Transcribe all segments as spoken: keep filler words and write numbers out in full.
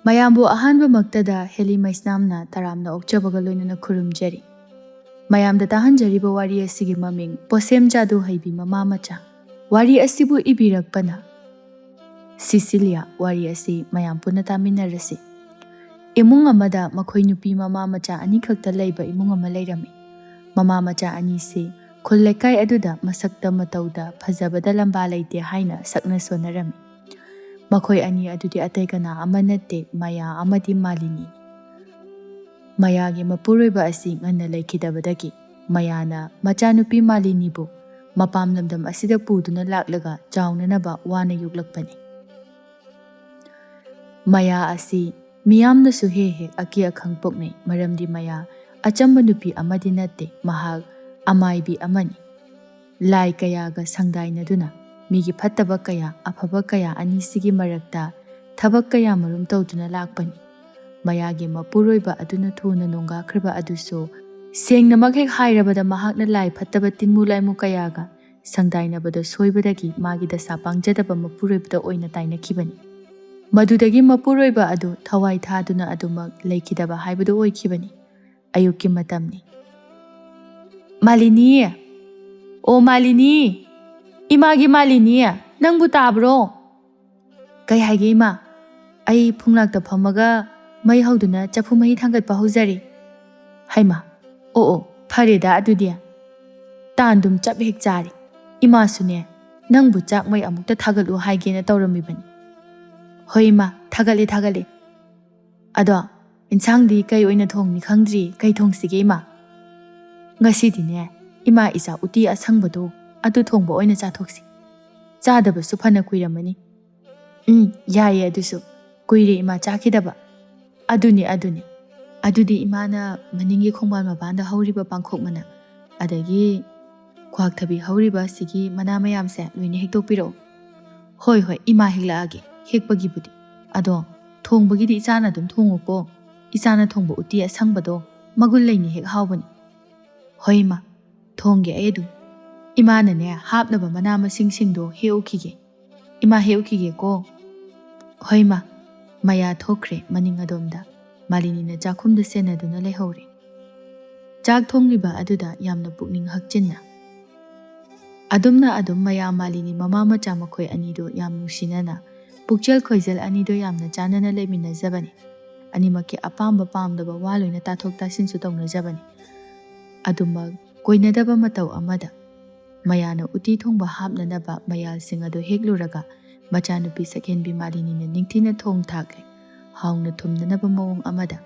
ꯃꯌꯥꯝꯕꯨ ꯑꯍꯥꯟꯕꯃꯛꯇꯗ ꯍꯦꯂꯤ ꯃꯩꯁꯅꯥꯝꯅ ꯇꯔꯥꯝꯅ ꯑꯣꯛꯆꯕꯒ ꯂꯣꯏꯅꯅ ꯈꯨꯔꯨꯝꯖꯔꯤ꯫ ꯃꯌꯥꯝꯗ ꯇꯥꯍꯟꯖꯔꯤꯕ ꯋꯥꯔꯤ ꯑꯁꯤꯒꯤ ꯃꯃꯤꯡ ꯄꯣꯁꯦꯝ ꯖꯥꯗꯨ ꯍꯩꯕꯤ ꯃꯃꯥ ꯃꯆꯥ꯫ ꯋꯥꯔꯤ ꯑꯁꯤꯕꯨ ꯏꯕꯤꯔꯛꯄꯅ ꯁꯤꯁꯤꯂꯤꯌꯥ꯫ ꯋꯥꯔꯤ ꯑꯁꯤ ꯃꯌꯥꯝ ꯄꯨꯟꯅ ꯇꯥꯃꯤꯟꯅꯔꯁꯤ꯫ ꯏꯃꯨꯡ ꯑꯃꯗ ꯃꯈꯣꯏ ꯅꯨꯄꯤ ꯃꯃꯥ ꯃꯆꯥ ꯑꯅꯤꯈꯛꯇ ꯂꯩꯕ ꯏꯃꯨꯡ ꯑꯃ ꯂꯩꯔꯝꯃꯤ꯫ ꯃꯃꯥ ꯃꯆꯥ ꯑꯅꯤꯁꯤ ꯈꯨꯜ ꯂꯩꯀꯥꯏ ꯑꯗꯨꯗ ꯃꯁꯛꯇ ꯃꯇꯧꯗ ꯐꯖꯕꯗ ꯂꯝꯕꯥ ꯂꯩꯇꯦ ꯍꯥꯏꯅ ꯁꯛꯅ ꯁꯣꯟꯅꯔꯝꯃꯤ꯫ ꯃꯈꯣꯏ ꯑꯅꯤ ꯑꯗꯨꯗꯤ ꯑꯇꯩ ꯀꯅꯥ ꯑꯃ ꯅꯠꯇꯦ, ꯃꯌꯥ ꯑꯃꯗꯤ ꯃꯥꯂꯤꯅꯤꯅꯤ꯫ ꯃꯌꯥꯒꯤ ꯃꯄꯨꯔꯣꯏꯕ ꯑꯁꯤ ꯉꯟꯅ ꯂꯩꯈꯤꯗꯕꯗꯒꯤ ꯃꯌꯥꯅ ꯃꯆꯥꯅꯨꯄꯤ ꯃꯥꯂꯤꯅꯤꯕꯨ ꯃꯄꯥꯝ ꯂꯝꯗꯝ ꯑꯁꯤꯗ ꯄꯨꯗꯨꯅ ꯂꯥꯛꯂꯒ ꯆꯥꯎꯅꯅꯕ ꯋꯥꯅ ꯌꯣꯛꯂꯛꯄꯅꯤ꯫ ꯃꯌꯥ ꯑꯁꯤ ꯃꯤꯌꯥꯝꯅꯁꯨ ꯍꯦꯛ ꯍꯦꯛ ꯑꯀꯤ ꯑꯈꯪ ꯄꯣꯛꯅꯩ, ꯃꯔꯝꯗꯤ ꯃꯌꯥ ꯑꯆꯝꯕ ꯅꯨꯄꯤ ꯑꯃꯗꯤ ꯅꯠꯇꯦ, ꯃꯍꯥꯛ ꯑꯃꯥꯏꯕꯤ ꯑꯃꯅꯤ꯫ ꯂꯥꯏ ꯀꯌꯥꯒ ꯁꯪꯗꯥꯏꯅꯗꯨꯅ ꯃꯤꯒꯤ ꯐꯠꯇꯕ ꯀꯌꯥ, ꯑꯐꯕ ꯀꯌꯥ ꯑꯅꯤꯁꯤꯒꯤ ꯃꯔꯛꯇ ꯊꯕꯛ ꯀꯌꯥ ꯃꯔꯨꯝ ꯇꯧꯗꯨꯅ ꯂꯥꯛꯄꯅꯤ꯫ ꯃꯌꯥꯒꯤ ꯃꯄꯨꯔꯣꯏꯕ ꯑꯗꯨꯅ ꯊꯨꯅ ꯅꯣꯡꯒꯥꯈ꯭ꯔꯕ ꯑꯗꯨꯁꯨ, ꯁꯦꯡꯅꯃꯛ ꯍꯦꯛ ꯍꯥꯏꯔꯕꯗ, ꯃꯍꯥꯛꯅ ꯂꯥꯏ ꯐꯠꯇꯕ ꯇꯤꯟꯃꯨ ꯂꯥꯏꯃꯨ ꯀꯌꯥꯒ ꯁꯪꯗꯥꯏꯅꯕꯗ ꯁꯣꯏꯕꯗꯒꯤ ꯃꯥꯒꯤ ꯗꯁꯥ ꯄꯥꯡꯖꯗꯕ ꯃꯄꯨꯔꯣꯏꯕꯗ ꯑꯣꯏꯅ ꯇꯥꯏꯅꯈꯤꯕꯅꯤ꯫ ꯃꯗꯨꯗꯒꯤ ꯃꯄꯨꯔꯣꯏꯕ ꯑꯗꯨ ꯊꯋꯥꯏ ꯊꯥꯗꯨꯅ ꯑꯗꯨꯃꯛ ꯂꯩꯈꯤꯗꯕ ꯍꯥꯏꯕꯗꯨ ꯑꯣꯏꯈꯤꯕꯅꯤ꯫ ꯑꯌꯨꯛꯀꯤ ꯃꯇꯝꯅꯤ꯫ "ꯃꯥꯂꯤꯅꯤ! ꯑꯣ ꯃꯥꯂꯤꯅꯤ! ꯏꯃꯥꯒꯤ ꯃꯥꯂꯤꯅꯤ! ꯅꯪꯕꯨ ꯇꯥꯕ꯭ꯔꯣ?" "ꯀꯩ ꯍꯥꯏꯒꯦ ꯏꯃꯥ?" "ꯑꯩ ꯐꯨꯡꯂꯥꯛꯇ ꯐꯝꯃꯒ ꯃꯩ ꯍꯧꯗꯨꯅ ꯆꯐꯨ ꯃꯍꯤ ꯊꯥꯡꯒꯠꯄ ꯍꯧꯖꯔꯤ꯫" "ꯍꯩꯃꯥ! ꯑꯣ ꯑꯣ, ꯐꯔꯦꯗ ꯑꯗꯨꯗꯤ꯫ ꯇꯥꯟꯗꯨꯝ ꯆꯞ ꯍꯦꯛ ꯆꯥꯔꯦ꯫ ꯏꯃꯥꯁꯨꯅꯦ, ꯅꯪꯕꯨ ꯆꯥꯛ ꯃꯩ ꯑꯃꯨꯛꯇ ꯊꯥꯒꯠꯂꯨ ꯍꯥꯏꯒꯦꯅ ꯇꯧꯔꯝꯃꯤꯕꯅꯤ꯫" "ꯍꯣꯏ ꯏꯃꯥ, ꯊꯥꯒꯠꯂꯦ, ꯊꯥꯒꯠꯂꯦ꯫ ꯑꯗꯣ ꯏꯟꯁꯥꯡꯗꯤ ꯀꯩ ꯑꯣꯏꯅ ꯊꯣꯡꯅꯤ ꯈꯪꯗ꯭ꯔꯤ, ꯀꯩ ꯊꯣꯡꯁꯤꯒꯦ ꯏꯃꯥ?" "ꯉꯁꯤꯗꯤꯅꯦ, ꯏꯃꯥ ꯏꯆꯥ ꯎꯇꯤ ꯑꯁꯪꯕꯗꯣ ꯑꯗꯨ ꯊꯣꯡꯕ ꯑꯣꯏꯅ ꯆꯥꯊꯣꯛꯁꯤ꯫ ꯆꯥꯗꯕꯁꯨ ꯐꯅ ꯀꯨꯏꯔꯝꯃꯅꯤ꯫" "ꯎꯝ, ꯌꯥꯏꯌꯦ ꯑꯗꯨꯁꯨ꯫ ꯀꯨꯏꯔꯦ ꯏꯃꯥ ꯆꯥꯈꯤꯗꯕ꯫" "ꯑꯗꯨꯅꯤ, ꯑꯗꯨꯅꯤ꯫ ꯑꯗꯨꯗꯤ ꯏꯃꯥꯅ ꯃꯅꯤꯡꯒꯤ ꯈꯣꯡꯕꯥꯟ ꯃꯄꯥꯟꯗ ꯍꯧꯔꯤꯕ ꯄꯥꯡꯈꯣꯛ ꯃꯅꯥ, ꯑꯗꯒꯤ ꯀ꯭ꯋꯥꯛꯊꯕꯤ ꯍꯧꯔꯤꯕ ꯑꯁꯤꯒꯤ ꯃꯅꯥ ꯃꯌꯥꯝꯁꯦ ꯂꯣꯏꯅ ꯍꯦꯛꯇꯣꯛꯄꯤꯔꯛꯑꯣ꯫" "ꯍꯣꯏ, ꯍꯣꯏ, ꯏꯃꯥ ꯍꯦꯛꯂꯛꯑꯒꯦ, ꯍꯦꯛꯄꯒꯤꯕꯨꯗꯤ꯫ ꯑꯗꯣ ꯊꯣꯡꯕꯒꯤꯗꯤ ꯏꯆꯥꯅ ꯑꯗꯨꯝ ꯊꯣꯡꯉꯨꯀꯣ꯫ ꯏꯆꯥꯅ ꯊꯣꯡꯕ ꯎꯇꯤ ꯑꯁꯪꯕꯗꯣ ꯃꯒꯨꯟ ꯂꯩꯅꯤ, ꯍꯦꯛ ꯍꯥꯎꯕꯅꯤ꯫" "ꯍꯣꯏ ꯏꯃꯥ, ꯊꯣꯡꯒꯦ ꯑꯩ ꯑꯗꯨꯝ꯫ ꯏꯃꯥꯅꯅꯦ ꯍꯥꯞꯅꯕ ꯃꯅꯥ ꯃꯁꯤꯡꯁꯤꯡꯗꯣ ꯍꯦꯛꯎꯈꯤꯒꯦ꯫ ꯏꯃꯥ ꯍꯦꯛꯎꯈꯤꯒꯦꯀꯣ꯫" "ꯍꯣꯏ ꯏꯃꯥ꯫" ꯃꯌꯥ ꯊꯣꯛꯈ꯭ꯔꯦ ꯃꯅꯤꯡ ꯑꯗꯣꯝꯗ꯫ ꯃꯥꯂꯤꯅꯤꯅ ꯆꯥꯛꯈꯨꯝꯗ ꯁꯦꯟꯅꯗꯨꯅ ꯂꯩꯍꯧꯔꯦ꯫ ꯆꯥꯛ ꯊꯣꯡꯂꯤꯕ ꯑꯗꯨꯗ ꯌꯥꯝꯅ ꯄꯨꯛꯅꯤꯡ ꯍꯛꯆꯤꯟꯅ꯫ ꯑꯗꯨꯝꯅ ꯑꯗꯨꯝ ꯃꯌꯥ ꯃꯥꯂꯤꯅꯤ ꯃꯃꯥ ꯃꯆꯥ ꯃꯈꯣꯏ ꯑꯅꯤꯗꯨ ꯌꯥꯝ ꯅꯨꯡꯁꯤꯅꯅ, ꯄꯨꯛꯆꯦꯜ ꯈꯣꯏꯖꯦꯜ ꯑꯅꯤꯗꯨ ꯌꯥꯝꯅ ꯆꯥꯟꯅꯅ ꯂꯩꯃꯤꯟꯅꯖꯕꯅꯤ꯫ ꯑꯅꯤꯃꯛꯀꯤ ꯑꯄꯥꯝꯕ ꯄꯥꯝꯗꯕ ꯋꯥ ꯂꯣꯏꯅ ꯇꯥꯊꯣꯛ ꯇꯥꯁꯤꯟꯁꯨ ꯇꯧꯅꯖꯕꯅꯤ꯫ ꯑꯗꯨꯃꯛ ꯀꯣꯏꯅꯗꯕ ꯃꯇꯧ ꯑꯃꯗ ꯃꯌꯥꯅ ꯎꯇꯤ ꯊꯣꯡꯕ ꯍꯥꯞꯅꯅꯕ ꯃꯌꯥꯜꯁꯤꯡ ꯑꯗꯨ ꯍꯦꯛꯂꯨꯔꯒ ꯃꯆꯥꯅꯨꯄꯤ ꯁꯛꯍꯦꯟꯕꯤ ꯃꯥꯂꯤꯅꯤꯅ ꯅꯤꯡꯊꯤꯅ ꯊꯣꯡ ꯊꯥꯛꯂꯦ꯫ ꯍꯥꯎꯅ ꯊꯨꯝꯅꯅꯕ ꯃꯑꯣꯡ ꯑꯃꯗ꯫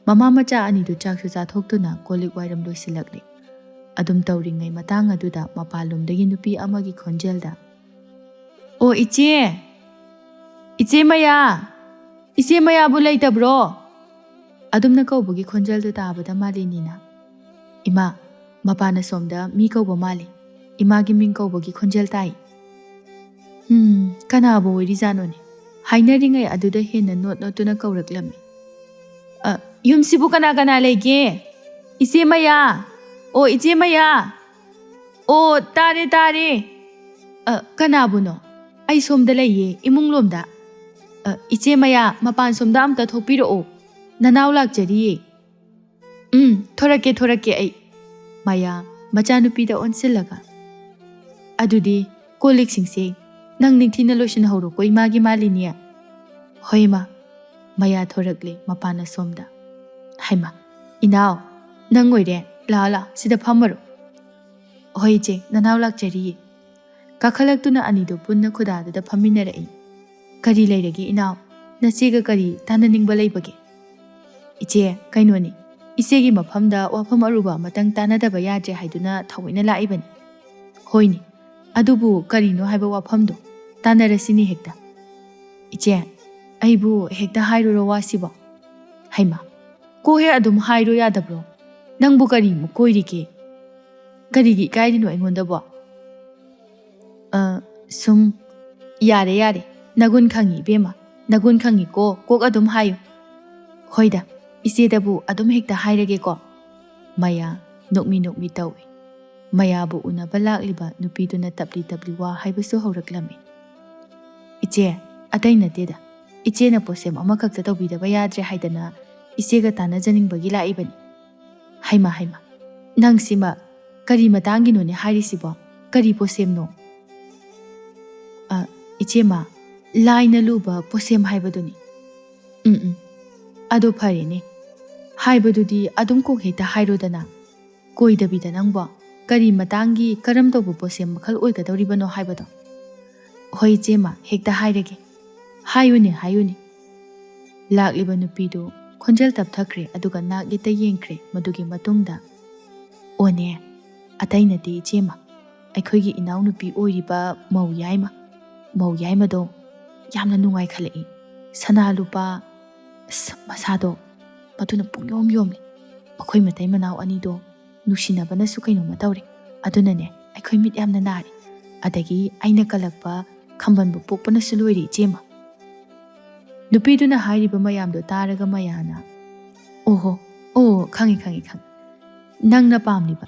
ꯃꯃꯥ ꯃꯆꯥ ꯑꯅꯤꯗꯨ ꯆꯥꯛꯁꯨ ꯆꯥꯊꯣꯛꯇꯨꯅ ꯀꯣꯜ ꯂꯤꯛ ꯋꯥꯏꯔꯝ ꯂꯣꯏꯁꯤꯜꯂꯛꯂꯤ꯫ ꯑꯗꯨꯝ ꯇꯧꯔꯤꯉꯩ ꯃꯇꯥꯡ ꯑꯗꯨꯗ ꯃꯄꯥꯟꯂꯣꯝꯗꯒꯤ ꯅꯨꯄꯤ ꯑꯃꯒꯤ ꯈꯣꯟꯖꯦꯜꯗ, "ꯑꯣ ꯏꯆꯦ! ꯏꯆꯦ ꯃꯌꯥ! ꯏꯆꯦ ꯃꯌꯥꯕꯨ ꯂꯩꯇꯕ꯭ꯔꯣ?" ꯑꯗꯨꯝꯅ ꯀꯧꯕꯒꯤ ꯈꯣꯟꯖꯦꯜꯗꯨ ꯇꯥꯕꯗ ꯃꯥꯂꯤꯅꯤꯅ, "ꯏꯃꯥ, ꯃꯄꯥꯟ ꯑꯁꯣꯝꯗ ꯃꯤ ꯀꯧꯕ ꯃꯥꯜꯂꯤ꯫ ꯏꯃꯥꯒꯤ ꯃꯤꯡ ꯀꯧꯕꯒꯤ ꯈꯣꯟꯖꯦꯜ ꯇꯥꯏ꯫ ꯎꯝ, ꯀꯅꯥꯕꯨ ꯑꯣꯏꯔꯤꯖꯥꯠꯅꯣꯅꯦ?" ꯍꯥꯏꯅꯔꯤꯉꯩ ꯑꯗꯨꯗ ꯍꯦꯟꯅ ꯅꯣꯠ ꯅꯣꯠꯇꯨꯅ ꯀꯧꯔꯛꯂꯝꯃꯤ꯫ "ꯑ, ꯌꯨꯝꯁꯤꯕꯨ ꯀꯅꯥ ꯀꯅꯥ ꯂꯩꯒꯦ? ꯏꯆꯦ ꯃꯌꯥ! ꯑꯣ, ꯏꯆꯦ ꯃꯌꯥ! ꯑꯣ, ꯇꯥꯔꯦ, ꯇꯥꯔꯦ꯫ ꯑ, ꯀꯅꯥꯕꯨꯅꯣ? ꯑꯩ ꯁꯣꯝꯗ ꯂꯩꯌꯦ, ꯏꯃꯨꯡ ꯂꯣꯝꯗ꯫ ꯑ, ꯏꯆꯦ ꯃꯌꯥ, ꯃꯄꯥꯟ ꯁꯣꯝꯗ ꯑꯝꯇ ꯊꯣꯛꯄꯤꯔꯛꯑꯣ꯫ ꯅꯅꯥꯎ ꯂꯥꯛꯆꯔꯤꯌꯦ꯫" "ꯎꯝ, ꯊꯣꯔꯛꯀꯦ, ꯊꯣꯔꯛꯀꯦ ꯑꯩ꯫" ꯃꯌꯥ, ꯃꯆꯥꯅꯨꯄꯤꯗ ꯑꯣꯟꯁꯤꯜꯂꯒ, "ꯑꯗꯨꯗꯤ ꯀꯣꯜ ꯂꯤꯛꯁꯤꯡꯁꯦ ꯅꯪ ꯅꯤꯡꯊꯤꯅ ꯂꯣꯏꯁꯤꯟꯍꯧꯔꯣꯀꯣ, ꯏꯃꯥꯒꯤ ꯃꯥꯂꯤꯅꯤ꯫" "ꯍꯣꯏ, ꯏꯃꯥ꯫" ꯃꯌꯥ ꯊꯣꯔꯛꯂꯦ ꯃꯄꯥꯟ ꯑꯁꯣꯝꯗ꯫ "ꯍꯩꯃꯥ, ꯏꯅꯥꯎ, ꯅꯪ ꯑꯣꯏꯔꯦ꯫ ꯂꯥꯛꯑꯣ, ꯂꯥꯛꯑꯣ, ꯁꯤꯗ ꯐꯝꯃꯔꯣ꯫" "ꯍꯣꯏ, ꯏꯆꯦ, ꯅꯅꯥꯎ ꯂꯥꯛꯆꯔꯤꯌꯦ꯫" ꯀꯥꯈꯠꯂꯛꯇꯨꯅ ꯑꯅꯤꯗꯨ ꯄꯨꯟꯅ ꯈꯨꯗꯥꯗꯨꯗ ꯐꯝꯃꯤꯟꯅꯔꯛꯏ꯫ "ꯀꯔꯤ ꯂꯩꯔꯒꯦ, ꯏꯅꯥꯎ? ꯅꯆꯦꯒ ꯀꯔꯤ ꯇꯥꯟꯅꯅꯤꯡꯕ ꯂꯩꯕꯒꯦ?" "ꯏꯆꯦ, ꯀꯩꯅꯣꯅꯤ, ꯏꯆꯦꯒꯤ ꯃꯐꯝꯗ ꯋꯥꯐꯝ ꯑꯔꯨꯕ ꯑꯃꯇꯪ ꯇꯥꯟꯅꯗꯕ ꯌꯥꯗ꯭ꯔꯦ ꯍꯥꯏꯗꯨꯅ ꯊꯑꯣꯏꯅ ꯂꯥꯛꯏꯕꯅꯤ꯫" "ꯍꯣꯏꯅꯦ, ꯑꯗꯨꯕꯨ ꯀꯔꯤꯅꯣ ꯍꯥꯏꯕ ꯋꯥꯐꯝꯗꯣ? ꯇꯥꯟꯅꯔꯁꯤꯅꯦ ꯍꯦꯛꯇ꯫" "ꯏꯆꯦ, ꯑꯩꯕꯨ ꯍꯦꯛꯇ ꯍꯥꯏꯔꯨꯔꯣ ꯋꯥꯁꯤꯕꯣ?" "ꯍꯩꯃꯥ, ꯀꯣꯛ ꯍꯦꯛ ꯑꯗꯨꯝ ꯍꯥꯏꯔꯣ ꯌꯥꯗꯕ꯭ꯔꯣ? ꯅꯪꯕꯨ ꯀꯔꯤꯃꯨꯛ ꯀꯣꯏꯔꯤꯒꯦ? ꯀꯔꯤꯒꯤ ꯏꯀꯥꯏꯔꯤꯅꯣ ꯑꯩꯉꯣꯟꯗꯕꯣ?" "ꯑ, ꯁꯨꯝ꯫" "ꯌꯥꯔꯦ, ꯌꯥꯔꯦ, ꯅꯒꯨꯟ ꯈꯪꯉꯤ ꯏꯕꯦꯝꯃ, ꯅꯒꯨꯟ ꯈꯪꯉꯤꯀꯣ, ꯀꯣꯛ ꯑꯗꯨꯝ ꯍꯥꯏꯌꯨ꯫" "ꯍꯣꯏꯗ, ꯏꯆꯦꯗꯕꯨ ꯑꯗꯨꯝ ꯍꯦꯛꯇ ꯍꯥꯏꯔꯒꯦꯀꯣ꯫" ꯃꯌꯥ ꯅꯣꯛꯃꯤ ꯅꯣꯛꯃꯤ ꯇꯧꯏ꯫ ꯃꯌꯥꯕꯨ ꯎꯅꯕ ꯂꯥꯛꯂꯤꯕ ꯅꯨꯄꯤꯗꯨꯅ ꯇꯞꯂꯤ ꯇꯞꯂꯤ ꯋꯥ ꯍꯥꯏꯕꯁꯨ ꯍꯧꯔꯛꯂꯝꯃꯤ꯫ "ꯏꯆꯦ, ꯑꯇꯩ ꯅꯠꯇꯦꯗ, ꯏꯆꯦꯅ ꯄꯣꯠꯁꯦꯝ ꯑꯃꯈꯛꯇ ꯇꯧꯕꯤꯗꯕ ꯌꯥꯗ꯭ꯔꯦ ꯍꯥꯏꯗꯅ ꯏꯆꯦꯒ ꯇꯥꯟꯅꯖꯅꯤꯡꯕꯒꯤ ꯂꯥꯛꯏꯕꯅꯤ꯫ ꯍꯩꯃ, ꯍꯩꯃ, ꯅꯪꯁꯤꯃ ꯀꯔꯤ ꯃꯇꯥꯡꯒꯤꯅꯣꯅꯦ ꯍꯥꯏꯔꯤꯁꯤꯕꯣ? ꯀꯔꯤ ꯄꯣꯠꯁꯦꯝꯅꯣ? ꯑ, ꯏꯆꯦꯃ, ꯂꯥꯏꯅ ꯂꯨꯕ ꯄꯣꯠꯁꯦꯝ ꯍꯥꯏꯕꯗꯨꯅꯤ꯫ ꯎꯝ, ꯎꯝ꯫ ꯑꯗꯣ ꯐꯔꯦꯅꯦ꯫ ꯍꯥꯏꯕꯗꯨꯗꯤ ꯑꯗꯨꯝ ꯀꯣꯛ ꯍꯦꯛꯇ ꯍꯥꯏꯔꯣꯗꯅ꯫ ꯀꯣꯏꯗꯕꯤꯗ ꯅꯪꯕꯣ ꯀꯔꯤ ꯃꯇꯥꯡꯒꯤ ꯀꯔꯝ ꯇꯧꯕ ꯄꯣꯠꯁꯦꯝ ꯃꯈꯜ ꯑꯣꯏꯒꯗꯧꯔꯤꯕꯅꯣ ꯍꯥꯏꯕꯗꯣ? ꯍꯣꯏ ꯏꯆꯦꯃ, ꯍꯦꯛꯇ ꯍꯥꯏꯔꯒꯦ꯫ ꯍꯥꯏꯌꯨꯅꯦ, ꯍꯥꯏꯌꯨꯅꯦ꯫ ꯂꯥꯛꯂꯤꯕ ꯅꯨꯄꯤꯗꯨ ꯈꯣꯟꯖꯦꯜ ꯇꯞꯊꯈ꯭ꯔꯦ, ꯑꯗꯨꯒ ꯅꯥꯛ ꯌꯦꯠꯇ ꯌꯦꯡꯈ꯭ꯔꯦ꯫ ꯃꯗꯨꯒꯤ ꯃꯇꯨꯡꯗ, "ꯑꯣꯅꯦ, ꯑꯇꯩ ꯅꯠꯇꯦ ꯏꯆꯦꯃ, ꯑꯩꯈꯣꯏꯒꯤ ꯏꯅꯥꯎꯅꯨꯄꯤ ꯑꯣꯏꯔꯤꯕ ꯃꯧ ꯌꯥꯏꯃ, ꯃꯧ ꯌꯥꯏꯃꯗꯣ ꯌꯥꯝꯅ ꯅꯨꯡꯉꯥꯏꯈꯠꯂꯛꯏ꯫ ꯁꯅꯥ ꯂꯨꯄꯥ, ꯑꯁ, ꯃꯁꯥꯗꯣ ꯃꯗꯨꯅ ꯄꯨꯡꯌꯣꯝ ꯌꯣꯝꯂꯤ꯫ ꯃꯈꯣꯏ ꯃꯇꯩ ꯃꯅꯥꯎ ꯑꯅꯤꯗꯣ ꯅꯨꯡꯁꯤꯅꯕꯅꯁꯨ ꯀꯩꯅꯣꯝꯃ ꯇꯧꯔꯦ꯫ ꯑꯗꯨꯅꯅꯦ ꯑꯩꯈꯣꯏ ꯃꯤꯠ ꯌꯥꯝꯅ ꯅꯥꯔꯦ꯫ ꯑꯗꯒꯤ ꯑꯩꯅ ꯀꯜꯂꯛꯄ ꯈꯝꯕꯟꯕ ꯄꯣꯛꯄꯅꯁꯨ ꯂꯣꯏꯔꯦ ꯏꯆꯦꯃ꯫" ꯅꯨꯄꯤꯗꯨꯅ ꯍꯥꯏꯔꯤꯕ ꯃꯌꯥꯝꯗꯣ ꯇꯥꯔꯒ ꯃꯌꯥꯅ, "ꯑꯣꯍꯣ, ꯑꯣ, ꯈꯪꯉꯦ, ꯈꯪꯉꯦ, ꯈꯪꯉꯦ꯫ ꯅꯪꯅ ꯄꯥꯝꯂꯤꯕ,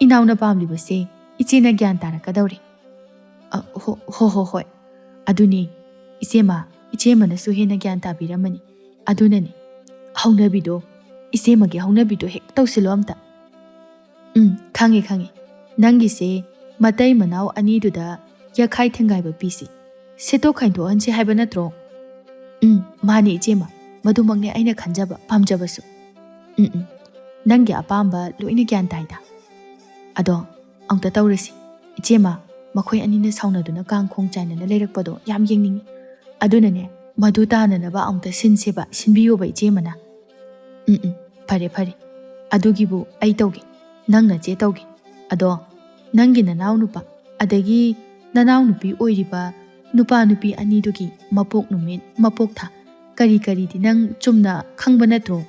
ꯏꯅꯥꯎꯅ ꯄꯥꯝꯂꯤꯕꯁꯦ ꯏꯆꯦꯅ ꯒ꯭ꯌꯥꯟ ꯇꯥꯔꯛꯀꯗꯧꯔꯦ꯫" "ꯑ, ꯍꯣ, ꯍꯣ, ꯍꯣ, ꯍꯣꯏ꯫ ꯑꯗꯨꯅꯦ, ꯏꯆꯦꯃ, ꯏꯆꯦꯃꯅꯁꯨ ꯍꯦꯟꯅ ꯒ꯭ꯌꯥꯟ ꯇꯥꯕꯤꯔꯝꯃꯅꯤ꯫ ꯑꯗꯨꯅꯅꯦ, ꯍꯧꯅꯕꯤꯗꯣ, ꯏꯆꯦꯃꯒꯤ ꯍꯧꯅꯕꯤꯗꯣ ꯍꯦꯛ ꯇꯧꯁꯤꯜꯂꯣ ꯑꯝꯇ꯫" "ꯎꯝ, ꯈꯪꯉꯦ, ꯈꯪꯉꯦ꯫ ꯅꯪꯒꯤꯁꯦ ꯃꯇꯩ ꯃꯅꯥꯎ ꯑꯅꯤꯗꯨꯗ ꯌꯥꯈꯥꯏ ꯊꯤꯡꯒꯥꯏꯕ ꯄꯤꯁꯤ, ꯁꯦꯠꯇꯣꯛ ꯈꯥꯏꯗꯣꯛꯍꯟꯁꯤ ꯍꯥꯏꯕ ꯅꯠꯇ꯭ꯔꯣ?" "ꯎꯝ, ꯃꯥꯅꯦ ꯏꯆꯦꯃ, ꯃꯗꯨꯃꯛꯅꯦ ꯑꯩꯅ ꯈꯟꯖꯕ, ꯄꯥꯝꯖꯕꯁꯨ꯫" "ꯎꯝ, ꯎꯝ, ꯅꯪꯒꯤ ꯑꯄꯥꯝꯕ ꯂꯣꯏꯅ ꯒ꯭ꯌꯥꯟ ꯇꯥꯏꯗ꯫ ꯑꯗꯣ ꯑꯝꯇ ꯇꯧꯔꯁꯤ ꯏꯆꯦꯃ, ꯃꯈꯣꯏ ꯑꯅꯤꯅ ꯁꯥꯎꯅꯗꯨꯅ ꯀꯥꯡ ꯈꯣꯡ ꯆꯥꯏꯅꯅ ꯂꯩꯔꯛꯄꯗꯣ ꯌꯥꯝ ꯌꯦꯡꯅꯤꯡꯉꯤ꯫ ꯑꯗꯨꯅꯅꯦ, ꯃꯗꯨ ꯇꯥꯅꯅꯕ ꯑꯝꯇ ꯁꯤꯟꯁꯦꯕ, ꯁꯤꯟꯕꯤꯌꯣꯕ ꯏꯆꯦꯃꯅ꯫" "ꯎꯝ, ꯎꯝ, ꯐꯔꯦ, ꯐꯔꯦ꯫ ꯑꯗꯨꯒꯤꯕꯨ ꯑꯩ ꯇꯧꯒꯦ, ꯅꯪ ꯅꯆꯦ ꯇꯧꯒꯦ꯫ ꯑꯗꯣ ꯅꯪꯒꯤ ꯅꯅꯥꯎ ꯅꯨꯄꯥ, ꯑꯗꯒꯤ ꯅꯅꯥꯎ ꯅꯨꯄꯤ ꯑꯣꯏꯔꯤꯕ ꯅꯨꯄꯥ ꯅꯨꯄꯤ ꯑꯅꯤꯗꯨꯒꯤ ꯃꯄꯣꯛ ꯅꯨꯃꯤꯠ, ꯃꯄꯣꯛ ꯊꯥ, ꯀꯔꯤ ꯀꯔꯤꯗꯤ ꯅꯪ ꯆꯨꯝꯅ ꯈꯪꯕ ꯅꯠꯇ꯭ꯔꯣ?"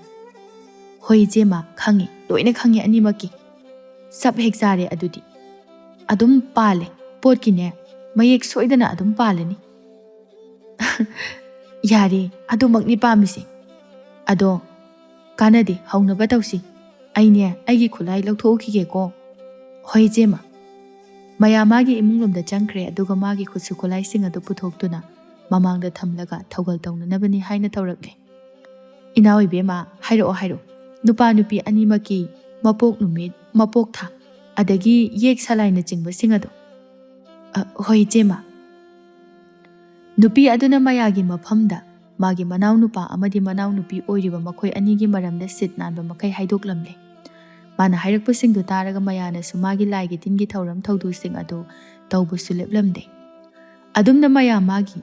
"ꯍꯣꯏ ꯏꯆꯦꯃ, ꯈꯪꯉꯤ, ꯂꯣꯏꯅ ꯈꯪꯉꯤ ꯑꯅꯤꯃꯛꯀꯤ꯫" "ꯆꯞ ꯍꯦꯛ ꯆꯥꯔꯦ ꯑꯗꯨꯗꯤ꯫ ꯑꯗꯨꯝ ꯄꯥꯜꯂꯦ, ꯄꯣꯠꯀꯤꯅꯦ, ꯃꯌꯦꯛ ꯁꯣꯏꯗꯅ ꯑꯗꯨꯝ ꯄꯥꯜꯂꯅꯤ꯫" "ꯌꯥꯔꯦ, ꯑꯗꯨꯃꯛꯅꯤ ꯄꯥꯝꯃꯤꯁꯦ꯫ ꯑꯗꯣ ꯀꯥꯟꯅꯗꯦ, ꯍꯧꯅꯕ ꯇꯧꯁꯤ꯫ ꯑꯩꯅꯦ, ꯑꯩꯒꯤ ꯈꯨꯠꯂꯥꯏ ꯂꯧꯊꯣꯛꯎꯈꯤꯒꯦꯀꯣ꯫" "ꯍꯣꯏ ꯏꯆꯦꯃ꯫" ꯃꯌꯥ ꯃꯥꯒꯤ ꯏꯃꯨꯡ ꯂꯣꯝꯗ ꯆꯪꯈ꯭ꯔꯦ, ꯑꯗꯨꯒ ꯃꯥꯒꯤ ꯈꯨꯠꯁꯨ ꯈꯨꯠꯂꯥꯏꯁꯤꯡ ꯑꯗꯨ ꯄꯨꯊꯣꯛꯇꯨꯅ ꯃꯃꯥꯡꯗ ꯊꯝꯂꯒ ꯊꯧꯒꯜ ꯇꯧꯅꯅꯕꯅꯤ ꯍꯥꯏꯅ ꯇꯧꯔꯛꯂꯦ꯫ "ꯏꯅꯥꯎ ꯏꯕꯦꯝꯃ, ꯍꯥꯏꯔꯛꯑꯣ, ꯍꯥꯏꯔꯛꯑꯣ꯫ ꯅꯨꯄꯥ ꯅꯨꯄꯤ ꯑꯅꯤꯃꯛꯀꯤ ꯃꯄꯣꯛ ꯅꯨꯃꯤꯠ, ꯃꯄꯣꯛ ꯊꯥ, ꯑꯗꯒꯤ ꯌꯦꯛ ꯁꯂꯥꯏꯅꯆꯤꯡꯕꯁꯤꯡ ꯑꯗꯣ?" "ꯑ, ꯍꯣꯏ, ꯏꯆꯦꯃ꯫" ꯅꯨꯄꯤ ꯑꯗꯨꯅ ꯃꯌꯥꯒꯤ ꯃꯐꯝꯗ ꯃꯥꯒꯤ ꯃꯅꯥꯎꯅꯨꯄꯥ ꯑꯃꯗꯤ ꯃꯅꯥꯎꯅꯨꯄꯤ ꯑꯣꯏꯔꯤꯕ ꯃꯈꯣꯏ ꯑꯅꯤꯒꯤ ꯃꯔꯝꯗ ꯁꯤꯠ ꯅꯥꯟꯕ ꯃꯈꯩ ꯍꯥꯏꯗꯣꯛꯂꯝꯂꯦ꯫ ꯃꯥꯅ ꯍꯥꯏꯔꯛꯄꯁꯤꯡꯗꯨ ꯇꯥꯔꯒ ꯃꯌꯥꯅꯁꯨ ꯃꯥꯒꯤ ꯂꯥꯏꯒꯤ ꯇꯤꯟꯒꯤ ꯊꯧꯔꯝ ꯊꯧꯗꯨꯁꯤꯡ ꯑꯗꯨ ꯇꯧꯕꯁꯨ ꯂꯦꯞꯂꯝꯗꯦ꯫ ꯑꯗꯨꯝꯅ ꯃꯌꯥ ꯃꯥꯒꯤ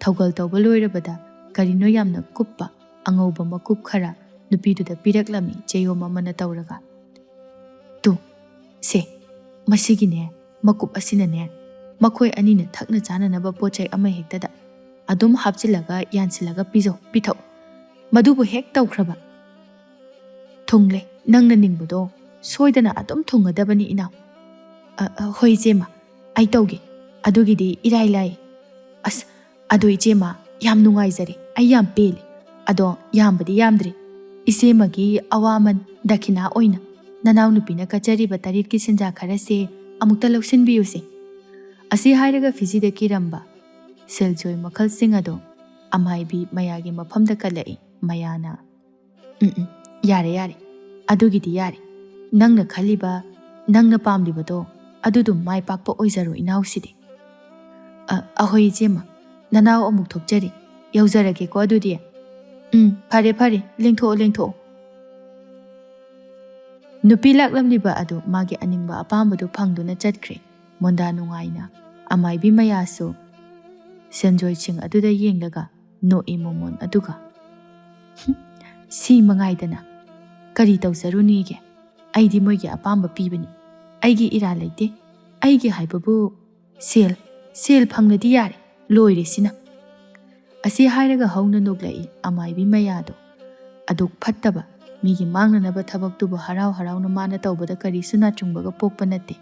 ꯊꯧꯒꯜ ꯇꯧꯕ ꯂꯣꯏꯔꯕꯗ ꯀꯔꯤꯅꯣ ꯌꯥꯝꯅ ꯀꯨꯞꯄ ꯑꯉꯧꯕ ꯃꯀꯨꯞ ꯈꯔ ꯅꯨꯄꯤꯗꯨꯗ ꯄꯤꯔꯛꯂꯝꯃꯤ, ꯆꯦꯌꯣꯝ ꯑꯃꯅ ꯇꯧꯔꯒ꯫ "ꯇꯨ, ꯁꯦ, ꯃꯁꯤꯒꯤꯅꯦ, ꯃꯀꯨꯞ ꯑꯁꯤꯅꯅꯦ, ꯃꯈꯣꯏ ꯑꯅꯤꯅ ꯊꯛꯅ ꯆꯥꯅꯅꯕ ꯄꯣꯠ ꯆꯩ ꯑꯃ ꯍꯦꯛꯇꯗ ꯑꯗꯨꯝ ꯍꯥꯞꯆꯤꯜꯂꯒ ꯌꯥꯟꯁꯤꯜꯂꯒ ꯄꯤꯖꯧ, ꯄꯤꯊꯛꯎ꯫ ꯃꯗꯨꯕꯨ ꯍꯦꯛ ꯇꯧꯈ꯭ꯔꯕ, ꯊꯨꯡꯂꯦ, ꯅꯪꯅ ꯅꯤꯡꯕꯗꯣ ꯁꯣꯏꯗꯅ ꯑꯗꯨꯝ ꯊꯨꯡꯒꯗꯕꯅꯤ, ꯏꯅꯥꯎ꯫" "ꯑ, ꯑ, ꯍꯣꯏ, ꯏꯆꯦꯃ, ꯑꯩ ꯇꯧꯒꯦ꯫ ꯑꯗꯨꯒꯤꯗꯤ ꯏꯔꯥꯏ ꯂꯥꯏ꯫" "ꯑꯁ, ꯑꯗꯣ ꯏꯆꯦꯃ, ꯌꯥꯝ ꯅꯨꯡꯉꯥꯏꯖꯔꯦ, ꯑꯩ ꯌꯥꯝ ꯄꯦꯜꯂꯦ꯫ ꯑꯗꯣ ꯌꯥꯝꯕꯗꯤ ꯌꯥꯝꯗ꯭ꯔꯦ꯫ ꯏꯆꯦꯃꯒꯤ ꯑꯋꯥꯃꯟ ꯗꯈꯤꯅꯥ ꯑꯣꯏꯅ ꯅꯅꯥꯎꯅꯨꯄꯤꯅ ꯀꯠꯆꯔꯤꯕ ꯇꯔꯦꯠꯀꯤ ꯁꯦꯟꯖꯥ ꯈꯔꯁꯦ ꯑꯃꯨꯛꯇ ꯂꯧꯁꯤꯟꯕꯤꯌꯨꯁꯦ꯫" ꯑꯁꯤ ꯍꯥꯏꯔꯒ ꯐꯤꯖꯤꯗ ꯀꯤꯔꯝꯕ ꯁꯦꯜꯖꯣꯏ ꯃꯈꯜꯁꯤꯡ ꯑꯗꯣ ꯑꯃꯥꯏꯕꯤ ꯃꯌꯥꯒꯤ ꯃꯐꯝꯗ ꯀꯠꯂꯛꯏ꯫ ꯃꯌꯥꯅ, "ꯎꯝ, ꯎꯝ, ꯌꯥꯔꯦ, ꯌꯥꯔꯦ꯫ ꯑꯗꯨꯒꯤꯗꯤ ꯌꯥꯔꯦ꯫ ꯅꯪꯅ ꯈꯜꯂꯤꯕ, ꯅꯪꯅ ꯄꯥꯝꯂꯤꯕꯗꯣ ꯑꯗꯨꯗꯨꯝ ꯃꯥꯏ ꯄꯥꯛꯄ ꯑꯣꯏꯖꯔꯣ, ꯏꯅꯥꯎꯁꯤꯗꯤ꯫" "ꯑ, ꯑꯍꯣꯏ, ꯏꯆꯦꯃ, ꯅꯅꯥꯎ ꯑꯃꯨꯛ ꯊꯣꯛꯆꯔꯤ꯫ ꯌꯧꯖꯔꯒꯦꯀꯣ ꯑꯗꯨꯗꯤ꯫" "ꯎꯝ, ꯐꯔꯦ, ꯐꯔꯦ, ꯂꯦꯡꯊꯣꯛꯑꯣ, ꯂꯦꯡꯊꯣꯛꯑꯣ꯫" ꯅꯨꯄꯤ ꯂꯥꯛꯂꯝꯂꯤꯕ ꯑꯗꯨ ꯃꯥꯒꯤ ꯑꯅꯤꯡꯕ ꯑꯄꯥꯝꯕꯗꯨ ꯐꯪꯗꯨꯅ ꯆꯠꯈ꯭ꯔꯦ꯫ ꯃꯣꯟꯗꯥ ꯅꯨꯡꯉꯥꯏꯅ ꯑꯃꯥꯏꯕꯤ ꯃꯌꯥꯁꯨ ꯁꯦꯟꯖꯣꯏꯁꯤꯡ ꯑꯗꯨꯗ ꯌꯦꯡꯂꯒ ꯅꯣꯛꯏ ꯃꯣꯃꯣꯟ ꯑꯗꯨꯒ꯫ "ꯍꯨꯝ, ꯁꯤ ꯃꯉꯥꯏꯗꯅ ꯀꯔꯤ ꯇꯧꯖꯔꯨꯅꯤꯒꯦ? ꯑꯩꯗꯤ ꯃꯣꯏꯒꯤ ꯑꯄꯥꯝꯕ ꯄꯤꯕꯅꯤ꯫ ꯑꯩꯒꯤ ꯏꯔꯥ ꯂꯩꯇꯦ꯫ ꯑꯩꯒꯤ ꯍꯥꯏꯕꯕꯨ ꯁꯦꯜ, ꯁꯦꯜ ꯐꯪꯂꯗꯤ ꯌꯥꯔꯦ, ꯂꯣꯏꯔꯦ ꯁꯤꯅ꯫" ꯑꯁꯤ ꯍꯥꯏꯔꯒ ꯍꯧꯅ ꯅꯣꯛꯂꯛꯏ ꯑꯃꯥꯏꯕꯤ ꯃꯌꯥꯗꯣ꯫ ꯑꯗꯨꯛ ꯐꯠꯇꯕ ꯃꯤꯒꯤ ꯃꯥꯡꯅꯅꯕ ꯊꯕꯛꯇꯨꯕꯨ ꯍꯔꯥꯎ ꯍꯔꯥꯎꯅ ꯃꯥꯅ ꯇꯧꯕꯗ ꯀꯔꯤꯁꯨ ꯅꯥꯆꯨꯡꯕꯒ ꯄꯣꯛꯄ ꯅꯠꯇꯦ꯫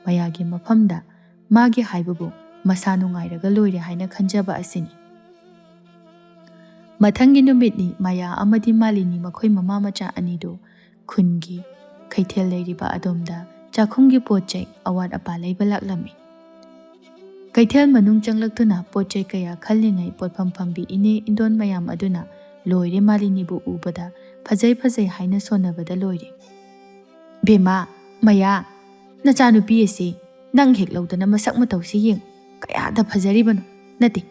ꯃꯌꯥꯒꯤ ꯃꯐꯝꯗ ꯃꯥꯒꯤ ꯍꯥꯏꯕꯕꯨ ꯃꯁꯥ ꯅꯨꯡꯉꯥꯏꯔꯒ ꯂꯣꯏꯔꯦ ꯍꯥꯏꯅ ꯈꯟꯖꯕ ꯑꯁꯤꯅꯤ꯫ ꯃꯊꯪꯒꯤ ꯅꯨꯃꯤꯠꯅꯤ ꯃꯌꯥ ꯑꯃꯗꯤ ꯃꯥꯂꯤꯅꯤ ꯃꯈꯣꯏ ꯃꯃꯥ ꯃꯆꯥ ꯑꯅꯤꯗꯨ ꯈꯨꯟꯒꯤ ꯀꯩꯊꯦꯜ ꯂꯩꯔꯤꯕ ꯑꯗꯣꯝꯗ ꯆꯥꯛꯈꯨꯝꯒꯤ ꯄꯣꯠ ꯆꯩ ꯑꯋꯥꯠ ꯑꯄꯥ ꯂꯩꯕ ꯂꯥꯛꯂꯝꯃꯤ꯫ ꯀꯩꯊꯦꯜ ꯃꯅꯨꯡ ꯆꯪꯂꯛꯇꯨꯅ ꯄꯣꯠ ꯆꯩ ꯀꯌꯥ ꯈꯜꯂꯤꯉꯩ ꯄꯣꯠꯐꯝ ꯐꯝꯕꯤ ꯏꯅꯦ ꯏꯟꯗꯣꯟ ꯃꯌꯥꯝ ꯑꯗꯨꯅ ꯂꯣꯏꯔꯦ ꯃꯥꯂꯤꯅꯤꯕꯨ ꯎꯕꯗ ꯐꯖꯩ ꯐꯖꯩ ꯍꯥꯏꯅ ꯁꯣꯟꯅꯕꯗ ꯂꯣꯏꯔꯦ꯫ "ꯕꯦꯝꯃ, ꯃꯌꯥ, ꯅꯆꯥꯅꯨꯄꯤ ꯑꯁꯤ ꯅꯪ ꯍꯦꯛ ꯂꯧꯗꯅ ꯃꯁꯛ ꯃꯇꯧꯁꯤ ꯌꯦꯡ, ꯀꯌꯥꯗ ꯐꯖꯔꯤꯕꯅꯣ? ꯅꯠꯇꯦ,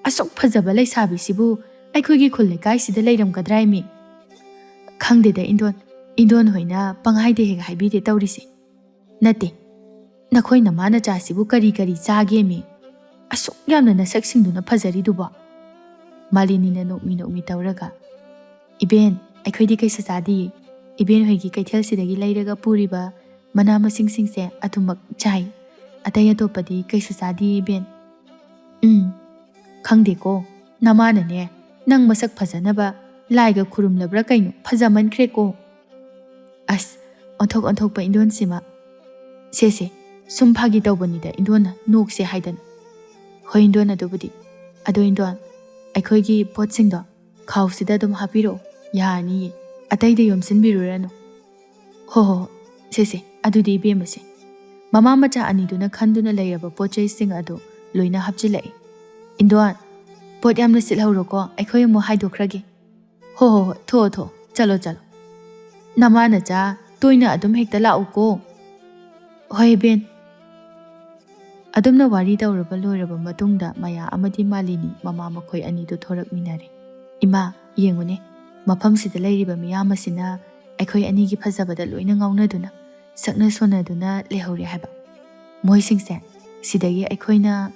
ꯑꯁꯨꯛ ꯐꯖꯕ ꯂꯩꯁꯥꯕꯤꯁꯤꯕꯨ ꯑꯩꯈꯣꯏꯒꯤ ꯈꯨꯜ ꯂꯩꯀꯥꯏꯁꯤꯗ ꯂꯩꯔꯝꯒꯗ꯭ꯔꯥ ꯏꯃꯤ?" "ꯈꯪꯗꯦꯗ ꯏꯟꯗꯣꯟ, ꯏꯟꯗꯣꯟ ꯍꯣꯏꯅ ꯄꯪꯍꯥꯏꯗ ꯍꯦꯛ ꯍꯥꯏꯕꯤꯔꯦ ꯇꯧꯔꯤꯁꯦ꯫ ꯅꯠꯇꯦ, ꯅꯈꯣꯏ ꯅꯃꯥ ꯅꯆꯥꯁꯤꯕꯨ ꯀꯔꯤ ꯀꯔꯤ ꯆꯥꯒꯦꯃꯤ? ꯑꯁꯨꯛ ꯌꯥꯝꯅ ꯅꯁꯛ ꯁꯤꯡꯗꯨꯅ ꯐꯖꯔꯤꯗꯨꯕꯣ?" ꯃꯥꯂꯤꯅꯤꯅ ꯅꯣꯛꯃꯤ ꯅꯣꯛꯃꯤ ꯇꯧꯔꯒ, "ꯏꯕꯦꯟ, ꯑꯩꯈꯣꯏꯗꯤ ꯀꯩꯁꯨ ꯆꯥꯗꯤꯌꯦ꯫ ꯏꯕꯦꯟ ꯍꯣꯏꯒꯤ ꯀꯩꯊꯦꯜꯁꯤꯗꯒꯤ ꯂꯩꯔꯒ ꯄꯨꯔꯤꯕ ꯃꯅꯥ ꯃꯁꯤꯡꯁꯤꯡꯁꯦ ꯑꯗꯨꯃꯛ ꯆꯥꯏ꯫ ꯑꯇꯩ ꯑꯇꯣꯞꯄꯗꯤ ꯀꯩꯁꯨ ꯆꯥꯗꯤꯌꯦ ꯏꯕꯦꯟ꯫" "ꯎꯝ, ꯈꯪꯗꯦꯀꯣ, ꯅꯃꯥꯅꯅꯦ ꯅꯪ ꯃꯁꯛ ꯐꯖꯅꯕ ꯂꯥꯏꯒ ꯈꯨꯔꯨꯝꯂꯕ꯭ꯔꯥ ꯀꯩꯅꯣ, ꯐꯖꯃꯟꯈ꯭ꯔꯦꯀꯣ꯫" ꯑꯁ, ꯑꯣꯟꯊꯣꯛ ꯑꯣꯟꯊꯣꯛꯄ ꯏꯟꯗꯣꯟꯁꯤꯃ꯫ "ꯁꯦ ꯁꯦ, ꯁꯨꯝ ꯐꯥꯒꯤ ꯇꯧꯕꯅꯤꯗ ꯏꯟꯗꯣꯟꯅ, ꯅꯣꯛꯁꯦ ꯍꯥꯏꯗꯅ꯫" "ꯍꯣꯏ ꯏꯟꯗꯣꯟ, ꯑꯗꯨꯕꯨꯗꯤ꯫ ꯑꯗꯣ ꯏꯟꯗꯣꯟ, ꯑꯩꯈꯣꯏꯒꯤ ꯄꯣꯠꯁꯤꯡꯗꯣ ꯈꯥꯎꯁꯤꯗ ꯑꯗꯨꯝ ꯍꯥꯞꯄꯤꯔꯛꯑꯣ, ꯌꯥꯔꯅꯤꯌꯦ꯫ ꯑꯇꯩꯗ ꯌꯣꯝꯁꯤꯟꯕꯤꯔꯨꯔꯅꯨ꯫" "ꯍꯣ ꯍꯣ ꯍꯣ, ꯁꯦ ꯁꯦ, ꯑꯗꯨꯗꯤ ꯏꯕꯦꯝꯃꯁꯦ꯫" ꯃꯃꯥ ꯃꯆꯥ ꯑꯅꯤꯗꯨꯅ ꯈꯟꯗꯨꯅ ꯂꯩꯔꯕ ꯄꯣꯠ ꯆꯩꯁꯤꯡ ꯑꯗꯨ ꯂꯣꯏꯅ ꯍꯥꯞꯆꯤꯜꯂꯛꯏ꯫ "ꯏꯟꯗꯣꯟ, ꯄꯣꯠ ꯌꯥꯝꯅ ꯁꯤꯠꯍꯧꯔꯣꯀꯣ, ꯑꯩꯈꯣꯏ ꯑꯃꯨꯛ ꯍꯥꯏꯗꯣꯛꯈ꯭ꯔꯒꯦ꯫" "ꯍꯣ ꯍꯣ ꯍꯣ, ꯊꯣꯛꯑꯣ ꯊꯣꯛꯑꯣ, ꯆꯠꯂꯣ ꯆꯠꯂꯣ꯫ ꯅꯃꯥ ꯅꯆꯥ ꯇꯣꯏꯅ ꯑꯗꯨꯝ ꯍꯦꯛꯇ ꯂꯥꯛꯎꯀꯣ꯫" "ꯍꯣꯏ ꯏꯕꯦꯟ꯫" ꯑꯗꯨꯝꯅ ꯋꯥꯔꯤ ꯇꯧꯔꯕ ꯂꯣꯏꯔꯕ ꯃꯇꯨꯡꯗ ꯃꯌꯥ ꯑꯃꯗꯤ ꯃꯥꯂꯤꯅꯤ ꯃꯃꯥ ꯃꯈꯣꯏ ꯑꯅꯤꯗꯨ ꯊꯣꯔꯛꯃꯤꯟꯅꯔꯦ꯫ "ꯏꯃꯥ, ꯌꯦꯡꯉꯨꯅꯦ, ꯃꯐꯝꯁꯤꯗ ꯂꯩꯔꯤꯕ ꯃꯤꯌꯥꯝ ꯑꯁꯤꯅ ꯑꯩꯈꯣꯏ ꯑꯅꯤꯒꯤ ꯐꯖꯕꯗ ꯂꯣꯏꯅ ꯉꯥꯎꯅꯗꯨꯅ ꯁꯛꯅ ꯁꯣꯟꯅꯗꯨꯅ ꯂꯩꯍꯧꯔꯦ ꯍꯥꯏꯕ꯫ ꯃꯣꯏꯁꯤꯡꯁꯦ ꯁꯤꯗꯒꯤ ꯑꯩꯈꯣꯏꯅ,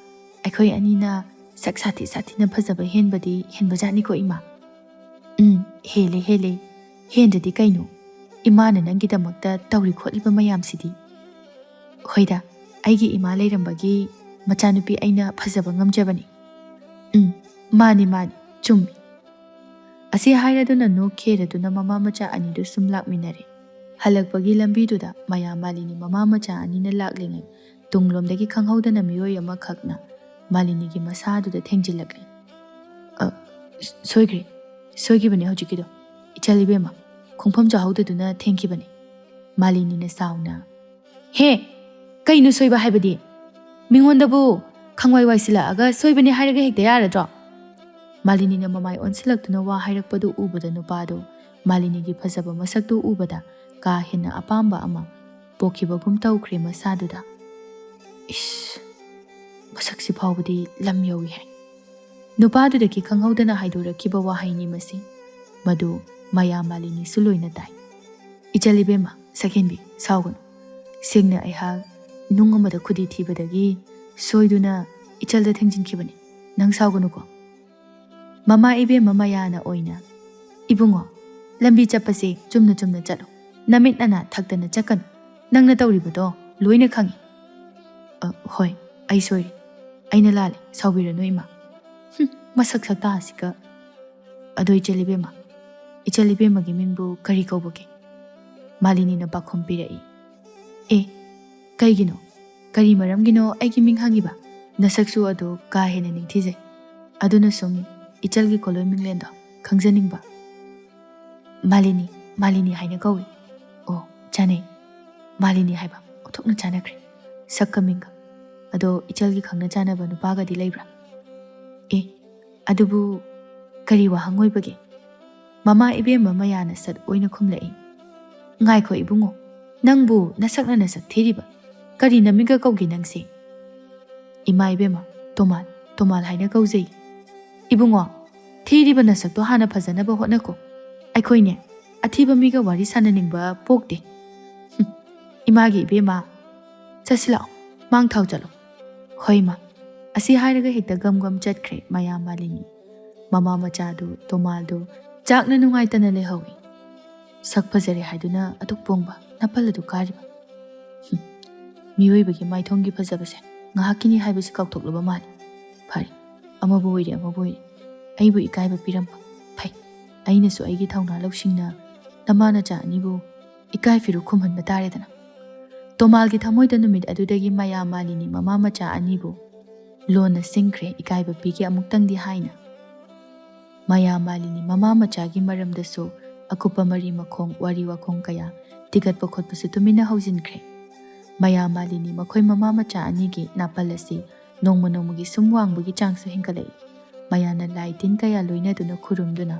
ꯑꯩꯈꯣꯏ ꯑꯅꯤꯅ ꯁꯛ ꯁꯥꯊꯤ ꯁꯥꯊꯤꯅ ꯐꯖꯕ ꯍꯦꯟꯕꯗꯤ ꯍꯦꯟꯕꯖꯥꯠꯅꯤꯀꯣ ꯏꯃꯥ꯫" "ꯎꯝ, ꯍꯦꯜꯂꯦ ꯍꯦꯜꯂꯦ꯫ ꯍꯦꯟꯗ꯭ꯔꯗꯤ ꯀꯩꯅꯣ? ꯏꯃꯥꯅ ꯅꯪꯒꯤꯗꯃꯛꯇ ꯇꯧꯔꯤ ꯈꯣꯠꯂꯤꯕ ꯃꯌꯥꯝꯁꯤꯗꯤ꯫" "ꯍꯣꯏꯗ, ꯑꯩꯒꯤ ꯏꯃꯥ ꯂꯩꯔꯝꯕꯒꯤ ꯃꯆꯥꯅꯨꯄꯤ ꯑꯩꯅ ꯐꯖꯕ ꯉꯝꯖꯕꯅꯤ꯫" "ꯎꯝ, ꯃꯥꯅꯤ ꯃꯥꯅꯤ, ꯆꯨꯝꯃꯤ꯫" ꯑꯁꯤ ꯍꯥꯏꯔꯗꯨꯅ ꯅꯣꯛ ꯈꯦꯔꯗꯨꯅ ꯃꯃꯥ ꯃꯆꯥ ꯑꯅꯤꯗꯨ ꯁꯨꯝ ꯂꯥꯛꯃꯤꯟꯅꯔꯦ꯫ ꯍꯜꯂꯛꯄꯒꯤ ꯂꯝꯕꯤꯗꯨꯗ ꯃꯌꯥ ꯃꯥꯂꯤꯅꯤ ꯃꯃꯥ ꯃꯆꯥ ꯑꯅꯤꯅ ꯂꯥꯛꯂꯤꯉꯩ ꯇꯨꯡꯂꯣꯝꯗꯒꯤ ꯈꯪꯍꯧꯗꯅ ꯃꯤꯑꯣꯏ ꯑꯃꯈꯛꯅ ꯃꯥꯂꯤꯅꯤꯒꯤ ꯃꯁꯥꯗꯨꯗ ꯊꯦꯡꯖꯤꯜꯂꯛꯂꯦ꯫ "ꯑ, ꯁꯣꯏꯈ꯭ꯔꯦ, ꯁꯣꯏꯈꯤꯕꯅꯦ ꯍꯧꯖꯤꯛꯀꯤꯗꯣ꯫ ꯏꯆꯜ ꯏꯕꯦꯝꯃ, ꯈꯣꯡꯐꯝ ꯆꯥꯍꯧꯗꯗꯨꯅ ꯊꯦꯡꯈꯤꯕꯅꯦ꯫" ꯃꯥꯂꯤꯅꯤꯅ ꯁꯥꯎꯅ, "ꯍꯦ, ꯀꯩꯅꯣ ꯁꯣꯏꯕ ꯍꯥꯏꯕꯗꯤ? ꯃꯤꯉꯣꯟꯗꯕꯨ ꯈꯪꯋꯥꯏ ꯋꯥꯏꯁꯤꯜꯂꯛꯑꯒ ꯁꯣꯏꯕꯅꯦ ꯍꯥꯏꯔꯒ ꯍꯦꯛꯇ ꯌꯥꯔꯗ꯭ꯔꯣ? ꯃꯥꯂꯤꯅꯤꯅ ꯃꯃꯥꯏ ꯑꯣꯟꯁꯤꯜꯂꯛꯇꯨꯅ ꯋꯥ ꯍꯥꯏꯔꯛꯄꯗꯨ ꯎꯕꯗ ꯅꯨꯄꯥꯗꯨ ꯃꯥꯂꯤꯅꯤꯒꯤ ꯐꯖꯕ ꯃꯁꯛꯇꯨ ꯎꯕꯗ ꯀꯥ ꯍꯦꯟꯅ ꯑꯄꯥꯝꯕ ꯑꯃ ꯄꯣꯛꯈꯤꯕꯒꯨꯝ ꯇꯧꯈ꯭ꯔꯦ ꯃꯁꯥꯗꯨꯗ꯫ ꯏꯁ, ꯃꯁꯛꯁꯤ ꯐꯥꯎꯕꯗꯤ ꯂꯝ ꯌꯧꯏ ꯍꯥꯏ꯫ ꯅꯨꯄꯥꯗꯨꯗꯒꯤ ꯈꯪꯍꯧꯗꯅ ꯍꯥꯏꯗꯣꯔꯛꯈꯤꯕ ꯋꯥꯍꯩꯅꯤ ꯃꯁꯤ꯫ ꯃꯗꯨ ꯃꯌꯥ ꯃꯥꯂꯤꯅꯤꯁꯨ ꯂꯣꯏꯅ ꯇꯥꯏ꯫ "ꯏꯆꯜ ꯏꯕꯦꯝꯃ, ꯁꯛꯍꯦꯟꯕꯤ, ꯁꯥꯎꯒꯅꯨ꯫ ꯁꯦꯡꯅ ꯑꯩꯍꯥꯛ ꯅꯨꯡ ꯑꯃꯗ ꯈꯨꯗꯤ ꯊꯤꯕꯗꯒꯤ ꯁꯣꯏꯗꯨꯅ ꯏꯆꯜꯗ ꯊꯦꯡꯖꯤꯟꯈꯤꯕꯅꯤ꯫ ꯅꯪ ꯁꯥꯎꯒꯅꯨꯀꯣ꯫" ꯃꯃꯥ ꯏꯕꯦꯝꯃ ꯃꯌꯥꯅ ꯑꯣꯏꯅ, "ꯏꯕꯨꯡꯉꯣ, ꯂꯝꯕꯤ ꯆꯠꯄꯁꯦ ꯆꯨꯝꯅ ꯆꯨꯝꯅ ꯆꯠꯂꯨ꯫ ꯅꯃꯤꯠ ꯅꯅꯥ ꯊꯛꯇꯅ ꯆꯠꯀꯅꯨ꯫ ꯅꯪꯅ ꯇꯧꯔꯤꯕꯗꯣ ꯂꯣꯏꯅ ꯈꯪꯏ꯫" "ꯑ, ꯍꯣꯏ, ꯑꯩ ꯁꯣꯏꯔꯦ꯫ ꯑꯩꯅ ꯂꯥꯜꯂꯦ꯫ ꯁꯥꯎꯕꯤꯔꯅꯨ, ꯏꯃꯥ꯫" "ꯍꯨꯝ, ꯃꯁꯛ ꯁꯛꯇꯥ ꯑꯁꯤꯒ꯫ ꯑꯗꯣ ꯏꯆꯜ ꯏꯕꯦꯝꯃ, ꯏꯆꯜ ꯏꯕꯦꯝꯃꯒꯤ ꯃꯤꯡꯕꯨ ꯀꯔꯤ ꯀꯧꯕꯒꯦ?" ꯃꯥꯂꯤꯅꯤꯅ ꯄꯥꯎꯈꯨꯝ ꯄꯤꯔꯛꯏ꯫ "ꯑꯦ, ꯀꯩꯒꯤꯅꯣ? ꯀꯔꯤ ꯃꯔꯝꯒꯤꯅꯣ ꯑꯩꯒꯤ ꯃꯤꯡ ꯍꯪꯉꯤꯕ? ꯅꯁꯛꯁꯨ ꯑꯗꯨ ꯀꯥ ꯍꯦꯟꯅ ꯅꯤꯡꯊꯤꯖꯩ꯫ ꯑꯗꯨꯅ ꯁꯨꯝ ꯏꯆꯜꯒꯤ ꯈꯣꯜꯂꯣꯏ ꯃꯤꯡꯂꯦꯟꯗꯣ ꯈꯪꯖꯅꯤꯡꯕ꯫" "ꯃꯥꯂꯤꯅꯤ, ꯃꯥꯂꯤꯅꯤ ꯍꯥꯏꯅ ꯀꯧꯏ꯫" "ꯑꯣ, ꯆꯥꯟꯅꯩ꯫ ꯃꯥꯂꯤꯅꯤ ꯍꯥꯏꯕ ꯑꯣꯟꯊꯣꯛꯅ ꯆꯥꯟꯅꯈ꯭ꯔꯦ, ꯁꯛꯀ ꯃꯤꯡꯒ꯫ ꯑꯗꯣ ꯏꯆꯜꯒꯤ ꯈꯪꯅ ꯆꯥꯟꯅꯕ ꯅꯨꯄꯥꯒꯗꯤ ꯂꯩꯕ꯭ꯔꯥ?" "ꯑꯦ, ꯑꯗꯨꯕꯨ ꯀꯔꯤ ꯋꯥꯍꯪ ꯑꯣꯏꯕꯒꯦ?" ꯃꯃꯥ ꯏꯕꯦꯝꯃ ꯃꯌꯥꯅ ꯁꯠ ꯑꯣꯏꯅ ꯈꯨꯝꯂꯛꯏ꯫ "ꯉꯥꯏꯈꯣ ꯏꯕꯨꯡꯉꯣ, ꯅꯪꯕꯨ ꯅꯁꯛꯅ ꯅꯁꯛ ꯊꯤꯔꯤꯕ? ꯀꯔꯤ ꯅꯃꯤꯡꯒ ꯀꯧꯒꯦ ꯅꯪꯁꯦ?" "ꯏꯃꯥ ꯏꯕꯦꯝꯃ, ꯇꯣꯃꯥꯜ, ꯇꯣꯃꯥꯜ ꯍꯥꯏꯅ ꯀꯧꯖꯩ꯫" "ꯏꯕꯨꯡꯉꯣ, ꯊꯤꯔꯤꯕ ꯅꯁꯛꯇꯣ ꯍꯥꯟꯅ ꯐꯖꯅꯕ ꯍꯣꯠꯅꯀꯣ꯫ ꯑꯩꯈꯣꯏꯅꯦ, ꯑꯊꯤꯕ ꯃꯤꯒ ꯋꯥꯔꯤ ꯁꯥꯟꯅꯅꯤꯡꯕ ꯄꯣꯛꯇꯦ꯫" "ꯍꯨꯝ, ꯏꯃꯥꯒꯤ ꯏꯕꯦꯝꯃ, ꯆꯠꯁꯤ ꯂꯥꯛꯑꯣ, ꯃꯥꯡ ꯊꯥꯎ ꯆꯠꯂꯣ꯫" "ꯍꯣꯏ ꯏꯃꯥ꯫" ꯑꯁꯤ ꯍꯥꯏꯔꯒ ꯍꯦꯛꯇ ꯒꯝ ꯒꯝ ꯆꯠꯈ꯭ꯔꯦ ꯃꯌꯥ ꯃꯥꯂꯤꯅꯤ꯫ ꯃꯃꯥ ꯃꯆꯥꯗꯨ ꯇꯣꯃꯥꯜꯗꯨ ꯆꯥꯛꯅ ꯅꯨꯡꯉꯥꯏꯇꯅ ꯂꯩꯍꯧꯏ꯫ ꯁꯛ ꯐꯖꯔꯦ ꯍꯥꯏꯗꯨꯅ ꯑꯗꯨꯛ ꯄꯣꯡꯕ ꯅꯥꯄꯜ ꯑꯗꯨ ꯀꯥꯔꯤꯕ꯫ ꯍꯨꯝ, ꯃꯤꯑꯣꯏꯕꯒꯤ ꯃꯥꯏꯊꯣꯡꯒꯤ ꯐꯖꯕꯁꯦ ꯉꯥꯏꯍꯥꯛꯀꯤꯅꯤ ꯍꯥꯏꯕꯁꯤ ꯀꯥꯎꯊꯣꯛꯂꯕ ꯃꯥꯜꯂꯤ꯫ ꯐꯔꯦ, ꯑꯃꯕꯨ ꯑꯣꯏꯔꯦ ꯑꯃꯕꯨ ꯑꯣꯏꯔꯦ, ꯑꯩꯕꯨ ꯏꯀꯥꯏꯕ ꯄꯤꯔꯝꯕ ꯐꯩ꯫ ꯑꯩꯅꯁꯨ ꯑꯩꯒꯤ ꯊꯧꯅꯥ ꯂꯧꯁꯤꯡꯅ ꯅꯃꯥ ꯅꯆꯥ ꯑꯅꯤꯕꯨ ꯏꯀꯥꯏ ꯐꯤꯔꯨꯛ ꯈꯨꯝꯍꯟꯕ ꯇꯥꯔꯦꯗꯅ꯫ ꯇꯣꯃꯥꯜꯒꯤ ꯊꯃꯣꯏꯗ ꯅꯨꯃꯤꯠ ꯑꯗꯨꯗꯒꯤ ꯃꯌꯥ ꯃꯥꯂꯤꯅꯤ ꯃꯃꯥ ꯃꯆꯥ ꯑꯅꯤꯕꯨ ꯂꯣꯟꯅ ꯁꯤꯡꯈ꯭ꯔꯦ, ꯏꯀꯥꯏꯕ ꯄꯤꯒꯦ ꯑꯃꯨꯛꯇꯪꯗꯤ ꯍꯥꯏꯅ꯫ ꯃꯌꯥ ꯃꯥꯂꯤꯅꯤ ꯃꯃꯥ ꯃꯆꯥꯒꯤ ꯃꯔꯝꯗꯁꯨ ꯑꯀꯨꯞꯄ ꯃꯔꯤ ꯃꯈꯣꯡ, ꯋꯥꯔꯤ ꯋꯥꯈꯣꯡ ꯀꯌꯥ ꯊꯤꯒꯠꯄ ꯈꯣꯠꯄꯁꯨ ꯇꯨꯃꯤꯟꯅ ꯍꯧꯖꯤꯟꯈ꯭ꯔꯦ꯫ ꯃꯌꯥ ꯃꯥꯂꯤꯅꯤ ꯃꯈꯣꯏ ꯃꯃꯥ ꯃꯆꯥ ꯑꯅꯤꯒꯤ ꯅꯥꯄꯜ ꯑꯁꯤ ꯅꯣꯡꯃ ꯅꯣꯡꯃꯒꯤ ꯁꯨꯝ ꯋꯥꯡꯕꯒꯤ ꯆꯥꯡꯁꯨ ꯍꯦꯟꯒꯠꯂꯛꯏ꯫ ꯃꯌꯥꯝꯅ ꯂꯥꯏ ꯇꯤꯟ ꯀꯌꯥ ꯂꯣꯏꯅꯗꯨꯅ ꯈꯨꯔꯨꯝꯗꯨꯅ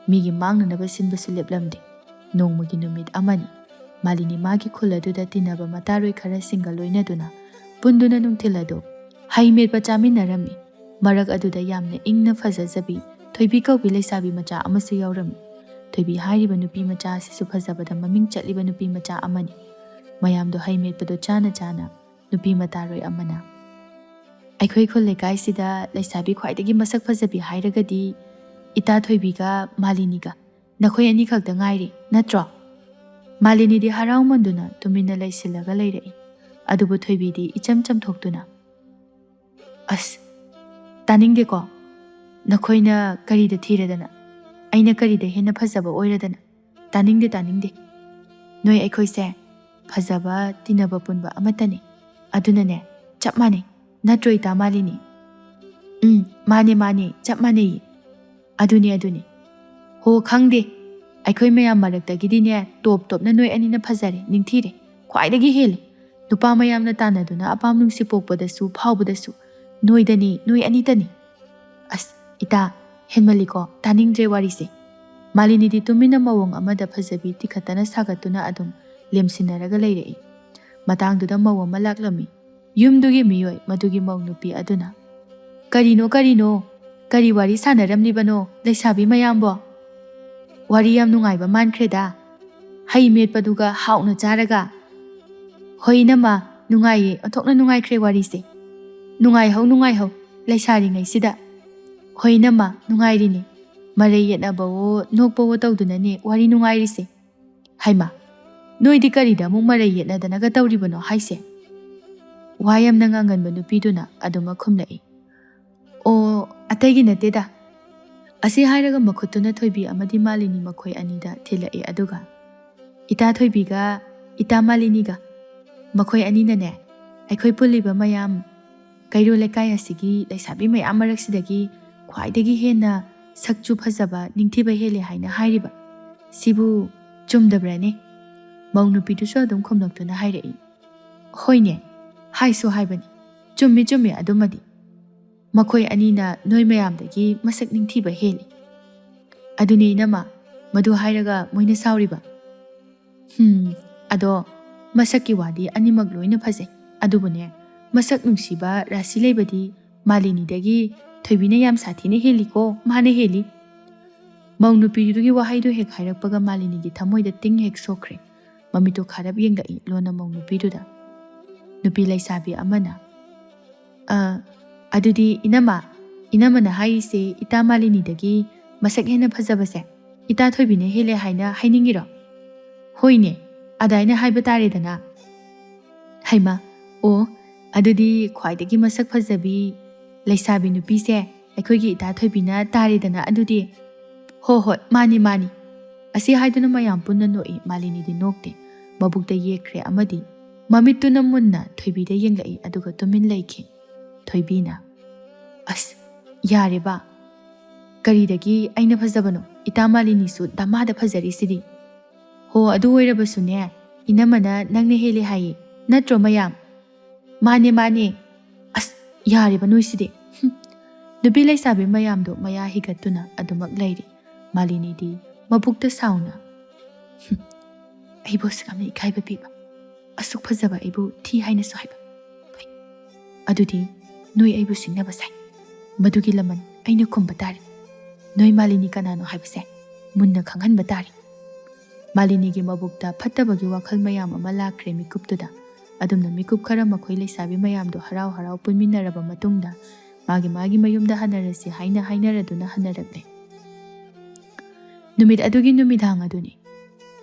ꯃꯤꯒꯤ ꯃꯥꯡꯅꯅꯕ ꯁꯤꯟꯕꯁꯨ ꯂꯦꯞꯂꯝꯗꯦ꯫ ꯅꯣꯡꯃꯒꯤ ꯅꯨꯃꯤꯠ ꯑꯃꯅꯤ꯫ ꯃꯥꯂꯤꯅꯤ ꯃꯥꯒꯤ ꯈꯨꯜ ꯑꯗꯨꯗ ꯇꯤꯟꯅꯕ ꯃꯇꯥꯔꯣꯏ ꯈꯔꯁꯤꯡꯒ ꯂꯣꯏꯅꯗꯨꯅ ꯄꯨꯟꯗꯨꯅ ꯅꯨꯡꯊꯤꯜ ꯑꯗꯨ ꯍꯩ ꯃꯦꯠꯄ ꯆꯥꯃꯤꯟꯅꯔꯝꯃꯤ꯫ ꯃꯔꯛ ꯑꯗꯨꯗ ꯌꯥꯝꯅ ꯏꯪꯅ ꯐꯖꯖꯕꯤ ꯊꯣꯏꯕꯤ ꯀꯧꯕꯤ ꯂꯩꯁꯥꯕꯤ ꯃꯆꯥ ꯑꯃꯁꯨ ꯌꯥꯎꯔꯝꯃꯤ꯫ ꯊꯣꯏꯕꯤ ꯍꯥꯏꯔꯤꯕ ꯅꯨꯄꯤ ꯃꯆꯥ ꯑꯁꯤꯁꯨ ꯐꯖꯕꯗ ꯃꯃꯤꯡ ꯆꯠꯂꯤꯕ ꯅꯨꯄꯤ ꯃꯆꯥ ꯑꯃꯅꯤ꯫ ꯃꯌꯥꯝꯗꯣ ꯍꯩ ꯃꯦꯠꯄꯗꯣ ꯆꯥꯅ ꯆꯥꯅ ꯅꯨꯄꯤ ꯃꯇꯥꯔꯣꯏ ꯑꯃꯅ, "ꯑꯩꯈꯣꯏ ꯈꯨꯜ ꯂꯩꯀꯥꯏꯁꯤꯗ ꯂꯩꯁꯥꯕꯤ ꯈ꯭ꯋꯥꯏꯗꯒꯤ ꯃꯁꯛ ꯐꯖꯕꯤ ꯍꯥꯏꯔꯒꯗꯤ ꯏꯇꯥ ꯊꯣꯏꯕꯤꯒ ꯃꯥꯂꯤꯅꯤꯒ, ꯅꯈꯣꯏ ꯑꯅꯤꯈꯛꯇ ꯉꯥꯏꯔꯤ, ꯅꯠꯇ꯭ꯔꯣ?" ꯃꯥꯂꯤꯅꯤꯗꯤ ꯍꯔꯥꯎꯃꯟꯗꯨꯅ ꯇꯨꯃꯤꯟꯅ ꯂꯩꯁꯤꯜꯂꯒ ꯂꯩꯔꯛꯏ꯫ ꯑꯗꯨꯕꯨ ꯊꯣꯏꯕꯤꯗꯤ ꯏꯆꯝ ꯆꯝꯊꯣꯛꯇꯨꯅ, "ꯑꯁ, ꯇꯥꯅꯤꯡꯗꯦꯀꯣ꯫ ꯅꯈꯣꯏꯅ ꯀꯔꯤꯗ ꯊꯤꯔꯗꯅ? ꯑꯩꯅ ꯀꯔꯤꯗ ꯍꯦꯟꯅ ꯐꯖꯕ ꯑꯣꯏꯔꯗꯅ? ꯇꯥꯅꯤꯡꯗꯦ, ꯇꯥꯅꯤꯡꯗꯦ꯫ ꯅꯣꯏ ꯑꯩꯈꯣꯏꯁꯦ ꯐꯖꯕ ꯇꯤꯟꯅꯕ ꯄꯨꯟꯕ ꯑꯃꯠꯇꯅꯤ꯫ ꯑꯗꯨꯅꯅꯦ, ꯆꯞ ꯃꯥꯟꯅꯩ꯫ ꯅꯠꯇ꯭ꯔꯣ, ꯏꯇꯥ ꯃꯥꯂꯤꯅꯤ?" "ꯎꯝ, ꯃꯥꯅꯦ, ꯃꯥꯅꯦ, ꯆꯞ ꯃꯥꯟꯅꯩꯌꯦ꯫ ꯑꯗꯨꯅꯦ, ꯑꯗꯨꯅꯦ꯫ ꯍꯣ, ꯈꯪꯗꯦ꯫ ꯑꯩꯈꯣꯏ ꯃꯌꯥꯝ ꯃꯔꯛꯇꯒꯤꯗꯤꯅꯦ, ꯇꯣꯞ ꯇꯣꯞꯅ ꯅꯣꯏ ꯑꯅꯤꯅ ꯐꯖꯔꯦ, ꯅꯤꯡꯊꯤꯔꯦ꯫ ꯈ꯭ꯋꯥꯏꯗꯒꯤ ꯍꯦꯜꯂꯦ꯫ ꯅꯨꯄꯥ ꯃꯌꯥꯝꯅ ꯇꯥꯟꯅꯗꯨꯅ ꯑꯄꯥꯝ ꯅꯨꯡꯁꯤ ꯄꯣꯛꯄꯗꯁꯨ, ꯐꯥꯎꯕꯗꯁꯨ ꯅꯣꯏꯗꯅꯤ, ꯅꯣꯏ ꯑꯅꯤꯇꯅꯤ꯫" "ꯑꯁ, ꯏꯇꯥ, ꯍꯦꯟꯃꯜꯂꯤꯀꯣ, ꯇꯥꯅꯤꯡꯗ꯭ꯔꯦ ꯋꯥꯔꯤꯁꯦ꯫" ꯃꯥꯂꯤꯅꯤꯗꯤ ꯇꯨꯃꯤꯟꯅ ꯃꯑꯣꯡ ꯑꯃꯗ ꯐꯖꯕꯤ ꯇꯤꯈꯠꯇꯅ ꯁꯥꯒꯠꯇꯨꯅ ꯑꯗꯨꯝ ꯂꯦꯝꯁꯤꯟꯅꯔꯒ ꯂꯩꯔꯛꯏ꯫ ꯃꯇꯥꯡꯗꯨꯗ ꯃꯧ ꯑꯃ ꯂꯥꯛꯂꯝꯃꯤ꯫ ꯌꯨꯝꯗꯨꯒꯤ ꯃꯤꯑꯣꯏ ꯃꯗꯨꯒꯤ ꯃꯧ ꯅꯨꯄꯤ ꯑꯗꯨꯅ, "ꯀꯔꯤꯅꯣ, ꯀꯔꯤꯅꯣ? ꯀꯔꯤ ꯋꯥꯔꯤ ꯁꯥꯟꯅꯔꯝꯂꯤꯕꯅꯣ, ꯂꯩꯁꯥꯕꯤ ꯃꯌꯥꯝꯕꯣ? ꯋꯥꯔꯤ ꯌꯥꯝ ꯅꯨꯡꯉꯥꯏꯕ ꯃꯥꯟꯈ꯭ꯔꯦꯗ꯫ ꯍꯩ ꯃꯦꯠꯄꯗꯨꯒ ꯍꯥꯎꯅ ꯆꯥꯔꯒ꯫" "ꯍꯣꯏ, ꯏꯅꯝꯃ, ꯅꯨꯡꯉꯥꯏꯌꯦ, ꯑꯣꯟꯊꯣꯛꯅ ꯅꯨꯡꯉꯥꯏꯈ꯭ꯔꯦ ꯋꯥꯔꯤꯁꯦ꯫ ꯅꯨꯡꯉꯥꯏꯍꯧ, ꯅꯨꯡꯉꯥꯏꯍꯧ, ꯂꯩꯁꯥꯔꯤꯉꯩꯁꯤꯗ꯫" "ꯍꯣꯏ, ꯏꯅꯝꯃ, ꯅꯨꯡꯉꯥꯏꯔꯤꯅꯦ꯫ ꯃꯔꯩ ꯌꯦꯠꯅꯕꯋꯣ, ꯅꯣꯛꯄꯋꯣ ꯇꯧꯗꯨꯅꯅꯦ ꯋꯥꯔꯤ ꯅꯨꯡꯉꯥꯏꯔꯤꯁꯦ꯫" "ꯍꯩꯃꯥ, ꯅꯣꯏꯗꯤ ꯀꯔꯤꯗ ꯑꯃꯨꯛ ꯃꯔꯩ ꯌꯦꯠꯅꯗꯅꯒ ꯇꯧꯔꯤꯕꯅꯣ ꯍꯥꯏꯁꯦ?" ꯋꯥ ꯌꯥꯝꯅ ꯉꯥꯡꯒꯟꯕ ꯅꯨꯄꯤꯗꯨꯅ ꯑꯗꯨꯃꯛ ꯈꯨꯝꯂꯛꯏ꯫ "ꯑꯣ, ꯑꯇꯩꯒꯤ ꯅꯠꯇꯦꯗ꯫" ꯑꯁꯤ ꯍꯥꯏꯔꯒ ꯃꯈꯨꯠꯇꯨꯅ ꯊꯣꯏꯕꯤ ꯑꯃꯗꯤ ꯃꯥꯂꯤꯅꯤ ꯃꯈꯣꯏ ꯑꯅꯤꯗ ꯊꯤꯜꯂꯛꯏ, ꯑꯗꯨꯒ, "ꯏꯇꯥ ꯊꯣꯏꯕꯤꯒ ꯏꯇꯥ ꯃꯥꯂꯤꯅꯤꯒ, ꯃꯈꯣꯏ ꯑꯅꯤꯅꯅꯦ, ꯑꯩꯈꯣꯏ ꯄꯨꯜꯂꯤꯕ ꯃꯌꯥꯝ, ꯀꯩꯔꯣꯜ ꯂꯩꯀꯥꯏ ꯑꯁꯤꯒꯤ ꯂꯩꯁꯥꯕꯤ ꯃꯌꯥꯝ ꯃꯔꯛꯁꯤꯗꯒꯤ ꯈ꯭ꯋꯥꯏꯗꯒꯤ ꯍꯦꯟꯅ ꯁꯛꯁꯨ ꯐꯖꯕ, ꯅꯤꯡꯊꯤꯕ ꯍꯦꯜꯂꯦ ꯍꯥꯏꯅ ꯍꯥꯏꯔꯤꯕ꯫ ꯁꯤꯕꯨ ꯆꯨꯝꯗꯕ꯭ꯔꯅꯦ?" ꯃꯧ ꯅꯨꯄꯤꯗꯨꯁꯨ ꯑꯗꯨꯝ ꯈꯨꯝꯂꯛꯇꯨꯅ ꯍꯥꯏꯔꯛꯏ, "ꯍꯣꯏꯅꯦ, ꯍꯥꯏꯁꯨ ꯍꯥꯏꯕꯅꯤ꯫ "ꯆꯨꯝꯃꯤ, ꯆꯨꯝꯃꯤ, ꯑꯗꯨꯃꯗꯤ꯫ ꯃꯈꯣꯏ ꯑꯅꯤꯅ ꯅꯣꯏ ꯃꯌꯥꯝꯗꯒꯤ ꯃꯁꯛ ꯅꯤꯡꯊꯤꯕ ꯍꯦꯜꯂꯤ꯫ ꯑꯗꯨꯅꯦ ꯏꯅꯝꯃ, ꯃꯗꯨ ꯍꯥꯏꯔꯒ ꯃꯣꯏꯅ ꯁꯥꯎꯔꯤꯕ?" "ꯍꯨꯝ, ꯑꯗꯣ ꯃꯁꯛꯀꯤ ꯋꯥꯗꯤ ꯑꯅꯤꯃꯛ ꯂꯣꯏꯅ ꯐꯖꯩ꯫ ꯑꯗꯨꯕꯨꯅꯦ, ꯃꯁꯛ ꯅꯨꯡꯁꯤꯕ ꯔꯥꯁꯤ ꯂꯩꯕꯗꯤ ꯃꯥꯂꯤꯅꯤꯗꯒꯤ ꯊꯣꯏꯕꯤꯅ ꯌꯥꯝ ꯁꯥꯊꯤꯅ ꯍꯦꯜꯂꯤꯀꯣ, ꯃꯥꯅ ꯍꯦꯜꯂꯤ꯫" ꯃꯧ ꯅꯨꯄꯤꯗꯨꯒꯤ ꯋꯥꯍꯩꯗꯨ ꯍꯦꯛ ꯍꯥꯏꯔꯛꯄꯒ ꯃꯥꯂꯤꯅꯤꯒꯤ ꯊꯃꯣꯏꯗ ꯇꯤꯡ ꯍꯦꯛ ꯁꯣꯛꯈ꯭ꯔꯦ꯫ ꯃꯃꯤꯠꯇꯨ ꯈꯥꯔꯞ ꯌꯦꯡꯂꯛꯏ ꯂꯣꯟꯅ ꯃꯧ ꯅꯨꯄꯤꯗꯨꯗ꯫ ꯅꯨꯄꯤ ꯂꯩꯁꯥꯕꯤ ꯑꯃꯅ, "ꯑ, ꯑꯗꯨꯗꯤ ꯏꯅꯝꯃ, ꯏꯅꯝꯃꯅ ꯍꯥꯏꯔꯤꯁꯦ ꯏꯇꯥ ꯃꯥꯂꯤꯅꯤꯗꯒꯤ ꯃꯁꯛ ꯍꯦꯟꯅ ꯐꯖꯕꯁꯦ ꯏꯇꯥ ꯊꯣꯏꯕꯤꯅ ꯍꯦꯜꯂꯦ ꯍꯥꯏꯅ ꯍꯥꯏꯅꯤꯡꯉꯤꯔꯣ?" "ꯍꯣꯏꯅꯦ, ꯑꯗꯥꯏꯅ ꯍꯥꯏꯕ ꯇꯥꯔꯦꯗꯅ꯫" "ꯍꯩꯃ, ꯑꯣ, ꯑꯗꯨꯗꯤ ꯈ꯭ꯋꯥꯏꯗꯒꯤ ꯃꯁꯛ ꯐꯖꯕꯤ ꯂꯩꯁꯥꯕꯤ ꯅꯨꯄꯤꯁꯦ ꯑꯩꯈꯣꯏꯒꯤ ꯏꯇꯥ ꯊꯣꯏꯕꯤꯅ ꯇꯥꯔꯦꯗꯅ ꯑꯗꯨꯗꯤ꯫" "ꯍꯣ ꯍꯣꯏ, ꯃꯥꯅꯤ, ꯃꯥꯅꯤ꯫" ꯑꯁꯤ ꯍꯥꯏꯗꯨꯅ ꯃꯌꯥꯝ ꯄꯨꯟꯅ ꯅꯣꯛꯏ꯫ ꯃꯥꯂꯤꯅꯤꯗꯤ ꯅꯣꯛꯇꯦ꯫ ꯃꯕꯨꯛꯇ ꯌꯦꯛꯈ꯭ꯔꯦ ꯑꯃꯗꯤ ꯃꯃꯤꯠꯇꯨꯅ ꯃꯨꯟꯅ ꯊꯣꯏꯕꯤꯗ ꯌꯦꯡꯂꯛꯏ, ꯑꯗꯨꯒ ꯇꯨꯃꯤꯟ ꯂꯩꯈꯤ꯫ ꯊꯣꯏꯕꯤꯅ, "ꯑꯁ, ꯌꯥꯔꯦꯕ꯫ ꯀꯔꯤꯗꯒꯤ ꯑꯩꯅ ꯐꯖꯕꯅꯣ? ꯏꯇꯥ ꯃꯥꯂꯤꯅꯤꯁꯨ ꯗꯃꯥꯗ ꯐꯖꯔꯤꯁꯤꯗꯤ꯫" "ꯍꯣ, ꯑꯗꯨ ꯑꯣꯏꯔꯕꯁꯨꯅꯦ, ꯏꯅꯝꯃꯅ ꯅꯪꯅ ꯍꯦꯜꯂꯦ ꯍꯥꯏꯌꯦ, ꯅꯠꯇ꯭ꯔꯣ ꯃꯌꯥꯝ?" "ꯃꯥꯅꯦ, ꯃꯥꯅꯦ꯫" "ꯑꯁ, ꯌꯥꯔꯦꯕ ꯅꯣꯏꯁꯤꯗꯤ꯫" ꯍꯨꯝ꯫ ꯅꯨꯄꯤ ꯂꯩꯁꯥꯕꯤ ꯃꯌꯥꯝꯗꯣ ꯃꯌꯥ ꯍꯤꯒꯠꯇꯨꯅ ꯑꯗꯨꯃꯛ ꯂꯩꯔꯤ꯫ ꯃꯥꯂꯤꯅꯤꯗꯤ ꯃꯕꯨꯛꯇ ꯁꯥꯎꯅ, "ꯍꯨꯝ, ꯑꯩꯕꯨ ꯑꯁꯨꯛ ꯌꯥꯝꯅ ꯏꯀꯥꯏꯕ ꯄꯤꯕ, ꯑꯁꯨꯛ ꯐꯖꯕ ꯑꯩꯕꯨ ꯊꯤ ꯍꯥꯏꯅꯁꯨ ꯍꯥꯏꯕ꯫ ꯐꯩ꯫ ꯑꯗꯨꯗꯤ ꯅꯣꯏ ꯑꯩꯕꯨ ꯁꯤꯡꯅꯕ ꯁꯥꯏ꯫ ꯃꯗꯨꯒꯤ ꯂꯃꯟ ꯑꯩꯅ ꯈꯨꯝꯕ ꯇꯥꯔꯦ꯫ ꯅꯣꯏ ꯃꯥꯂꯤꯅꯤ ꯀꯅꯥꯅꯣ ꯍꯥꯏꯕꯁꯦ ꯃꯨꯟꯅ ꯈꯪꯍꯟꯕ ꯇꯥꯔꯦ꯫" ꯃꯥꯂꯤꯅꯤꯒꯤ ꯃꯕꯨꯛꯇ ꯐꯠꯇꯕꯒꯤ ꯋꯥꯈꯜ ꯃꯌꯥꯝ ꯑꯃ ꯂꯥꯛꯈ꯭ꯔꯦ ꯃꯤꯀꯨꯞꯇꯨꯗ꯫ ꯑꯗꯨꯝꯅ ꯃꯤꯀꯨꯞ ꯈꯔ ꯃꯈꯣꯏ ꯂꯩꯁꯥꯕꯤ ꯃꯌꯥꯝꯗꯣ ꯍꯔꯥꯎ ꯍꯔꯥꯎ ꯄꯨꯟꯃꯤꯟꯅꯔꯕ ꯃꯇꯨꯡꯗ ꯃꯥꯒꯤ ꯃꯥꯒꯤ ꯃꯌꯨꯝꯗ ꯍꯟꯅꯔꯁꯤ ꯍꯥꯏꯅ ꯍꯥꯏꯅꯔꯗꯨꯅ ꯍꯟꯅꯔꯛꯂꯦ꯫ ꯅꯨꯃꯤꯠ ꯑꯗꯨꯒꯤ ꯅꯨꯃꯤꯗꯥꯡ ꯑꯗꯨꯅꯤ꯫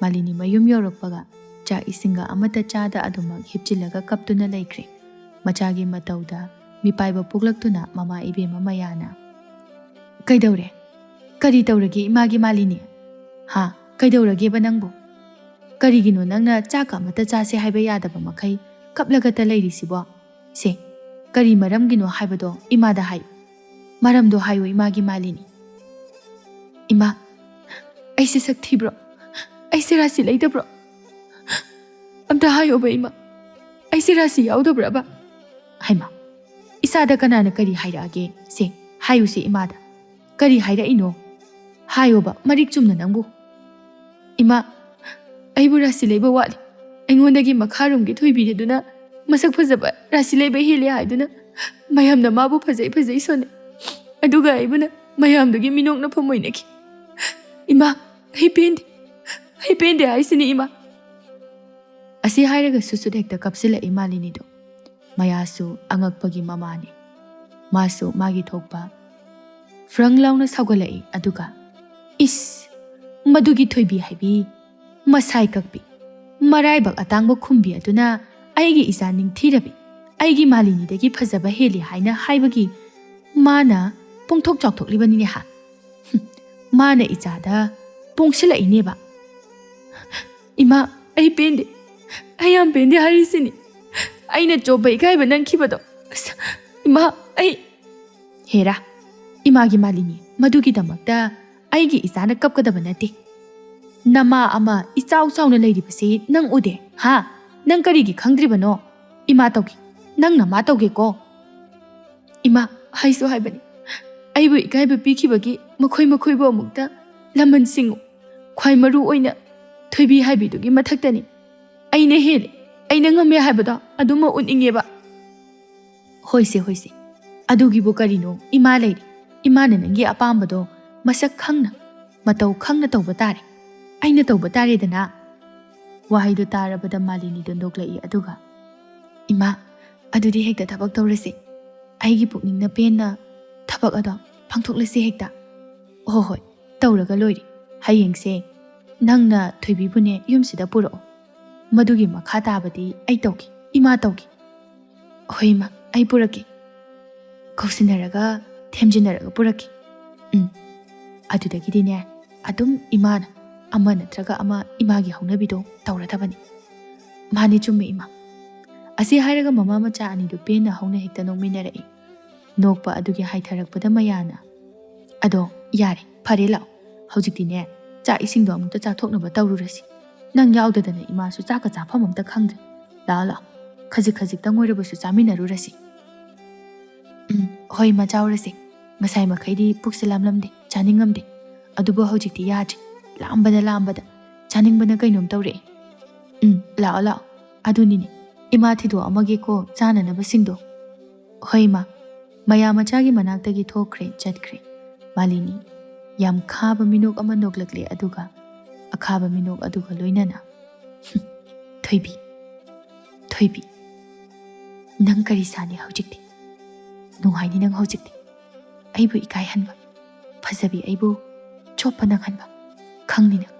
ꯃꯥꯂꯤꯅꯤ ꯃꯌꯨꯝ ꯌꯧꯔꯛꯄꯒ ꯆꯥꯛ ꯏꯁꯤꯡꯒ ꯑꯃꯠꯇ ꯆꯥꯗ ꯑꯗꯨꯃꯛ ꯍꯤꯞꯆꯤꯜꯂꯒ ꯀꯞꯇꯨꯅ ꯂꯩꯈ꯭ꯔꯦ꯫ ꯃꯆꯥꯒꯤ ꯃꯇꯧꯗ ꯃꯤꯄꯥꯏꯕ ꯄꯣꯛꯂꯛꯇꯨꯅ ꯃꯃꯥ ꯏꯕꯦꯝꯃ ꯃꯌꯥꯅ, "ꯀꯩꯗꯧꯔꯦ? ꯀꯔꯤ ꯇꯧꯔꯒꯦ ꯏꯃꯥꯒꯤ ꯃꯥꯂꯤꯅꯤ? ꯍꯥ? ꯀꯩꯗꯧꯔꯒꯦꯕ ꯅꯪꯕꯨ? ꯀꯔꯤꯒꯤꯅꯣ ꯅꯪꯅ ꯆꯥꯛꯀ ꯑꯃꯠꯇ ꯆꯥꯁꯦ ꯍꯥꯏꯕ ꯌꯥꯗꯕ ꯃꯈꯩ ꯀꯞꯂꯒꯇ ꯂꯩꯔꯤꯁꯤꯕꯣ? ꯁꯦ, ꯀꯔꯤ ꯃꯔꯝꯒꯤꯅꯣ ꯍꯥꯏꯕꯗꯣ ꯏꯃꯥꯗ ꯍꯥꯏꯌꯨ꯫ ꯃꯔꯝꯗꯣ ꯍꯥꯏꯌꯨ ꯏꯃꯥꯒꯤ ꯃꯥꯂꯤꯅꯤ꯫" "ꯏꯃꯥ, ꯑꯩꯁꯦ ꯁꯛ ꯊꯤꯕ꯭ꯔꯣ? ꯑꯩꯁꯦ ꯔꯥꯁꯤ ꯂꯩꯇꯕ꯭ꯔꯣ? ꯑꯝꯇ ꯍꯥꯏꯌꯣꯕ ꯏꯃꯥ, ꯑꯩꯁꯦ ꯔꯥꯁꯤ ꯌꯥꯎꯗꯕ꯭ꯔꯕ?" "ꯍꯩꯃꯥ, ꯏꯁꯥꯗ ꯀꯅꯥꯅ ꯀꯔꯤ ꯍꯥꯏꯔꯛꯑꯒꯦ? ꯁꯦ, ꯍꯥꯏꯌꯨꯁꯦ ꯏꯃꯥꯗ꯫ ꯀꯔꯤ ꯍꯥꯏꯔꯛꯏꯅꯣ? ꯍꯥꯏꯌꯣꯕ, ꯃꯔꯤꯛ ꯆꯨꯝꯅ ꯅꯪꯕꯨ꯫ "ꯏꯃꯥ, ꯑꯩꯕꯨ ꯔꯥꯁꯤ ꯂꯩꯕ ꯋꯥꯠꯂꯤ꯫ ꯑꯩꯉꯣꯟꯗꯒꯤ ꯃꯈꯥꯔꯣꯝꯒꯤ ꯊꯣꯏꯕꯤ ꯑꯗꯨꯅ ꯃꯁꯛ ꯐꯖꯕ, ꯔꯥꯁꯤ ꯂꯩꯕ ꯍꯦꯜꯂꯤ ꯍꯥꯏꯗꯨꯅ ꯃꯌꯥꯝꯅ ꯃꯥꯕꯨ ꯐꯖꯩ ꯐꯖꯩ ꯁꯣꯟꯅꯩ꯫ ꯑꯗꯨꯒ ꯑꯩꯕꯨꯅ ꯃꯌꯥꯝꯗꯨꯒꯤ ꯃꯤꯅꯣꯛ ꯅꯐꯝ ꯑꯣꯏꯅꯈꯤ꯫ ꯏꯃꯥ, ꯑꯩ ꯄꯦꯟꯗꯦ꯫ ꯑꯩ ꯄꯦꯟꯗꯦ ꯍꯥꯏꯁꯤꯅꯤ ꯏꯃꯥ꯫" ꯑꯁꯤ ꯍꯥꯏꯔꯒ ꯁꯨꯠ ꯁꯨꯠ ꯍꯦꯛꯇ ꯀꯞꯁꯤꯜꯂꯛꯏ ꯃꯥꯂꯤꯅꯤꯗꯣ꯫ ꯃꯌꯥꯁꯨ ꯑꯉꯛꯄꯒꯤ ꯃꯃꯥꯅꯤ꯫ ꯃꯥꯁꯨ ꯃꯥꯒꯤ ꯊꯣꯛꯄ ꯐ꯭ꯔꯪ ꯂꯥꯎꯅ ꯁꯥꯎꯒꯠꯂꯛꯏ, ꯑꯗꯨꯒ, "ꯏꯁ, ꯃꯗꯨꯒꯤ ꯊꯣꯏꯕꯤ ꯍꯥꯏꯕꯤ, ꯃꯁꯥꯏ ꯀꯛꯄꯤ, ꯃꯔꯥꯏꯕꯛ ꯑꯇꯥꯡꯕ ꯈꯨꯝꯕꯤ ꯑꯗꯨꯅ ꯑꯩꯒꯤ ꯏꯆꯥ ꯅꯤꯡꯊꯤꯔꯕꯤ, ꯑꯩꯒꯤ ꯃꯥꯂꯤꯅꯤꯗꯒꯤ ꯐꯖꯕ ꯍꯦꯜꯂꯤ ꯍꯥꯏꯅ ꯍꯥꯏꯕꯒꯤ ꯃꯥꯅ ꯄꯣꯡꯊꯣꯛ ꯆꯥꯎꯊꯣꯛꯂꯤꯕꯅꯤꯅꯦ ꯍꯥ? ꯍꯨꯝ, ꯃꯥꯅ ꯏꯆꯥꯗ ꯄꯣꯡꯁꯤꯜꯂꯛꯏꯅꯦꯕ꯫" "ꯏꯃꯥ, ꯑꯩ ꯄꯦꯟꯗꯦ꯫ ꯑꯩ ꯌꯥꯝ ꯄꯦꯟꯗꯦ ꯍꯥꯏꯔꯤꯁꯤꯅꯤ꯫ ꯑꯩꯅ ꯆꯣꯞꯄ ꯏꯀꯥꯏꯕ ꯅꯪꯈꯤꯕꯗꯣ꯫ ꯑꯁ, ꯏꯃꯥ, ꯑꯩ..." "ꯍꯦꯔꯥ, ꯏꯃꯥꯒꯤ ꯃꯥꯂꯤꯅꯤ, ꯃꯗꯨꯒꯤꯗꯃꯛꯇ ꯑꯩꯒꯤ ꯏꯆꯥꯅ ꯀꯞꯀꯗꯕ ꯅꯠꯇꯦ꯫ ꯅꯃꯥ ꯑꯃ ꯏꯆꯥꯎ ꯆꯥꯎꯅ ꯂꯩꯔꯤꯕꯁꯤ ꯅꯪ ꯎꯗꯦ, ꯍꯥ? ꯅꯪ ꯀꯔꯤꯒꯤ ꯈꯪꯗ꯭ꯔꯤꯕꯅꯣ? ꯏꯃꯥ ꯇꯧꯒꯦ, ꯅꯪ ꯅꯃꯥ ꯇꯧꯒꯦꯀꯣ꯫" "ꯏꯃꯥ, ꯍꯥꯏꯁꯨ ꯍꯥꯏꯕꯅꯤ, ꯑꯩꯕꯨ ꯏꯀꯥꯏꯕ ꯄꯤꯈꯤꯕꯒꯤ ꯃꯈꯣꯏ ꯃꯈꯣꯏꯕꯨ ꯑꯃꯨꯛꯇ ꯂꯃꯟ ꯁꯤꯡꯉꯨ꯫ ꯈ꯭ꯋꯥꯏ ꯃꯔꯨ ꯑꯣꯏꯅ ꯊꯣꯏꯕꯤ ꯍꯥꯏꯕꯤꯗꯨꯒꯤ ꯃꯊꯛꯇꯅꯤ꯫ ꯑꯩꯅ ꯍꯦꯜꯂꯤ, ꯑꯩꯅ ꯉꯝꯃꯦ ꯍꯥꯏꯕꯗꯣ ꯑꯗꯨꯃꯛ ꯎꯠꯅꯤꯡꯉꯦꯕ꯫" "ꯍꯣꯏꯁꯦ, ꯍꯣꯏꯁꯦ, ꯑꯗꯨꯒꯤꯕꯨ ꯀꯔꯤꯅꯣ? ꯏꯃꯥ ꯂꯩꯔꯤ꯫ ꯏꯃꯥꯅ ꯅꯪꯒꯤ ꯑꯄꯥꯝꯕꯗꯣ ꯃꯁꯛ ꯈꯪꯅ, ꯃꯇꯧ ꯈꯪꯅ ꯇꯧꯕ ꯇꯥꯔꯦ꯫ ꯑꯩꯅ ꯇꯧꯕ ꯇꯥꯔꯦꯗꯅ꯫" ꯋꯥꯍꯩꯗꯨ ꯇꯥꯔꯕꯗ ꯃꯥꯂꯤꯅꯤꯗꯨ ꯅꯣꯛꯂꯛꯏ, ꯑꯗꯨꯒ, "ꯏꯃꯥ, ꯑꯗꯨꯗꯤ ꯍꯦꯛꯇ ꯊꯕꯛ ꯇꯧꯔꯁꯤ꯫ ꯑꯩꯒꯤ ꯄꯨꯛꯅꯤꯡꯅ ꯄꯦꯟꯅ ꯊꯕꯛ ꯑꯗꯣ ꯄꯥꯡꯊꯣꯛꯂꯁꯤ ꯍꯦꯛꯇ꯫" "ꯍꯣ ꯍꯣꯏ, ꯇꯧꯔꯒ ꯂꯣꯏꯔꯦ꯫ ꯍꯌꯦꯡꯁꯦ ꯅꯪꯅ ꯊꯣꯏꯕꯤꯕꯨꯅꯦ ꯌꯨꯝꯁꯤꯗ ꯄꯨꯔꯛꯑꯣ꯫ ꯃꯗꯨꯒꯤ ꯃꯈꯥ ꯇꯥꯕꯗꯤ ꯑꯩ ꯇꯧꯒꯦ, ꯏꯃꯥ ꯇꯧꯒꯦ꯫" "ꯍꯣꯏ ꯏꯃꯥ, ꯑꯩ ꯄꯨꯔꯛꯀꯦ꯫ ꯀꯧꯁꯤꯟꯅꯔꯒ, ꯊꯦꯝꯖꯤꯟꯅꯔꯒ ꯄꯨꯔꯛꯀꯦ꯫" ꯎꯝ, ꯑꯗꯨꯗꯒꯤꯗꯤꯅꯦ, ꯑꯗꯨꯝ ꯏꯃꯥꯅ ꯑꯃ ꯅꯠꯇ꯭ꯔꯒ ꯑꯃ ꯏꯃꯥꯒꯤ ꯍꯧꯅꯕꯤꯗꯣ ꯇꯧꯔꯗꯕꯅꯤ꯫ "ꯃꯥꯅꯦ, ꯆꯨꯝꯃꯦ ꯏꯃꯥ꯫" ꯑꯁꯤ ꯍꯥꯏꯔꯒ ꯃꯃꯥ ꯃꯆꯥ ꯑꯅꯤꯗꯨ ꯄꯦꯟꯅ ꯍꯧꯅ ꯍꯦꯛꯇ ꯅꯣꯛꯃꯤꯟꯅꯔꯛꯏ꯫ ꯅꯣꯛꯄ ꯑꯗꯨꯒꯤ ꯍꯥꯏꯊꯔꯛꯄꯗ ꯃꯌꯥꯅ, "ꯑꯗꯣ ꯌꯥꯔꯦ, ꯐꯔꯦ, ꯂꯥꯛꯑꯣ꯫ ꯍꯧꯖꯤꯛꯇꯤꯅꯦ, ꯆꯥꯛ ꯏꯁꯤꯡꯗꯣ ꯑꯃꯨꯛꯇ ꯆꯥꯊꯣꯛꯅꯕ ꯇꯧꯔꯨꯔꯁꯤ꯫ ꯅꯪ ꯌꯥꯎꯗꯗꯅ ꯏꯃꯥꯁꯨ ꯆꯥꯛꯀ ꯆꯥꯐꯝ ꯑꯝꯇ ꯈꯪꯗ꯭ꯔꯦ꯫ ꯂꯥꯛꯑꯣ, ꯂꯥꯛꯑꯣ, ꯈꯖꯤꯛ ꯈꯖꯤꯛꯇꯪ ꯑꯣꯏꯔꯕꯁꯨ ꯆꯥꯃꯤꯟꯅꯔꯨꯔꯁꯤ꯫" "ꯍꯣꯏ, ꯏꯃꯥ, ꯆꯥꯎꯔꯁꯦ꯫ ꯉꯁꯥꯏ ꯃꯈꯩꯗꯤ ꯄꯨꯛꯁꯦ ꯂꯥꯝꯂꯝꯗꯦ, ꯆꯥꯅꯤꯡꯉꯝꯗꯦ꯫ ꯑꯗꯨꯕꯨ ꯍꯧꯖꯤꯛꯇꯤ ꯌꯥꯗ꯭ꯔꯦ꯫ ꯂꯥꯝꯕꯗ ꯂꯥꯝꯕꯗ꯫ ꯆꯥꯅꯤꯡꯕꯅ ꯀꯩꯅꯣꯝ ꯇꯧꯔꯛꯑꯦ꯫ ꯎꯝ, ꯂꯥꯛꯑꯣ, ꯂꯥꯛꯑꯣ꯫ ꯑꯗꯨꯅꯤꯅꯦ, ꯏꯃꯥ ꯊꯤꯗꯣꯛꯑꯝꯃꯒꯦꯀꯣ, ꯆꯥꯅꯅꯕꯁꯤꯡꯗꯣ꯫" "ꯍꯣꯏ, ꯏꯃꯥ꯫" ꯃꯌꯥ ꯃꯆꯥꯒꯤ ꯃꯅꯥꯛꯇꯒꯤ ꯊꯣꯛꯈ꯭ꯔꯦ, ꯆꯠꯈ꯭ꯔꯦ꯫ ꯃꯥꯂꯤꯅꯤ ꯌꯥꯝ ꯈꯥꯕ ꯃꯤꯅꯣꯛ ꯑꯃ ꯅꯣꯛꯂꯛꯂꯦ, ꯑꯗꯨꯒ ꯑꯈꯥꯕ ꯃꯤꯅꯣꯛ ꯑꯗꯨꯒ ꯂꯣꯏꯅꯅ, "ꯊꯣꯏꯕꯤ, ꯊꯣꯏꯕꯤ, ꯅꯪ ꯀꯔꯤ ꯁꯥꯅꯤ ꯍꯧꯖꯤꯛꯇꯤ? ꯅꯨꯡꯉꯥꯏꯅꯤ ꯅꯪ ꯍꯧꯖꯤꯛꯇꯤ꯫ ꯑꯩꯕꯨ ꯏꯀꯥꯏꯍꯟꯕ, ꯐꯖꯕꯤ ꯑꯩꯕꯨ ꯆꯣꯞꯄ ꯅꯪꯍꯟꯕ, ꯈꯪꯅꯤ ꯅꯪ꯫"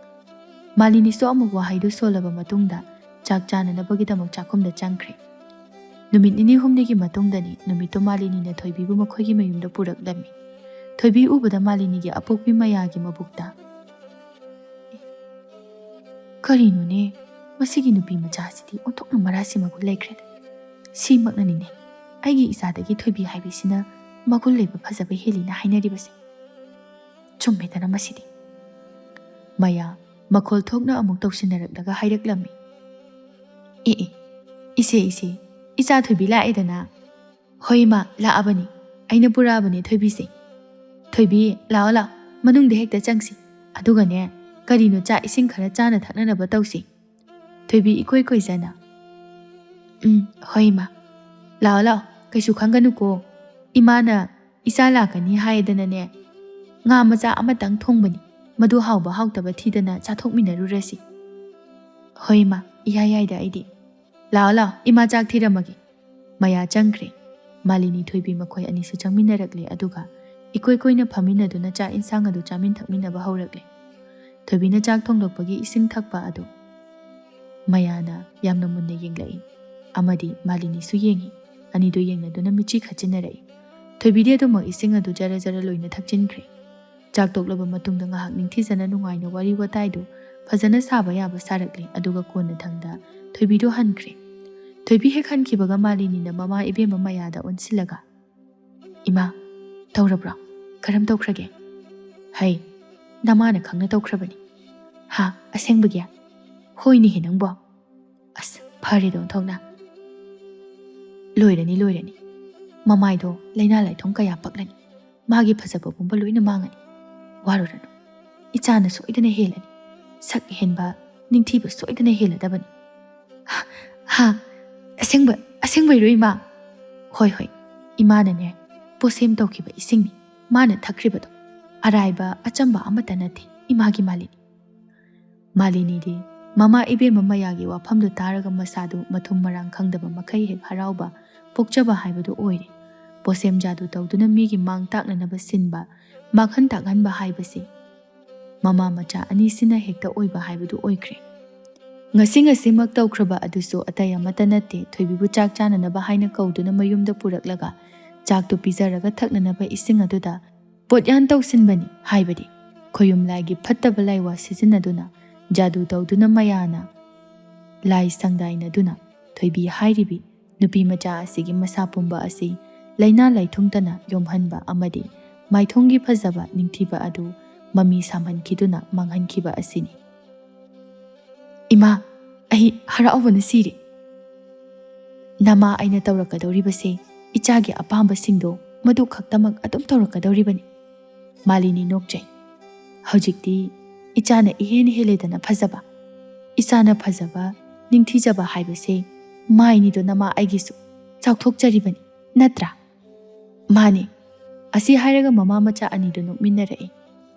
ꯃꯥꯂꯤꯅꯤꯁꯨ ꯑꯃꯨꯛ ꯋꯥꯍꯩꯗꯨ ꯁꯣꯜꯂꯕ ꯃꯇꯨꯡꯗ ꯆꯥꯛ ꯆꯥꯅꯅꯕꯒꯤꯗꯃꯛ ꯆꯥꯛꯈꯨꯝꯗ ꯆꯪꯈ꯭ꯔꯦ꯫ ꯅꯨꯃꯤꯠ ꯅꯤꯅꯤ ꯍꯨꯝꯅꯤꯒꯤ ꯃꯇꯨꯡꯗꯅꯤ ꯅꯨꯃꯤꯠꯇꯨ ꯃꯥꯂꯤꯅꯤꯅ ꯊꯣꯏꯕꯤꯕꯨ ꯃꯈꯣꯏꯒꯤ ꯃꯌꯨꯝꯗ ꯄꯨꯔꯛꯂꯝꯃꯤ꯫ ꯊꯣꯏꯕꯤ ꯎꯕꯗ ꯃꯥꯂꯤꯅꯤꯒꯤ ꯑꯄꯣꯛꯄꯤ ꯃꯌꯥꯒꯤ ꯃꯕꯨꯛꯇ, "ꯀꯔꯤꯅꯣꯅꯦ, ꯃꯁꯤꯒꯤ ꯅꯨꯄꯤ ꯃꯆꯥꯁꯤꯗꯤ ꯑꯣꯟꯊꯣꯛꯅ ꯃꯔꯥꯁꯤ ꯃꯒꯨꯟ ꯂꯩꯈ꯭ꯔꯦꯗ꯫ ꯁꯤꯃꯛꯅꯅꯤꯅꯦ ꯑꯩꯒꯤ ꯏꯆꯥꯗꯒꯤ ꯊꯣꯏꯕꯤ ꯍꯥꯏꯕꯤꯁꯤꯅ ꯃꯒꯨꯟ ꯂꯩꯕ ꯐꯖꯕ ꯍꯦꯜꯂꯤꯅ ꯍꯥꯏꯅꯔꯤꯕꯁꯦ꯫ ꯆꯨꯝꯃꯦꯗꯅ ꯃꯁꯤꯗꯤ꯫" ꯃꯌꯥ ꯃꯈꯣꯜ ꯊꯣꯛꯅ ꯑꯃꯨꯛ ꯇꯧꯁꯤꯟꯅꯔꯛꯂꯒ ꯍꯥꯏꯔꯛꯂꯝꯃꯤ, "ꯑꯦ ꯑꯦ, ꯏꯆꯦ, ꯏꯆꯦ, ꯏꯆꯥ ꯊꯣꯏꯕꯤ ꯂꯥꯛꯑꯦꯗꯅ꯫" "ꯍꯣꯏ ꯏꯃꯥ, ꯂꯥꯛꯑꯕꯅꯤ꯫ ꯑꯩꯅ ꯄꯨꯔꯛꯑꯕꯅꯤ ꯊꯣꯏꯕꯤꯁꯦ꯫ ꯊꯣꯏꯕꯤ, ꯂꯥꯛꯑꯣ ꯂꯥꯛꯑꯣ, ꯃꯅꯨꯡꯗ ꯍꯦꯛꯇ ꯆꯪꯁꯤ꯫ ꯑꯗꯨꯒꯅꯦ, ꯀꯔꯤꯅꯣ ꯆꯥꯛ ꯏꯁꯤꯡ ꯈꯔ ꯆꯥꯅ ꯊꯛꯅꯅꯕ ꯇꯧꯁꯤ꯫" ꯊꯣꯏꯕꯤ ꯏꯀꯣꯏ ꯀꯣꯏꯖꯅ, "ꯎꯝ, ꯍꯣꯏ ꯏꯃꯥ꯫ ꯂꯥꯛꯑꯣ ꯂꯥꯛꯑꯣ, ꯀꯩꯁꯨ ꯈꯟꯒꯅꯨꯀꯣ꯫ ꯏꯃꯥꯅ ꯏꯆꯥ ꯂꯥꯛꯀꯅꯤ ꯍꯥꯏꯗꯅꯅꯦ, ꯉꯥ ꯃꯆꯥ ꯑꯃꯇꯪ ꯊꯣꯡꯕꯅꯤ꯫ ꯃꯗꯨ ꯍꯥꯎꯕ ꯍꯥꯎꯇꯕ ꯊꯤꯗꯅ ꯆꯥꯊꯣꯛꯃꯤꯟꯅꯔꯨꯔꯁꯤ꯫" "ꯍꯣꯏ ꯏꯃꯥ, ꯏꯌꯥ ꯌꯥꯏꯗ ꯑꯩꯗꯤ꯫ ꯂꯥꯛꯑꯣ ꯂꯥꯛꯑꯣ, ꯏꯃꯥ ꯆꯥꯛ ꯊꯤꯔꯝꯃꯒꯦ꯫" ꯃꯌꯥ ꯆꯪꯈ꯭ꯔꯦ꯫ ꯃꯥꯂꯤꯅꯤ ꯊꯣꯏꯕꯤ ꯃꯈꯣꯏ ꯑꯅꯤꯁꯨ ꯆꯪꯃꯤꯟꯅꯔꯛꯂꯦ, ꯑꯗꯨꯒ ꯏꯀꯣꯏ ꯀꯣꯏꯅ ꯐꯝꯃꯤꯟꯅꯗꯨꯅ ꯆꯥꯛ ꯏꯟꯁꯥꯡ ꯑꯗꯨ ꯆꯥꯃꯤꯟ ꯊꯛꯃꯤꯟꯅꯕ ꯍꯧꯔꯛꯂꯦ꯫ ꯊꯣꯏꯕꯤꯅ ꯆꯥꯛ ꯊꯣꯡꯂꯛꯄꯒꯤ ꯏꯁꯤꯡ ꯊꯛꯄ ꯑꯗꯨ ꯃꯌꯥꯅ ꯌꯥꯝꯅ ꯃꯨꯟꯅ ꯌꯦꯡꯂꯛꯏ, ꯑꯃꯗꯤ ꯃꯥꯂꯤꯅꯤꯁꯨ ꯌꯦꯡꯉꯤ꯫ ꯑꯅꯤꯗꯨ ꯌꯦꯡꯅꯗꯨꯅ ꯃꯤꯠꯆꯤ ꯈꯠꯆꯤꯟꯅꯔꯛꯏ꯫ ꯊꯣꯏꯕꯤꯗꯤ ꯑꯗꯨꯃꯛ ꯏꯁꯤꯡ ꯑꯗꯨ ꯖꯔ ꯖꯔ ꯂꯣꯏꯅ ꯊꯛꯆꯤꯟꯈ꯭ꯔꯦ꯫ ꯆꯥꯛ ꯇꯣꯛꯂꯕ ꯃꯇꯨꯡꯗ ꯉꯥꯏꯍꯥꯛ ꯅꯤꯡꯊꯤꯖꯅ ꯅꯨꯡꯉꯥꯏꯅ ꯋꯥꯔꯤ ꯋꯥꯇꯥꯏꯗꯨ ꯐꯖꯅ ꯁꯥꯕ ꯌꯥꯕ ꯁꯥꯔꯛꯂꯦ, ꯑꯗꯨꯒ ꯀꯣꯟꯅꯊꯪꯗ ꯊꯣꯏꯕꯤꯗꯨ ꯍꯟꯈ꯭ꯔꯦ꯫ ꯊꯣꯏꯕꯤ ꯍꯦꯛ ꯍꯟꯈꯤꯕꯒ ꯃꯥꯂꯤꯅꯤꯅ ꯃꯃꯥ ꯏꯕꯦꯝꯃ ꯃꯌꯥꯗ ꯑꯣꯟꯁꯤꯜꯂꯒ, "ꯏꯃꯥ, ꯇꯧꯔꯕ꯭ꯔꯣ? ꯀꯔꯝ ꯇꯧꯈ꯭ꯔꯒꯦ?" "ꯍꯩ, ꯅꯃꯥꯅ ꯈꯪꯅ ꯇꯧꯈ꯭ꯔꯕꯅꯤ꯫" "ꯍꯥ, ꯑꯁꯦꯡꯕꯒꯤ?" "ꯍꯣꯏꯅꯦꯍꯦ ꯅꯪꯕꯣ꯫" "ꯑꯁ, ꯐꯔꯦꯗ ꯑꯣꯟꯊꯣꯛꯅ꯫" "ꯂꯣꯏꯔꯅꯤ, ꯂꯣꯏꯔꯅꯤ꯫ ꯃꯃꯥꯏꯗꯣ ꯂꯥꯏꯅꯥ ꯂꯥꯏꯊꯨꯡ ꯀꯌꯥ ꯄꯛꯂꯅꯤ꯫ ꯃꯥꯒꯤ ꯐꯖꯕ ꯄꯨꯝꯕ ꯂꯣꯏꯅ ꯃꯥꯡꯉꯅꯤ꯫ ꯋꯥꯔꯨꯔꯅꯨ, ꯏꯆꯥꯅ ꯁꯣꯏꯗꯅ ꯍꯦꯜꯂꯅꯤ꯫ ꯁꯛ ꯍꯦꯟꯕ, ꯅꯤꯡꯊꯤꯕ ꯁꯣꯏꯗꯅ ꯍꯦꯜꯂꯗꯕꯅꯤ꯫ ꯍꯥ? ꯑꯁꯦꯡꯕ, ꯑꯁꯦꯡꯕꯩꯔꯣ, ꯏꯃꯥ? ꯍꯣꯏ, ꯍꯣꯏ, ꯏꯃꯥꯅꯅꯦ, ꯄꯣꯠꯁꯦꯝ ꯇꯧꯈꯤꯕ ꯏꯁꯤꯡꯅꯤ ꯃꯥꯅ ꯊꯛꯈ꯭ꯔꯤꯕꯗꯣ꯫ ꯑꯔꯥꯏꯕ ꯑꯆꯝꯕ ꯑꯃꯠꯇ ꯅꯠꯇꯦ ꯏꯃꯥꯒꯤ ꯃꯥꯂꯤꯅꯤ꯫ ꯃꯥꯂꯤꯅꯤꯗꯤ ꯃꯃꯥ ꯏꯕꯦꯝꯃ ꯃꯌꯥꯒꯤ ꯋꯥꯐꯝꯗꯨ ꯇꯥꯔꯒ ꯃꯁꯥꯗꯨ ꯃꯊꯨꯝ ꯃꯔꯥꯡ ꯈꯪꯗꯕ ꯃꯈꯩ ꯍꯦꯛ ꯍꯔꯥꯎꯕ, ꯄꯣꯛꯆꯕ ꯍꯥꯏꯕꯗꯨ ꯑꯣꯏꯔꯦ꯫ ꯄꯣꯠꯁꯦꯝ ꯖꯥꯗꯨ ꯇꯧꯗꯨꯅ ꯃꯤꯒꯤ ꯃꯥꯡ ꯇꯥꯛꯅꯅꯕ ꯁꯤꯟꯕ, ꯃꯥꯡꯍꯟ ꯇꯥꯛꯍꯟꯕ ꯍꯥꯏꯕꯁꯤ ꯃꯃꯥ ꯃꯆꯥ ꯑꯅꯤꯁꯤꯅ ꯍꯦꯛꯇ ꯑꯣꯏꯕ ꯍꯥꯏꯕꯗꯨ ꯑꯣꯏꯈ꯭ꯔꯦ꯫ ꯉꯁꯤ ꯉꯁꯤꯃꯛ ꯇꯧꯈ꯭ꯔꯕ ꯑꯗꯨꯁꯨ ꯑꯇꯩ ꯑꯃꯠꯇ ꯅꯠꯇꯦ, ꯊꯣꯏꯕꯤꯕꯨ ꯆꯥꯛ ꯆꯥꯅꯅꯕ ꯍꯥꯏꯅ ꯀꯧꯗꯨꯅ ꯃꯌꯨꯝꯗ ꯄꯨꯔꯛꯂꯒ ꯆꯥꯛꯇꯨ ꯄꯤꯖꯔꯒ ꯊꯛꯅꯅꯕ ꯏꯁꯤꯡ ꯑꯗꯨꯗ ꯄꯣꯠꯌꯥꯟ ꯇꯧꯁꯤꯟꯕꯅꯤ꯫ ꯍꯥꯏꯕꯗꯤ ꯈꯣꯌꯨꯝ ꯂꯥꯏꯒꯤ ꯐꯠꯇꯕ ꯂꯥꯏꯋꯥ ꯁꯤꯖꯤꯟꯅꯗꯨꯅ, ꯖꯥꯗꯨ ꯇꯧꯗꯨꯅ ꯃꯌꯥꯅ ꯂꯥꯏ ꯁꯪꯗꯥꯏꯅꯗꯨꯅ ꯊꯣꯏꯕꯤ ꯍꯥꯏꯔꯤꯕꯤ ꯅꯨꯄꯤ ꯃꯆꯥ ꯑꯁꯤꯒꯤ ꯃꯁꯥ ꯄꯨꯝꯕ ꯑꯁꯤ ꯂꯥꯏꯅꯥ ꯂꯥꯏꯊꯨꯡꯇꯅ ꯌꯣꯝꯍꯟꯕ ꯑꯃꯗꯤ ꯃꯥꯏꯊꯣꯡꯒꯤ ꯐꯖꯕ ꯅꯤꯡꯊꯤꯕ ꯑꯗꯨ ꯃꯃꯤ ꯁꯥꯝꯍꯟꯈꯤꯗꯨꯅ ꯃꯥꯡꯍꯟꯈꯤꯕ ꯑꯁꯤꯅꯤ꯫ ꯏꯃꯥ, ꯑꯩ ꯍꯔꯥꯎꯕꯅ ꯁꯤꯔꯦ꯫ ꯅꯃꯥ ꯑꯩꯅ ꯇꯧꯔꯛꯀꯗꯧꯔꯤꯕꯁꯦ ꯏꯆꯥꯒꯤ ꯑꯄꯥꯝꯕꯁꯤꯡꯗꯣ ꯃꯗꯨ ꯈꯛꯇꯃꯛ ꯑꯗꯨꯝ ꯇꯧꯔꯛꯀꯗꯧꯔꯤꯕꯅꯤ꯫ ꯃꯥꯂꯤꯅꯤ ꯅꯣꯛꯆꯩ꯫ ꯍꯧꯖꯤꯛꯇꯤ ꯏꯆꯥꯅ ꯏꯍꯦꯟ ꯍꯦꯜꯂꯦꯗꯅ ꯐꯖꯕ꯫ ꯏꯆꯥꯅ ꯐꯖꯕ, ꯅꯤꯡꯊꯤꯖꯕ ꯍꯥꯏꯕꯁꯦ ꯃꯥꯏꯅꯤꯗꯣ ꯅꯃꯥ ꯑꯩꯒꯤꯁꯨ꯫ ꯆꯥꯎꯊꯣꯛꯆꯔꯤꯕꯅꯤ, ꯅꯠꯇ꯭ꯔꯥ? ꯃꯥꯅꯤ꯫ ꯑꯁꯤ ꯍꯥꯏꯔꯒ ꯃꯃꯥ ꯃꯆꯥ ꯑꯅꯤꯗꯨ ꯅꯣꯛꯃꯤꯟꯅꯔꯛꯏ꯫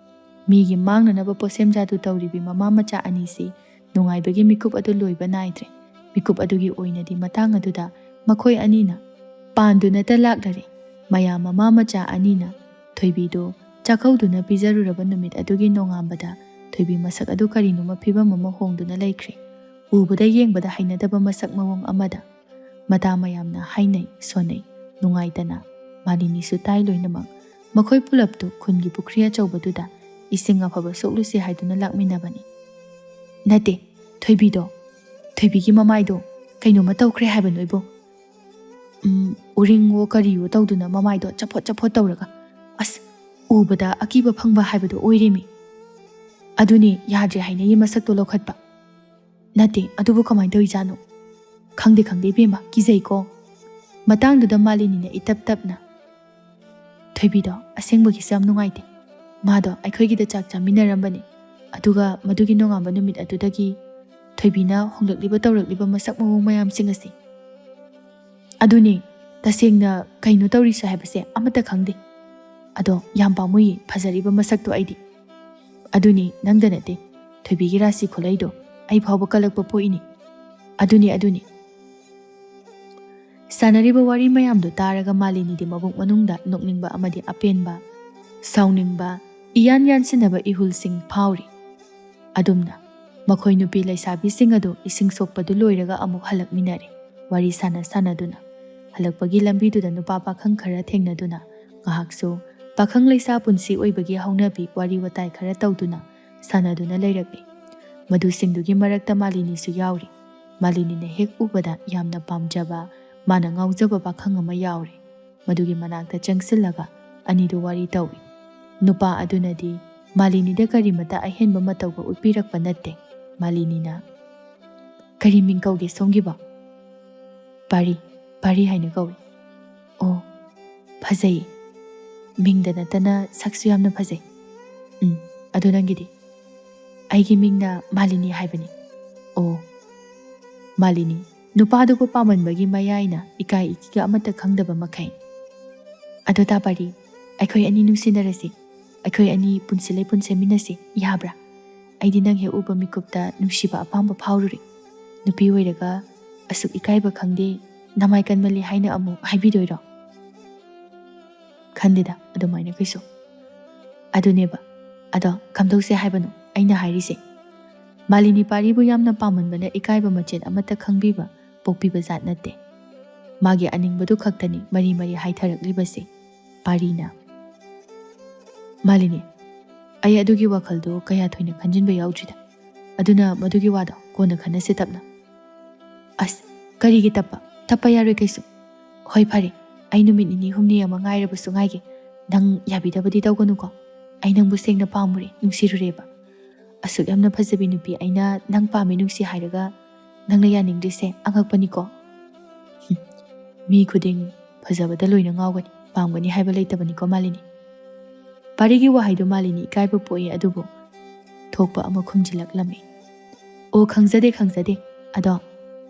ꯃꯤꯒꯤ ꯃꯥꯡꯅꯅꯕ ꯄꯣꯠꯁꯦꯝ ꯖꯥꯗꯨ ꯇꯧꯔꯤꯕꯤ ꯃꯃꯥ ꯃꯆꯥ ꯑꯅꯤꯁꯤ ꯅꯨꯡꯉꯥꯏꯕꯒꯤ ꯃꯤꯀꯨꯞ ꯑꯗꯨ ꯂꯣꯏꯕ ꯅꯥꯏꯗ꯭ꯔꯦ꯫ ꯃꯤꯀꯨꯞ ꯑꯗꯨꯒꯤ ꯑꯣꯏꯅꯗꯤ ꯃꯇꯥꯡ ꯑꯗꯨꯗ ꯃꯈꯣꯏ ꯑꯅꯤꯅ ꯄꯥꯟꯗꯨꯅꯇ ꯂꯥꯛꯂꯔꯦ꯫ ꯃꯌꯥꯝ ꯃꯃꯥ ꯃꯆꯥ ꯑꯅꯤꯅ ꯊꯣꯏꯕꯤꯗꯨ ꯆꯥꯛꯀꯧꯗꯨꯅ ꯄꯤꯖꯔꯨꯔꯕ ꯅꯨꯃꯤꯠ ꯑꯗꯨꯒꯤ ꯅꯣꯡꯉꯥꯟꯕꯗ ꯊꯣꯏꯕꯤ ꯃꯁꯛ ꯑꯗꯨ ꯀꯔꯤꯅꯣꯃ ꯐꯤꯕꯝ ꯑꯃ ꯍꯣꯡꯗꯨꯅ ꯂꯩꯈ꯭ꯔꯦ꯫ ꯎꯕꯗ ꯌꯦꯡꯕꯗ ꯍꯩꯅꯗꯕ ꯃꯁꯛ ꯃꯑꯣꯡ ꯑꯃꯗ꯫ ꯃꯇꯥ ꯃꯌꯥꯝꯅ ꯍꯥꯏꯅꯩ ꯁꯣꯟꯅꯩ, ꯅꯨꯡꯉꯥꯏꯇꯅ꯫ ꯃꯥꯂꯤꯅꯤꯁꯨ ꯇꯥꯏ ꯂꯣꯏꯅꯃꯛ꯫ ꯃꯈꯣꯏ ꯄꯨꯂꯞꯇꯨ ꯈꯨꯟꯒꯤ ꯄꯨꯈ꯭ꯔꯤ ꯑꯆꯧꯕꯗꯨꯗ ꯏꯁꯤꯡ ꯑꯐꯕ ꯁꯣꯛꯂꯨꯁꯤ ꯍꯥꯏꯗꯨꯅ ꯂꯥꯛꯃꯤꯟꯅꯕꯅꯤ꯫ ꯅꯠꯇꯦ, ꯊꯣꯏꯕꯤꯗꯣ, ꯊꯣꯏꯕꯤꯒꯤ ꯃꯃꯥꯏꯗꯣ ꯀꯩꯅꯣꯝꯃ ꯇꯧꯈ꯭ꯔꯦ ꯍꯥꯏꯕ ꯅꯣꯏꯕꯣ꯫ ꯎꯝ, ꯎꯔꯤꯡꯋꯣ ꯀꯔꯤꯋꯣ ꯇꯧꯗꯨꯅ ꯃꯃꯥꯏꯗꯣ ꯆꯐꯣꯠ ꯆꯐꯣꯠ ꯇꯧꯔꯒ꯫ ꯑꯁ, ꯎꯕꯗ ꯑꯀꯤꯕ ꯐꯪꯕ ꯍꯥꯏꯕꯗꯣ ꯑꯣꯏꯔꯦꯃꯤ꯫ ꯑꯗꯨꯅꯦ, ꯌꯥꯗ꯭ꯔꯦ ꯍꯥꯏꯅꯩꯌꯦ ꯃꯁꯛꯇꯣ ꯂꯧꯈꯠꯄ꯫ ꯅꯠꯇꯦ, ꯑꯗꯨꯕꯨ ꯀꯃꯥꯏꯅ ꯇꯧꯔꯤꯖꯥꯠꯅꯣ? ꯈꯪꯗꯦ, ꯈꯪꯗꯦ ꯏꯕꯦꯝꯃ, ꯀꯤꯖꯩꯀꯣ꯫ ꯃꯇꯥꯡꯗꯨꯗ ꯃꯥꯂꯤꯅꯤꯅ ꯏꯇꯞ ꯇꯞꯅ, "ꯊꯣꯏꯕꯤꯗꯣ ꯑꯁꯦꯡꯕꯒꯤꯁꯨ ꯌꯥꯝ ꯅꯨꯡꯉꯥꯏꯇꯦ꯫ ꯃꯥꯗꯣ ꯑꯩꯈꯣꯏꯒꯤꯗ ꯆꯥꯛ ꯆꯥꯃꯤꯟꯅꯔꯝꯕꯅꯤ꯫ ꯑꯗꯨꯒ ꯃꯗꯨꯒꯤ ꯅꯣꯡꯉꯥꯟꯕ ꯅꯨꯃꯤꯠ ꯑꯗꯨꯗꯒꯤ ꯊꯣꯏꯕꯤꯅ ꯍꯣꯡꯂꯛꯂꯤꯕ ꯇꯧꯔꯛꯂꯤꯕ ꯃꯁꯛ ꯃꯑꯣꯡ ꯃꯌꯥꯝꯁꯤꯡ ꯑꯁꯤ꯫ ꯑꯗꯨꯅꯤ, ꯇꯁꯦꯡꯅ ꯀꯩꯅꯣ ꯇꯧꯔꯤꯁꯦ ꯍꯥꯏꯕꯁꯦ ꯑꯃꯠꯇ ꯈꯪꯗꯦ꯫ ꯑꯗꯣ ꯌꯥꯝ ꯄꯥꯝꯃꯨꯏꯌꯦ ꯐꯖꯔꯤꯕ ꯃꯁꯛꯇꯣ ꯑꯩꯗꯤ꯫ ꯑꯗꯨꯅꯤ, ꯅꯪꯗ ꯅꯠꯇꯦ, ꯊꯣꯏꯕꯤꯒꯤ ꯔꯥꯁꯤ ꯈꯨꯂꯩꯗꯣ ꯑꯩ ꯐꯥꯎꯕ ꯀꯜꯂꯛꯄ ꯄꯣꯛꯏꯅꯤ꯫ ꯑꯗꯨꯅꯤ, ꯑꯗꯨꯅꯤ꯫" ꯁꯥꯟꯅꯔꯤꯕ ꯋꯥꯔꯤ ꯃꯌꯥꯝꯗꯨ ꯇꯥꯔꯒ ꯃꯥꯂꯤꯅꯤꯗꯤ ꯃꯕꯨꯛ ꯃꯅꯨꯡꯗ ꯅꯣꯛꯅꯤꯡꯕ ꯑꯃꯗꯤ ꯑꯄꯦꯟꯕ, ꯁꯥꯎꯅꯤꯡꯕ, ꯏꯌꯥꯟ ꯌꯥꯟꯁꯤꯟꯅꯕ ꯏꯍꯨꯜꯁꯤꯡ ꯐꯥꯎꯔꯤ꯫ ꯑꯗꯨꯝꯅ ꯃꯈꯣꯏ ꯅꯨꯄꯤ ꯂꯩꯁꯥꯕꯤꯁꯤꯡ ꯑꯗꯨ ꯏꯁꯤꯡ ꯁꯣꯛꯄꯗꯨ ꯂꯣꯏꯔꯒ ꯑꯃꯨꯛ ꯍꯜꯂꯛꯃꯤꯟꯅꯔꯦ, ꯋꯥꯔꯤ ꯁꯥꯟꯅ ꯁꯥꯟꯅꯗꯨꯅ꯫ ꯍꯜꯂꯛꯄꯒꯤ ꯂꯝꯕꯤꯗꯨꯗ ꯅꯨꯄꯥ ꯄꯥꯈꯪ ꯈꯔ ꯊꯦꯡꯅꯗꯨꯅ ꯉꯥꯏꯍꯥꯛꯁꯨ ꯄꯥꯈꯪ ꯂꯩꯁꯥ ꯄꯨꯟꯁꯤ ꯑꯣꯏꯕꯒꯤ ꯍꯧꯅꯕꯤ ꯋꯥꯔꯤ ꯋꯥꯇꯥꯏ ꯈꯔ ꯇꯧꯗꯨꯅ ꯁꯥꯟꯅꯗꯨꯅ ꯂꯩꯔꯛꯂꯤ꯫ ꯃꯗꯨꯁꯤꯡꯗꯨꯒꯤ ꯃꯔꯛꯇ ꯃꯥꯂꯤꯅꯤꯁꯨ ꯌꯥꯎꯔꯤ꯫ ꯃꯥꯂꯤꯅꯤꯅ ꯍꯦꯛ ꯎꯕꯗ ꯌꯥꯝꯅ ꯄꯥꯝꯖꯕ, ꯃꯥꯅ ꯉꯥꯎꯖꯕ ꯄꯥꯈꯪ ꯑꯃ ꯌꯥꯎꯔꯦ꯫ ꯃꯗꯨꯒꯤ ꯃꯅꯥꯛꯇ ꯆꯪꯁꯤꯜꯂꯒ ꯑꯅꯤꯗꯨ ꯋꯥꯔꯤ ꯇꯧꯏ꯫ ꯅꯨꯄꯥ ꯑꯗꯨꯅꯗꯤ ꯃꯥꯂꯤꯅꯤꯗ ꯀꯔꯤꯃꯇ ꯑꯍꯦꯟꯕ ꯃꯇꯧꯒ ꯎꯠꯄꯤꯔꯛꯄ ꯅꯠꯇꯦ꯫ ꯃꯥꯂꯤꯅꯤꯅ, "ꯀꯔꯤ ꯃꯤꯡ ꯀꯧꯒꯦ ꯁꯣꯝꯒꯤꯕꯣ?" "ꯄꯥꯔꯤ, ꯄꯥꯔꯤ ꯍꯥꯏꯅ ꯀꯧꯏ꯫" "ꯑꯣ, ꯐꯖꯩ꯫ ꯃꯤꯡꯗ ꯅꯠꯇꯅ ꯁꯛꯁꯨ ꯌꯥꯝꯅ ꯐꯖꯩ꯫" "ꯎꯝ, ꯑꯗꯨ ꯅꯪꯒꯤꯗꯤ?" "ꯑꯩꯒꯤ ꯃꯤꯡꯅ ꯃꯥꯂꯤꯅꯤ ꯍꯥꯏꯕꯅꯤ꯫" "ꯑꯣ꯫" ꯃꯥꯂꯤꯅꯤ, ꯅꯨꯄꯥꯗꯨꯕꯨ ꯄꯥꯝꯃꯟꯕꯒꯤ ꯃꯌꯥꯏꯅ ꯏꯀꯥꯏ ꯏꯀꯤꯒ ꯑꯃꯠꯇ ꯈꯪꯗꯕ ꯃꯈꯩ꯫ "ꯑꯗꯣ ꯇꯥ ꯄꯥꯔꯤ, ꯑꯩꯈꯣꯏ ꯑꯅꯤ ꯅꯨꯡꯁꯤꯅꯔꯁꯤ꯫ ꯑꯩꯈꯣꯏ ꯑꯅꯤ ꯄꯨꯟꯁꯤ ꯂꯩꯄꯨꯟ ꯁꯦꯝꯃꯤꯟꯅꯁꯤ, ꯌꯥꯕ꯭ꯔꯥ? ꯑꯩꯗꯤ ꯅꯪ ꯍꯦꯛ ꯎꯕ ꯃꯤꯀꯨꯞꯇ ꯅꯨꯡꯁꯤꯕ ꯑꯄꯥꯝꯕ ꯐꯥꯎꯔꯨꯔꯦ꯫ ꯅꯨꯄꯤ ꯑꯣꯏꯔꯒ ꯑꯁꯨꯛ ꯏꯀꯥꯏꯕ ꯈꯪꯗꯦ, ꯅꯃꯥꯏ ꯀꯟꯃꯜꯂꯤ ꯍꯥꯏꯅ ꯑꯃꯨꯛ ꯍꯥꯏꯕꯤꯗꯣꯏꯔꯣ?" "ꯈꯟꯗꯦꯗ ꯑꯗꯨꯃꯥꯏꯅ ꯀꯩꯁꯨ꯫" "ꯑꯗꯨꯅꯦꯕ꯫ ꯑꯗꯣ ꯀꯝꯗꯧꯁꯦ ꯍꯥꯏꯕꯅꯣ ꯑꯩꯅ ꯍꯥꯏꯔꯤꯁꯦ? ꯃꯥꯂꯤꯅꯤ ꯄꯥꯔꯤꯕꯨ ꯌꯥꯝꯅ ꯄꯥꯝꯃꯟꯕꯅ ꯏꯀꯥꯏꯕ ꯃꯆꯦꯠ ꯑꯃꯠꯇ ꯈꯪꯕꯤꯕ ꯄꯣꯛꯄꯤꯕ ꯖꯥꯠ ꯅꯠꯇꯦ꯫ ꯃꯥꯒꯤ ꯑꯅꯤꯡꯕꯗꯨ ꯈꯛꯇꯅꯤ ꯃꯔꯤ ꯃꯔꯤ ꯍꯥꯏꯊꯔꯛꯂꯤꯕꯁꯦ꯫" ꯄꯥꯔꯤꯅ, "ꯃꯥꯂꯤꯅꯤ, ꯑꯩ ꯑꯗꯨꯒꯤ ꯋꯥꯈꯜꯗꯣ ꯀꯌꯥ ꯊꯣꯏꯅ ꯈꯟꯖꯤꯟꯕ ꯌꯥꯎꯗ꯭ꯔꯤꯗ꯫ ꯑꯗꯨꯅ ꯃꯗꯨꯒꯤ ꯋꯥꯗꯣ ꯀꯣꯟꯅ ꯈꯟꯅꯁꯤ ꯇꯞꯅ꯫" "ꯑꯁ, ꯀꯔꯤꯒꯤ ꯇꯞꯄ? ꯇꯞꯄ ꯌꯥꯔꯣꯏ ꯀꯩꯁꯨ꯫ ꯍꯣꯏ, ꯐꯔꯦ, ꯑꯩ ꯅꯨꯃꯤꯠ ꯅꯤꯅꯤ ꯍꯨꯝꯅꯤ ꯑꯃ ꯉꯥꯏꯔꯕꯁꯨ ꯉꯥꯏꯒꯦ꯫ ꯅꯪ ꯌꯥꯕꯤꯗꯕꯗꯤ ꯇꯧꯒꯅꯨꯀꯣ꯫ ꯑꯩ ꯅꯪꯕꯨ ꯁꯦꯡꯅ ꯄꯥꯝꯃꯨꯔꯦ, ꯅꯨꯡꯁꯤꯔꯨꯔꯦꯕ꯫ ꯑꯁꯨꯛ ꯌꯥꯝꯅ ꯐꯖꯕꯤ ꯅꯨꯄꯤ ꯑꯩꯅ ꯅꯪ ꯄꯥꯝꯃꯤ, ꯅꯨꯡꯁꯤ ꯍꯥꯏꯔꯒ ꯅꯪꯅ ꯌꯥꯅꯤꯡꯗ꯭ꯔꯤꯁꯦ ꯑꯉꯛꯄꯅꯤꯀꯣ꯫" "ꯍꯨꯝ, ꯃꯤ ꯈꯨꯗꯤꯡ ꯐꯖꯕꯗ ꯂꯣꯏꯅ ꯉꯥꯎꯒꯅꯤ, ꯄꯥꯝꯒꯅꯤ ꯍꯥꯏꯕ ꯂꯩꯇꯕꯅꯤꯀꯣ ꯃꯥꯂꯤꯅꯤ꯫ ꯄꯥꯔꯤꯒꯤ ꯋꯥꯍꯩꯗꯨ ꯃꯥꯂꯤꯅꯤ ꯏꯀꯥꯏꯕ ꯄꯣꯛꯏ, ꯑꯗꯨꯕꯨ ꯊꯣꯛꯄ ꯑꯃ ꯈꯨꯝꯖꯤꯜꯂꯛꯂꯝꯃꯤ꯫ "ꯑꯣ, ꯈꯪꯖꯗꯦ, ꯈꯪꯖꯗꯦ꯫ ꯑꯗꯣ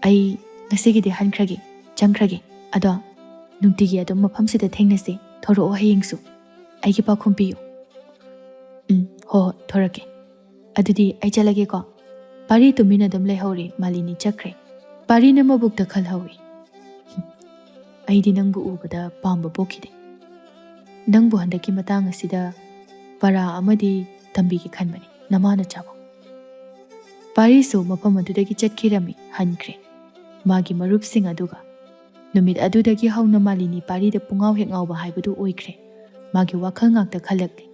ꯑꯩ ꯉꯁꯤꯒꯤꯗꯤ ꯍꯟꯈ꯭ꯔꯒꯦ, ꯆꯪꯈ꯭ꯔꯒꯦ꯫ ꯑꯗꯣ ꯅꯨꯡꯇꯤꯒꯤ ꯑꯗꯨꯝ ꯃꯐꯝꯁꯤꯗ ꯊꯦꯡꯅꯁꯦ꯫ ꯊꯣꯔꯛꯑꯣ ꯍꯌꯦꯡꯁꯨ꯫ ꯑꯩꯒꯤ ꯄꯥꯎꯈꯨꯝ ꯄꯤꯌꯨ꯫" "ꯎꯝ, ꯍꯣ ꯍꯣ, ꯊꯣꯔꯛꯀꯦ꯫ ꯑꯗꯨꯗꯤ ꯑꯩ ꯆꯠꯂꯒꯦꯀꯣ꯫" ꯄꯥꯔꯤ ꯇꯨꯃꯤꯟꯅ ꯑꯗꯨꯝ ꯂꯩꯍꯧꯔꯦ꯫ ꯃꯥꯂꯤꯅꯤ ꯆꯠꯈ꯭ꯔꯦ꯫ ꯄꯥꯔꯤꯅ ꯃꯕꯨꯛꯇ ꯈꯜꯍꯧꯏ, "ꯍꯨꯝ, ꯑꯩꯗꯤ ꯅꯪꯕꯨ ꯎꯕꯗ ꯄꯥꯝꯕ ꯄꯣꯛꯈꯤꯗꯦ꯫ ꯅꯪꯕꯨ ꯍꯟꯗꯛꯀꯤ ꯃꯇꯥꯡ ꯑꯁꯤꯗ ꯄꯔꯥ ꯑꯃꯗꯤ ꯇꯝꯕꯤꯒꯦ ꯈꯟꯕꯅꯤ, ꯅꯃꯥꯅ ꯆꯥꯕ꯫" ꯄꯥꯔꯤꯁꯨ ꯃꯐꯝ ꯑꯗꯨꯗꯒꯤ ꯆꯠꯈꯤꯔꯝꯃꯤ, ꯍꯟꯈ꯭ꯔꯦ꯫ ꯃꯥꯒꯤ ꯃꯔꯨꯞꯁꯤꯡ ꯑꯗꯨꯒ꯫ ꯅꯨꯃꯤꯠ ꯑꯗꯨꯗꯒꯤ ꯍꯧꯅ ꯃꯥꯂꯤꯅꯤ ꯄꯥꯔꯤꯗ ꯄꯨꯡꯉꯥꯎ ꯍꯦꯛ ꯉꯥꯎꯕ ꯍꯥꯏꯕꯗꯨ ꯑꯣꯏꯈ꯭ꯔꯦ꯫ ꯃꯥꯒꯤ ꯋꯥꯈꯜ ꯉꯥꯛꯇ ꯈꯜꯂꯛꯂꯤ꯫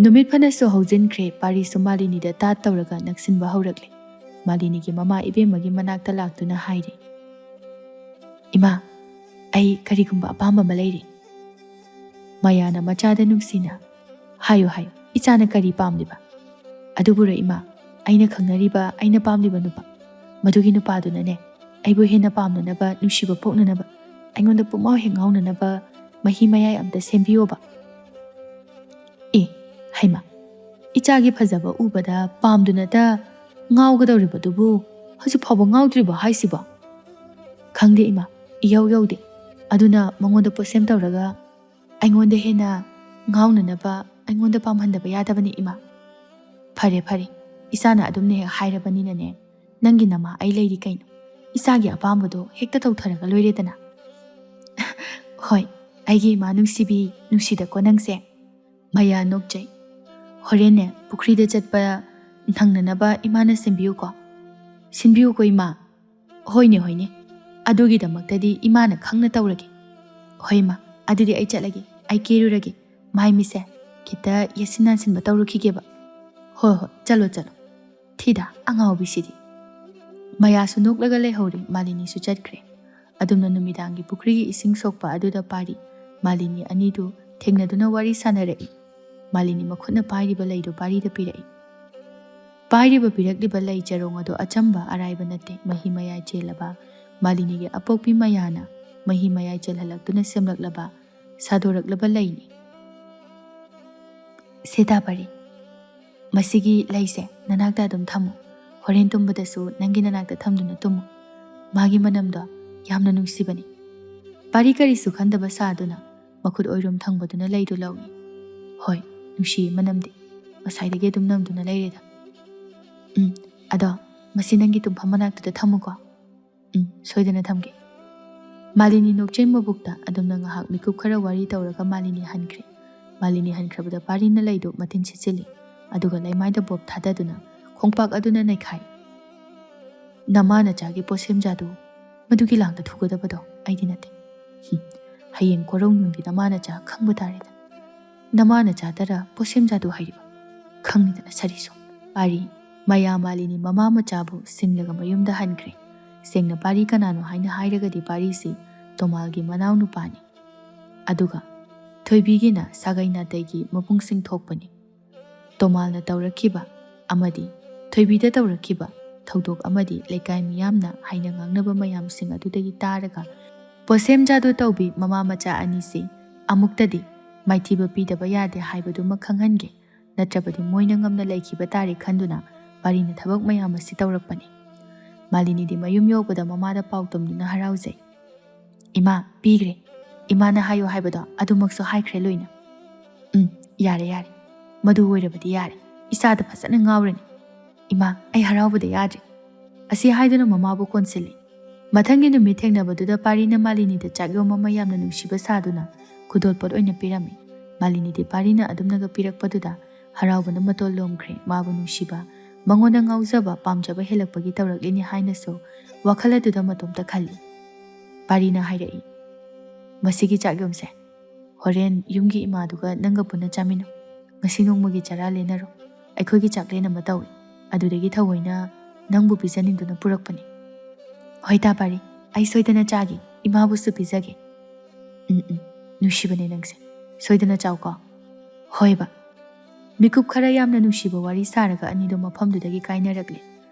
ꯅꯨꯃꯤꯠ ꯐꯅꯁꯨ ꯍꯧꯖꯤꯟꯈ꯭ꯔꯦ, ꯄꯥꯔꯤꯁꯨ ꯃꯥꯂꯤꯅꯤꯗ ꯇꯥꯠ ꯇꯧꯔꯒ ꯅꯛꯁꯤꯟꯕ ꯍꯧꯔꯛꯂꯦ꯫ ꯃꯥꯂꯤꯅꯤꯒꯤ ꯃꯃꯥ ꯏꯕꯦꯝꯃꯒꯤ ꯃꯅꯥꯛꯇ ꯂꯥꯛꯇꯨꯅ ꯍꯥꯏꯔꯦ, "ꯏꯃꯥ, ꯑꯩ ꯀꯔꯤꯒꯨꯝꯕ ꯑꯄꯥꯝꯕ ꯑꯃ ꯂꯩꯔꯦ꯫" ꯃꯌꯥꯅ ꯃꯆꯥꯗ ꯅꯨꯡꯁꯤꯅ, "ꯍꯥꯏꯌꯨ, ꯍꯥꯏꯌꯨ, ꯏꯆꯥꯅ ꯀꯔꯤ ꯄꯥꯝꯂꯤꯕ?" "ꯑꯗꯨꯕꯨꯔꯣ ꯏꯃꯥ, ꯑꯩꯅ ꯈꯪꯅꯔꯤꯕ, ꯑꯩꯅ ꯄꯥꯝꯂꯤꯕ ꯅꯨꯄꯥ, ꯃꯗꯨꯒꯤ ꯅꯨꯄꯥꯗꯨꯅꯅꯦ, ꯑꯩꯕꯨ ꯍꯦꯟꯅ ꯄꯥꯝꯅꯅꯕ, ꯅꯨꯡꯁꯤꯕ ꯄꯣꯛꯅꯅꯕ, ꯑꯩꯉꯣꯟꯗ ꯄꯨꯡꯉꯥꯎ ꯍꯦꯛ ꯉꯥꯎꯅꯅꯕ ꯃꯍꯤ ꯃꯌꯥꯏ ꯑꯝꯇ ꯁꯦꯝꯕꯤꯌꯣꯕ꯫" "ꯑꯦ, ꯍꯩꯃꯥ, ꯏꯆꯥꯒꯤ ꯐꯖꯕ ꯎꯕꯗ ꯄꯥꯝꯗꯨꯅꯇ ꯉꯥꯎꯒꯗꯧꯔꯤꯕꯗꯨꯕꯨ ꯍꯧꯖꯤꯛ ꯐꯥꯎꯕ ꯉꯥꯎꯗ꯭ꯔꯤꯕꯣ ꯍꯥꯏꯁꯤꯕꯣ?" "ꯈꯪꯗꯦ ꯏꯃꯥ, ꯏꯌꯧ ꯌꯧꯗꯦ꯫ ꯑꯗꯨꯅ ꯃꯉꯣꯟꯗ ꯄꯣꯠꯁꯦꯝ ꯇꯧꯔꯒ ꯑꯩꯉꯣꯟꯗ ꯍꯦꯟꯅ ꯉꯥꯎꯅꯅꯕ, ꯑꯩꯉꯣꯟꯗ ꯄꯥꯝꯍꯟꯗꯕ ꯌꯥꯗꯕꯅꯤ ꯏꯃꯥ꯫" "ꯐꯔꯦ, ꯐꯔꯦ, ꯏꯆꯥꯅ ꯑꯗꯨꯝꯅ ꯍꯦꯛ ꯍꯥꯏꯔꯕꯅꯤꯅꯅꯦ, ꯅꯪꯒꯤ ꯅꯃꯥ ꯑꯩ ꯂꯩꯔꯤ ꯀꯩꯅꯣ꯫ ꯏꯆꯥꯒꯤ ꯑꯄꯥꯝꯕꯗꯣ ꯍꯦꯛꯇ ꯇꯧꯊꯔꯒ ꯂꯣꯏꯔꯦꯗꯅ꯫" "ꯍꯣꯏ, ꯑꯩꯒꯤ ꯏꯃꯥ ꯅꯨꯡꯁꯤꯕꯤ, ꯅꯨꯡꯁꯤꯗꯀꯣ ꯅꯪꯁꯦ꯫" ꯃꯌꯥ ꯅꯣꯛꯆꯩ꯫ "ꯍꯣꯔꯦꯟꯅꯦ, ꯄꯨꯈ꯭ꯔꯤꯗ ꯆꯠꯄ ꯅꯪꯅꯅꯕ ꯏꯃꯥꯅ ꯁꯤꯟꯕꯤꯌꯨꯀꯣ꯫" "ꯁꯤꯟꯕꯤꯌꯨꯀꯣ ꯏꯃꯥ꯫" "ꯍꯣꯏꯅꯦ, ꯍꯣꯏꯅꯦ, ꯑꯗꯨꯒꯤꯗꯃꯛꯇꯗꯤ ꯏꯃꯥꯅ ꯈꯪꯅ ꯇꯧꯔꯒꯦ꯫" "ꯍꯣꯏ ꯏꯃꯥ, ꯑꯗꯨꯗꯤ ꯑꯩ ꯆꯠꯂꯒꯦ, ꯑꯩ ꯀꯦꯔꯨꯔꯒꯦ, ꯃꯥꯏ ꯃꯤꯠꯁꯦ ꯈꯤꯇ ꯌꯦꯠꯁꯤꯟ ꯅꯥꯟꯁꯤꯟꯕ ꯇꯧꯔꯨꯈꯤꯒꯦꯕ꯫" "ꯍꯣꯏ, ꯍꯣꯏ, ꯆꯠꯂꯣ, ꯆꯠꯂꯣ꯫" "ꯊꯤꯗ, ꯑꯉꯥꯎꯕꯤꯁꯤꯗꯤ꯫" ꯃꯌꯥꯁꯨ ꯅꯣꯛꯂꯒ ꯂꯩꯍꯧꯔꯦ, ꯃꯥꯂꯤꯅꯤꯁꯨ ꯆꯠꯈ꯭ꯔꯦ꯫ ꯑꯗꯨꯝꯅ ꯅꯨꯃꯤꯗꯥꯡꯒꯤ ꯄꯨꯈ꯭ꯔꯤꯒꯤ ꯏꯁꯤꯡ ꯁꯣꯛꯄ ꯑꯗꯨꯗ ꯄꯥꯔꯤ, ꯃꯥꯂꯤꯅꯤ ꯑꯅꯤꯗꯨ ꯊꯦꯡꯅꯗꯨꯅ ꯋꯥꯔꯤ ꯁꯥꯟꯅꯔꯛꯏ꯫ ꯃꯥꯂꯤꯅꯤ ꯃꯈꯨꯠꯅ ꯄꯥꯏꯔꯤꯕ ꯂꯩꯗꯨ ꯄꯥꯔꯤꯗ ꯄꯤꯔꯛꯏ꯫ ꯄꯥꯏꯔꯤꯕ ꯄꯤꯔꯛꯂꯤꯕ ꯂꯩ ꯆꯔꯣꯡ ꯑꯗꯨ ꯑꯆꯝꯕ ꯑꯔꯥꯏꯕ ꯅꯠꯇꯦ, ꯃꯍꯤ ꯃꯌꯥꯏ ꯆꯦꯜꯂꯕ꯫ ꯃꯥꯂꯤꯅꯤꯒꯤ ꯑꯄꯣꯛꯄꯤ ꯃꯌꯥꯅ ꯃꯍꯤ ꯃꯌꯥꯏ ꯆꯦꯜꯍꯜꯂꯛꯇꯨꯅ ꯁꯦꯝꯂꯛꯂꯕ, ꯁꯥꯗꯣꯔꯛꯂꯕ ꯂꯩꯅꯤ꯫ "ꯁꯤꯇꯥ ꯄꯥꯔꯤ, ꯃꯁꯤꯒꯤ ꯂꯩꯁꯦ ꯅꯅꯥꯛꯇ ꯑꯗꯨꯝ ꯊꯝꯃꯨ꯫ ꯍꯣꯔꯦꯟ ꯇꯨꯝꯕꯗꯁꯨ ꯅꯪꯒꯤ ꯅꯅꯥꯛꯇ ꯊꯝꯗꯨꯅ ꯇꯨꯝꯃꯨ꯫ ꯃꯥꯒꯤ ꯃꯅꯝꯗꯣ ꯌꯥꯝꯅ ꯅꯨꯡꯁꯤꯕꯅꯤ꯫" ꯄꯥꯔꯤ ꯀꯔꯤꯁꯨ ꯈꯟꯗꯕ ꯁꯥꯗꯨꯅ ꯃꯈꯨꯠ ꯑꯣꯏꯔꯣꯝ ꯊꯪꯕꯗꯨꯅ ꯂꯩꯗꯨ ꯂꯧꯏ꯫ "ꯍꯣꯏ, ꯅꯨꯡꯁꯤꯌꯦ ꯃꯅꯝꯗꯤ꯫ ꯉꯁꯥꯏꯗꯒꯤ ꯑꯗꯨꯝ ꯅꯝꯗꯨꯅ ꯂꯩꯔꯦꯗ꯫ ꯎꯝ, ꯑꯗꯣ ꯃꯁꯤ ꯅꯪꯒꯤ ꯇꯨꯝꯐꯝ ꯃꯅꯥꯛꯇꯨꯗ ꯊꯝꯃꯨꯀꯣ꯫" "ꯎꯝ, ꯁꯣꯏꯗꯅ ꯊꯝꯒꯦ꯫" ꯃꯥꯂꯤꯅꯤ ꯅꯣꯛꯆꯦꯟ ꯃꯕꯨꯛꯇ ꯑꯗꯨꯝꯅ ꯉꯥꯏꯍꯥꯛ ꯃꯤꯀꯨꯞ ꯈꯔ ꯋꯥꯔꯤ ꯇꯧꯔꯒ ꯃꯥꯂꯤꯅꯤ ꯍꯟꯈ꯭ꯔꯦ꯫ ꯃꯥꯂꯤꯅꯤ ꯍꯟꯈ꯭ꯔꯕꯗ ꯄꯥꯔꯤꯅ ꯂꯩꯗꯨ ꯃꯊꯤꯟ ꯁꯤꯠꯆꯤꯜꯂꯤ꯫ ꯑꯗꯨꯒ ꯂꯩꯃꯥꯏꯗ ꯕꯣꯞ ꯊꯥꯗꯗꯨꯅ ꯈꯣꯡꯄꯥꯛ ꯑꯗꯨꯅ ꯅꯩꯈꯥꯏ꯫ "ꯅꯃꯥ ꯅꯆꯥꯒꯤ ꯄꯣꯠꯁꯦꯝ ꯖꯥꯗꯨ, ꯃꯗꯨꯒꯤ ꯂꯥꯡꯗ ꯊꯨꯒꯗꯕꯗꯣ ꯑꯩꯗꯤ ꯅꯠꯇꯦ꯫ ꯍꯨꯝ, ꯍꯌꯦꯡ ꯀꯣꯔꯧꯅꯨꯡꯗꯤ ꯅꯃꯥ ꯅꯆꯥ ꯈꯪꯕ ꯇꯥꯔꯦꯗ꯫ ꯅꯃꯥ ꯅꯆꯥꯗꯔ ꯄꯣꯠꯁꯦꯝ ꯖꯥꯗꯨ ꯍꯥꯏꯔꯤꯕ? ꯈꯪꯉꯤꯗꯅ ꯁꯥꯔꯤꯁꯨ꯫" ꯄꯥꯔꯤ, ꯃꯌꯥ ꯃꯥꯂꯤꯅꯤ ꯃꯃꯥ ꯃꯆꯥꯕꯨ ꯁꯤꯡꯂꯒ ꯃꯌꯨꯝꯗ ꯍꯟꯈ꯭ꯔꯦ꯫ ꯁꯦꯡꯅ ꯄꯥꯔꯤ ꯀꯅꯥꯅꯣ ꯍꯥꯏꯅ ꯍꯥꯏꯔꯒꯗꯤ ꯄꯥꯔꯤꯁꯤ ꯇꯣꯃꯥꯜꯒꯤ ꯃꯅꯥꯎ ꯅꯨꯄꯥꯅꯤ꯫ ꯑꯗꯨꯒ ꯊꯣꯏꯕꯤꯒꯤꯅ ꯁꯥꯒꯩ ꯅꯥꯇꯩꯒꯤ ꯃꯕꯨꯡꯁꯤꯡ ꯊꯣꯛꯄꯅꯤ꯫ ꯇꯣꯃꯥꯜꯅ ꯇꯧꯔꯛꯈꯤꯕ ꯑꯃꯗꯤ ꯊꯣꯏꯕꯤꯗ ꯇꯧꯔꯛꯈꯤꯕ ꯊꯧꯗꯣꯛ ꯑꯃꯗꯤ ꯂꯩꯀꯥꯏ ꯃꯤꯌꯥꯝꯅ ꯍꯥꯏꯅ ꯉꯥꯡꯅꯕ ꯃꯌꯥꯝꯁꯤꯡ ꯑꯗꯨꯗꯒꯤ ꯇꯥꯔꯒ, ꯄꯣꯠꯁꯦꯝ ꯖꯥꯗꯨ ꯇꯧꯕꯤ ꯃꯃꯥ ꯃꯆꯥ ꯑꯅꯤꯁꯤ ꯑꯃꯨꯛꯇꯗꯤ ꯃꯥꯏꯊꯤꯕ ꯄꯤꯗꯕ ꯌꯥꯗꯦ ꯍꯥꯏꯕꯗꯨꯃ ꯈꯪꯍꯟꯒꯦ, ꯅꯠꯇ꯭ꯔꯕꯗꯤ ꯃꯣꯏꯅ ꯉꯝꯅ ꯂꯩꯈꯤꯕ ꯇꯥꯔꯦ ꯈꯟꯗꯨꯅ ꯄꯥꯔꯤꯅ ꯊꯕꯛ ꯃꯌꯥꯝ ꯑꯁꯤ ꯇꯧꯔꯛꯄꯅꯤ꯫ ꯃꯥꯂꯤꯅꯤꯗꯤ ꯃꯌꯨꯝ ꯌꯧꯕꯗ ꯃꯃꯥꯗ ꯄꯥꯎ ꯇꯝꯗꯨꯅ ꯍꯔꯥꯎꯖꯩ꯫ "ꯏꯃꯥ, ꯄꯤꯈ꯭ꯔꯦ꯫ ꯏꯃꯥꯅ ꯍꯥꯏꯌꯣ ꯍꯥꯏꯕꯗꯣ ꯑꯗꯨꯃꯛꯁꯨ ꯍꯥꯏꯈ꯭ꯔꯦ ꯂꯣꯏꯅ꯫" "ꯎꯝ, ꯌꯥꯔꯦ, ꯌꯥꯔꯦ꯫ ꯃꯗꯨ ꯑꯣꯏꯔꯕꯗꯤ ꯌꯥꯔꯦ꯫ ꯏꯆꯥꯗ ꯐꯖꯅ ꯉꯥꯎꯔꯅꯤ꯫ ꯏꯃꯥ, ꯑꯩ ꯍꯔꯥꯎꯕꯗ ꯌꯥꯗ꯭ꯔꯦ꯫" ꯑꯁꯤ ꯍꯥꯏꯗꯨꯅ ꯃꯃꯥꯕꯨ ꯀꯣꯟꯁꯤꯜꯂꯤ꯫ ꯃꯊꯪꯒꯤ ꯅꯨꯃꯤꯠ ꯊꯦꯡꯅꯕꯗꯨꯗ ꯄꯥꯔꯤꯅ ꯃꯥꯂꯤꯅꯤꯗ ꯆꯥꯛꯌꯣꯝ ꯑꯃ ꯌꯥꯝꯅ ꯅꯨꯡꯁꯤꯕ ꯁꯥꯗꯨꯅ ꯈꯨꯗꯣꯜꯄꯣꯠ ꯑꯣꯏꯅ ꯄꯤꯔꯝꯃꯤ꯫ ꯃꯥꯂꯤꯅꯤꯗꯤ ꯄꯥꯔꯤꯅ ꯑꯗꯨꯝꯅꯒ ꯄꯤꯔꯛꯄꯗꯨꯗ ꯍꯔꯥꯎꯕꯅ ꯃꯇꯣꯜ ꯂꯣꯝꯈ꯭ꯔꯦ꯫ ꯃꯥꯕꯨ ꯅꯨꯡꯁꯤꯕ, ꯃꯉꯣꯟꯗ ꯉꯥꯎꯖꯕ, ꯄꯥꯝꯖꯕ ꯍꯦꯜꯂꯛꯄꯒꯤ ꯇꯧꯔꯛꯂꯤꯅꯤ ꯍꯥꯏꯅꯁꯨ ꯋꯥꯈꯜ ꯑꯗꯨꯗ ꯃꯇꯣꯝꯇ ꯈꯜꯂꯤ꯫ ꯄꯥꯔꯤꯅ ꯍꯥꯏꯔꯛꯏ, "ꯃꯁꯤꯒꯤ ꯆꯥꯛꯌꯣꯝꯁꯦ ꯍꯣꯔꯦꯟ ꯌꯨꯝꯒꯤ ꯏꯃꯥꯗꯨꯒ ꯅꯪꯒ ꯄꯨꯟꯅ ꯆꯥꯃꯤꯟꯅꯧ꯫ ꯉꯁꯤ ꯅꯣꯡꯃꯒꯤ ꯆꯔꯥ ꯂꯦꯟꯅꯔꯣ꯫ ꯑꯩꯈꯣꯏꯒꯤ ꯆꯥꯛꯂꯦꯟ ꯑꯃ ꯇꯧꯏ꯫ ꯑꯗꯨꯗꯒꯤ ꯊꯑꯣꯏꯅ ꯅꯪꯕꯨ ꯄꯤꯖꯅꯤꯡꯗꯨꯅ ꯄꯨꯔꯛꯄꯅꯤ꯫" "ꯍꯣꯏ ꯇꯥ ꯄꯥꯔꯤ, ꯑꯩ ꯁꯣꯏꯗꯅ ꯆꯥꯒꯦ, ꯏꯃꯥꯕꯨꯁꯨ ꯄꯤꯖꯒꯦ꯫" "ꯎꯝ, ꯎꯝ, ꯅꯨꯡꯁꯤꯕꯅꯦ ꯅꯪꯁꯦ꯫ ꯁꯣꯏꯗꯅ ꯆꯥꯎꯀꯣ꯫" "ꯍꯣꯏꯕ꯫" ꯃꯤꯀꯨꯞ ꯈꯔ ꯌꯥꯝꯅ ꯅꯨꯡꯁꯤꯕ ꯋꯥꯔꯤ ꯁꯥꯔꯒ ꯑꯅꯤꯗꯣ ꯃꯐꯝꯗꯨꯗꯒꯤ ꯀꯥꯏꯅꯔꯛꯂꯦ꯫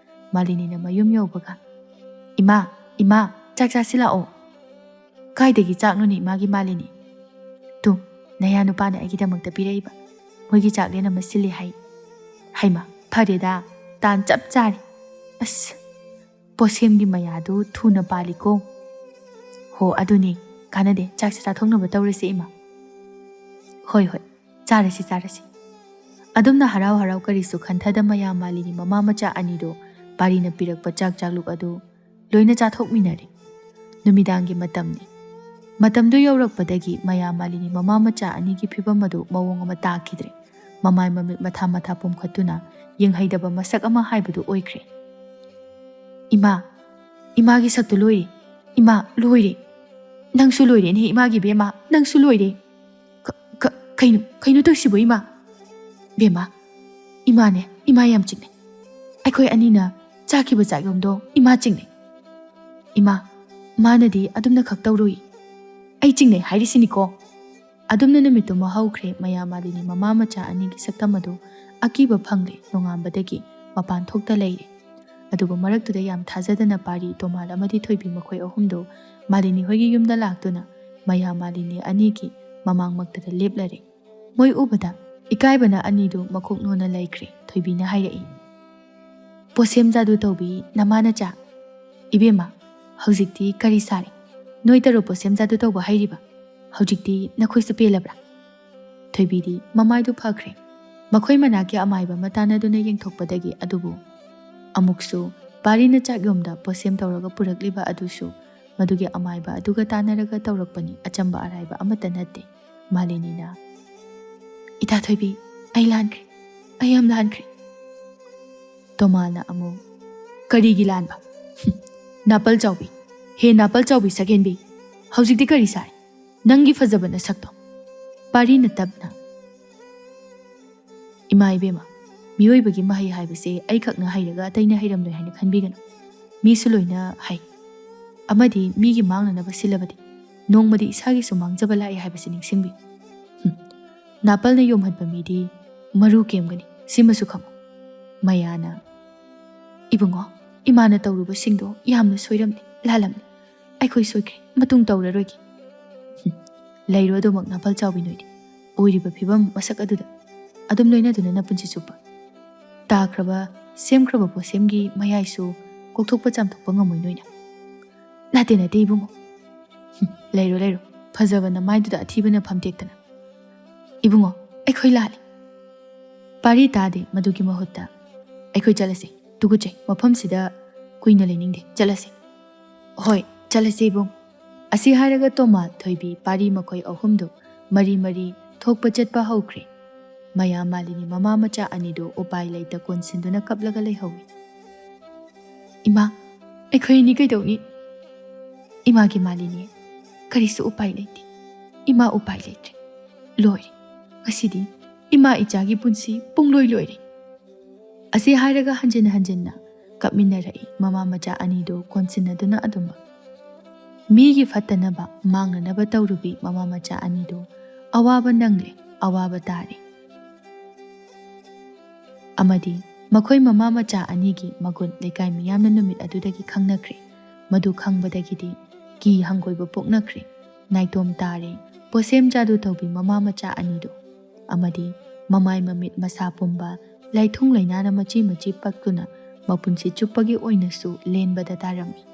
ꯃꯥꯂꯤꯅꯤꯅ ꯃꯌꯨꯝ ꯌꯧꯕꯒ, "ꯏꯃꯥ, ꯏꯃꯥ, ꯆꯥꯛ ꯆꯥꯁꯤꯜꯂꯛꯑꯣ꯫" "ꯀꯥꯏꯗꯒꯤ ꯆꯥꯛꯅꯣꯅꯦ ꯏꯃꯥꯒꯤ ꯃꯥꯂꯤꯅꯤ? ꯇꯨ, ꯅꯌꯥ ꯅꯨꯄꯥꯅ ꯑꯩꯒꯤꯗꯃꯛꯇ ꯄꯤꯔꯛꯏꯕ꯫ ꯃꯣꯏꯒꯤ ꯆꯥꯛꯂꯦꯟ ꯑꯃ ꯁꯤꯜꯂꯤ ꯍꯥꯏ꯫ ꯍꯩꯃ, ꯐꯔꯦꯗ, ꯇꯥꯟ ꯆꯞ ꯆꯥꯔꯦ꯫ ꯑꯁ, ꯄꯣꯁꯦꯝꯒꯤ ꯃꯌꯥꯗꯨ ꯊꯨꯅ ꯄꯥꯜꯂꯤꯀꯣ꯫ ꯍꯣ, ꯑꯗꯨꯅꯤ, ꯀꯥꯟꯅꯗꯦ, ꯆꯥꯛꯁꯦ ꯆꯥꯊꯣꯛꯅꯕ ꯇꯧꯔꯁꯦ ꯏꯃꯥ꯫ ꯍꯣꯏ, ꯍꯣꯏ, ꯆꯥꯔꯁꯤ, ꯆꯥꯔꯁꯤ꯫" ꯑꯗꯨꯝꯅ ꯍꯔꯥꯎ ꯍꯔꯥꯎ ꯀꯔꯤꯁꯨ ꯈꯟꯊꯗ ꯃꯌꯥ ꯃꯥꯂꯤꯅꯤ ꯃꯃꯥ ꯃꯆꯥ ꯑꯅꯤꯗꯨ ꯄꯥꯔꯤꯅ ꯄꯤꯔꯛꯄ ꯆꯥꯛ ꯆꯥꯛꯂꯨꯛ ꯑꯗꯨ ꯂꯣꯏꯅ ꯆꯥꯊꯣꯛꯃꯤꯟꯅꯔꯦ꯫ ꯅꯨꯃꯤꯗꯥꯡꯒꯤ ꯃꯇꯝꯅꯤ꯫ ꯃꯇꯝꯗꯨ ꯌꯧꯔꯛꯄꯗꯒꯤ ꯃꯌꯥ ꯃꯥꯂꯤꯅꯤ ꯃꯃꯥ ꯃꯆꯥ ꯑꯅꯤꯒꯤ ꯐꯤꯕꯝ ꯑꯗꯨ ꯃꯑꯣꯡ ꯑꯃ ꯇꯥꯈꯤꯗ꯭ꯔꯦ꯫ ꯃꯃꯥꯏ ꯃꯃꯤꯠ ꯃꯊꯥ ꯃꯊꯥ ꯄꯣꯝꯈꯠꯇꯨꯅ ꯌꯦꯡꯍꯩꯗꯕ ꯃꯁꯛ ꯑꯃ ꯍꯥꯏꯕꯗꯨ ꯑꯣꯏꯈ꯭ꯔꯦ꯫ "ꯏꯃꯥ, ꯏꯃꯥꯒꯤ ꯁꯛꯇꯨ ꯂꯣꯏꯔꯦ꯫ ꯏꯃꯥ, ꯂꯣꯏꯔꯦ꯫ ꯅꯪꯁꯨ ꯂꯣꯏꯔꯦꯅꯦ ꯏꯃꯥꯒꯤ ꯕꯦꯝꯃ, ꯅꯪꯁꯨ ꯂꯣꯏꯔꯦ꯫ ꯀ-, ꯀ-, ꯀꯩꯅꯣ, ꯀꯩꯅꯣ ꯇꯧꯏꯁꯤꯕꯣ ꯏꯃꯥ? ꯕꯦꯝꯃ, ꯏꯃꯥꯅꯦ, ꯏꯃꯥ ꯌꯥꯝ ꯆꯤꯡꯅꯩ꯫ ꯑꯩꯈꯣꯏ ꯑꯅꯤꯅ ꯆꯥꯈꯤꯕ ꯆꯥꯛꯌꯣꯝꯗꯣ ꯏꯃꯥ ꯆꯤꯡꯅꯩ꯫ ꯏꯃꯥ, ꯃꯥꯅꯗꯤ ꯑꯗꯨꯝꯅ ꯈꯛ ꯇꯧꯔꯨꯏ꯫ ꯑꯩ ꯆꯤꯡꯅꯩ ꯍꯥꯏꯔꯤꯁꯤꯅꯤꯀꯣ꯫" ꯑꯗꯨꯝꯅ ꯅꯨꯃꯤꯠꯇꯨꯃ ꯍꯧꯈ꯭ꯔꯦ꯫ ꯃꯌꯥ ꯃꯥꯂꯤꯅꯤ ꯃꯃꯥ ꯃꯆꯥ ꯑꯅꯤꯒꯤ ꯁꯛꯇꯝ ꯑꯗꯨ ꯑꯀꯤꯕ ꯐꯪꯂꯦ꯫ ꯅꯣꯡꯉꯥꯟꯕꯗꯒꯤ ꯃꯄꯥꯟ ꯊꯣꯛꯇ ꯂꯩꯔꯦ꯫ ꯑꯗꯨꯕꯨ ꯃꯔꯛꯇꯨꯗ ꯌꯥꯝ ꯊꯥꯖꯗꯅ ꯄꯥꯔꯤ, ꯇꯣꯃꯥꯜ ꯑꯃꯗꯤ ꯊꯣꯏꯕꯤ ꯃꯈꯣꯏ ꯑꯍꯨꯝꯗꯨ ꯃꯥꯂꯤꯅꯤ ꯍꯣꯏꯒꯤ ꯌꯨꯝꯗ ꯂꯥꯛꯇꯨꯅ ꯃꯌꯥ ꯃꯥꯂꯤꯅꯤ ꯑꯅꯤꯒꯤ ꯃꯃꯥꯡꯃꯛꯇꯗ ꯂꯦꯞꯂꯔꯦ꯫ ꯃꯣꯏ ꯎꯕꯗ ꯏꯀꯥꯏꯕꯅ ꯑꯅꯤꯗꯨ ꯃꯀꯣꯛ ꯅꯣꯟꯅ ꯂꯩꯈ꯭ꯔꯦ꯫ ꯊꯣꯏꯕꯤꯅ ꯍꯥꯏꯔꯛꯏ, "ꯄꯣꯁꯦꯝ ꯖꯥꯗꯨ ꯇꯧꯕꯤ ꯅꯃꯥ ꯅꯆꯥ, ꯏꯕꯦꯝꯃ, ꯍꯧꯖꯤꯛꯇꯤ ꯀꯔꯤ ꯁꯥꯔꯦ? ꯅꯣꯏ ꯇꯔꯨꯛ ꯄꯣꯁꯦꯝ ꯖꯥꯗꯨ ꯇꯧꯕ ꯍꯩꯔꯤꯕ? ꯍꯧꯖꯤꯛꯇꯤ ꯅꯈꯣꯏꯁꯨ ꯄꯦꯜꯂꯕ꯭ꯔꯥ?" ꯊꯣꯏꯕꯤꯗꯤ ꯃꯃꯥꯏꯗꯨ ꯐꯈ꯭ꯔꯦ꯫ ꯃꯈꯣꯏ ꯃꯅꯥꯛꯀꯤ ꯑꯃꯥꯏꯕ ꯑꯃ ꯇꯥꯟꯅꯗꯨꯅ ꯌꯦꯡꯊꯣꯛꯄꯗꯒꯤ ꯑꯗꯨꯕꯨ ꯑꯃꯨꯛꯁꯨ ꯄꯥꯔꯤꯅ ꯆꯥꯛ ꯌꯣꯝꯗ ꯄꯣꯁꯦꯝ ꯇꯧꯔꯒ ꯄꯨꯔꯛꯂꯤꯕ ꯑꯗꯨꯁꯨ ꯃꯗꯨꯒꯤ ꯑꯃꯥꯏꯕ ꯑꯗꯨꯒ ꯇꯥꯟꯅꯔꯒ ꯇꯧꯔꯛꯄꯅꯤ꯫ ꯑꯆꯝꯕ ꯑꯔꯥꯏꯕ ꯑꯃꯠꯇ ꯅꯠꯇꯦ꯫ ꯃꯥꯂꯤꯅꯤꯅ, "ꯏꯇꯥ ꯊꯣꯏꯕꯤ, ꯑꯩ ꯂꯥꯟꯈ꯭ꯔꯦ, ꯑꯩ ꯌꯥꯝ ꯂꯥꯟꯈ꯭ꯔꯦ꯫" ꯇꯣꯃꯥꯜꯅ ꯑꯃꯨꯛ, "ꯀꯔꯤꯒꯤ ꯂꯥꯟꯕ? ꯍꯨꯝ, ꯅꯥꯄꯜ ꯆꯥꯎꯕꯤ, ꯍꯦ ꯅꯥꯄꯜ ꯆꯥꯎꯕꯤ ꯁꯛꯍꯦꯟꯕꯤ, ꯍꯧꯖꯤꯛꯇꯤ ꯀꯔꯤ ꯁꯥꯏ? ꯅꯪꯒꯤ ꯐꯖꯕ ꯅꯁꯛꯇꯣ꯫" ꯄꯥꯔꯤꯅ ꯇꯞꯅ, "ꯏꯃꯥ ꯏꯕꯦꯝꯃ, ꯃꯤꯑꯣꯏꯕꯒꯤ ꯃꯍꯩ ꯍꯥꯏꯕꯁꯦ ꯑꯩꯈꯛꯅ ꯍꯩꯔꯒ ꯑꯇꯩꯅ ꯍꯩꯔꯝꯂꯣꯏ ꯍꯥꯏꯅ ꯈꯟꯕꯤꯒꯅꯨ꯫ ꯃꯤꯁꯨ ꯂꯣꯏꯅ ꯍꯩ꯫ ꯑꯃꯗꯤ ꯃꯤꯒꯤ ꯃꯥꯡꯅꯅꯕ ꯁꯤꯜꯂꯕꯗꯤ ꯅꯣꯡꯃꯗꯤ ꯏꯁꯥꯒꯤꯁꯨ ꯃꯥꯡꯖꯕ ꯂꯥꯛꯏ ꯍꯥꯏꯕꯁꯤ ꯅꯤꯡꯁꯤꯡꯕꯤꯌꯨ꯫ ꯍꯨꯝ, ꯅꯥꯄꯜꯅ ꯌꯣꯝꯍꯟꯕ ꯃꯤꯗꯤ ꯃꯔꯨ ꯀꯦꯝꯒꯅꯤ, ꯁꯤꯃꯁꯨ ꯈꯪꯉꯨ꯫" ꯃꯌꯥꯅ, "ꯏꯕꯨꯡꯉꯣ, ꯏꯃꯥꯅ ꯇꯧꯔꯨꯕꯁꯤꯡꯗꯣ ꯌꯥꯝꯅ ꯁꯣꯏꯔꯝꯂꯦ, ꯂꯥꯜꯂꯝꯂꯦ꯫ ꯑꯩꯈꯣꯏ ꯁꯣꯏꯈ꯭ꯔꯦ꯫ ꯃꯇꯨꯡ ꯇꯧꯔꯔꯣꯏꯒꯦ꯫ ꯍꯨꯝ, ꯂꯩꯔꯣ ꯑꯗꯨꯃꯛ ꯅꯥꯄꯜ ꯆꯥꯎꯕꯤ ꯅꯣꯏꯗꯤ꯫ ꯑꯣꯏꯔꯤꯕ ꯐꯤꯕꯝ ꯃꯁꯛ ꯑꯗꯨꯗ ꯑꯗꯨꯝ ꯂꯣꯏꯅꯗꯨꯅ ꯅꯄꯨꯟꯁꯤ ꯆꯨꯞꯄ꯫ ꯇꯥꯈ꯭ꯔꯕ, ꯁꯦꯝꯈ꯭ꯔꯕ ꯄꯣꯠꯁꯦꯝꯒꯤ ꯃꯌꯥꯏꯁꯨ ꯀꯣꯛꯊꯣꯛꯄ ꯆꯥꯝꯊꯣꯛꯄ ꯉꯝꯃꯣꯏ ꯅꯣꯏꯅ꯫ ꯅꯠꯇꯦ, ꯅꯠꯇꯦ ꯏꯕꯨꯡꯉꯣ꯫ ꯍꯨꯝ, ꯂꯩꯔꯣ, ꯂꯩꯔꯣ꯫ ꯐꯖꯕ ꯅꯃꯥꯏꯗꯨꯗ ꯑꯊꯤꯕꯅ ꯐꯝꯇꯦꯛꯇꯅ꯫ ꯏꯕꯨꯡꯉꯣ, ꯑꯩꯈꯣꯏ ꯂꯥꯜꯂꯤ꯫ ꯄꯥꯔꯤ ꯇꯥꯗꯦ꯫ ꯃꯗꯨꯒꯤ ꯃꯍꯨꯠꯇ, "ꯑꯩꯈꯣꯏ ꯆꯠꯂꯁꯤ꯫ ꯇꯨꯀꯠꯆꯩ꯫ ꯃꯐꯝꯁꯤꯗ ꯀꯨꯏꯅ ꯂꯩꯅꯤꯡꯗꯦ꯫ ꯆꯠꯂꯁꯤ꯫" "ꯍꯣꯏ, ꯆꯠꯂꯁꯤ ꯏꯕꯨꯡ꯫" ꯑꯁꯤ ꯍꯥꯏꯔꯒ ꯇꯣꯃꯥ, ꯊꯣꯏꯕꯤ, ꯄꯥꯔꯤ ꯃꯈꯣꯏ ꯑꯍꯨꯝꯗꯨ ꯃꯔꯤ ꯃꯔꯤ ꯊꯣꯛꯄ ꯆꯠꯄ ꯍꯧꯈ꯭ꯔꯦ꯫ ꯃꯌꯥ ꯃꯥꯂꯤꯅꯤ ꯃꯃꯥ ꯃꯆꯥ ꯑꯅꯤꯗꯨ ꯎꯄꯥꯏ ꯂꯩꯇ ꯀꯣꯟꯁꯤꯟꯗꯨꯅ ꯀꯞꯂꯒ ꯂꯩꯍꯧꯏ꯫ "ꯏꯃꯥ, ꯑꯩꯈꯣꯏ ꯑꯅꯤ ꯀꯩꯗꯧꯅꯤ? ꯏꯃꯥꯒꯤ ꯃꯥꯂꯤꯅꯤ, ꯀꯔꯤꯁꯨ ꯎꯄꯥꯏ ꯂꯩꯇꯦ꯫ ꯏꯃꯥ ꯎꯄꯥꯏ ꯂꯩꯇ꯭ꯔꯦ꯫ ꯂꯣꯏꯔꯦ꯫ ꯉꯁꯤꯗꯤ ꯏꯃꯥ ꯏꯆꯥꯒꯤ ꯄꯨꯟꯁꯤ ꯄꯨꯡꯂꯣꯏ ꯂꯣꯏꯔꯦ꯫" ꯑꯁꯤ ꯍꯥꯏꯔꯒ ꯍꯟꯖꯤꯟ ꯍꯟꯖꯤꯟꯅ ꯀꯞꯃꯤꯟꯅꯔꯛꯏ ꯃꯃꯥ ꯃꯆꯥ ꯑꯅꯤꯗꯨ ꯀꯣꯟꯁꯤꯟꯅꯗꯨꯅ ꯑꯗꯨꯃꯛ꯫ ꯃꯤꯒꯤ ꯐꯠꯇꯅꯕ ꯃꯥꯡꯅꯅꯕ ꯇꯧꯔꯨꯕꯤ ꯃꯃꯥ ꯃꯆꯥ ꯑꯅꯤꯗꯨ ꯑꯋꯥꯕ ꯅꯪꯂꯦ, ꯑꯋꯥꯕ ꯇꯥꯔꯦ꯫ ꯑꯃꯗꯤ ꯃꯈꯣꯏ ꯃꯃꯥ ꯃꯆꯥ ꯑꯅꯤꯒꯤ ꯃꯒꯨꯟ ꯂꯩꯀꯥꯏ ꯃꯤꯌꯥꯝꯅ ꯅꯨꯃꯤꯠ ꯑꯗꯨꯗꯒꯤ ꯈꯪꯅꯈ꯭ꯔꯦ꯫ ꯃꯗꯨ ꯈꯪꯕꯗꯒꯤꯗꯤ ꯀꯤ ꯍꯪꯒꯣꯏꯕ ꯄꯣꯛꯅꯈ꯭ꯔꯦ꯫ ꯅꯥꯏꯇꯣꯝ ꯇꯥꯔꯦ ꯄꯣꯁꯦꯝ ꯖꯥꯗꯨ ꯇꯧꯕꯤ ꯃꯃꯥ ꯃꯆꯥ ꯑꯅꯤꯗꯨ꯫ ꯑꯃꯗꯤ ꯃꯃꯥꯏ ꯃꯃꯤꯠ ꯃꯁꯥ ꯄꯨꯝꯕ ꯂꯥꯏꯊꯨꯡ ꯂꯩꯅꯥꯅ ꯃꯆꯤ ꯃꯆꯤ ꯄꯛꯇꯨꯅ ꯃꯄꯨꯟꯁꯤ ꯆꯨꯞꯄꯒꯤ ꯑꯣꯏꯅꯁꯨ ꯂꯦꯟꯕꯗ ꯇꯥꯔꯝꯃꯤ꯫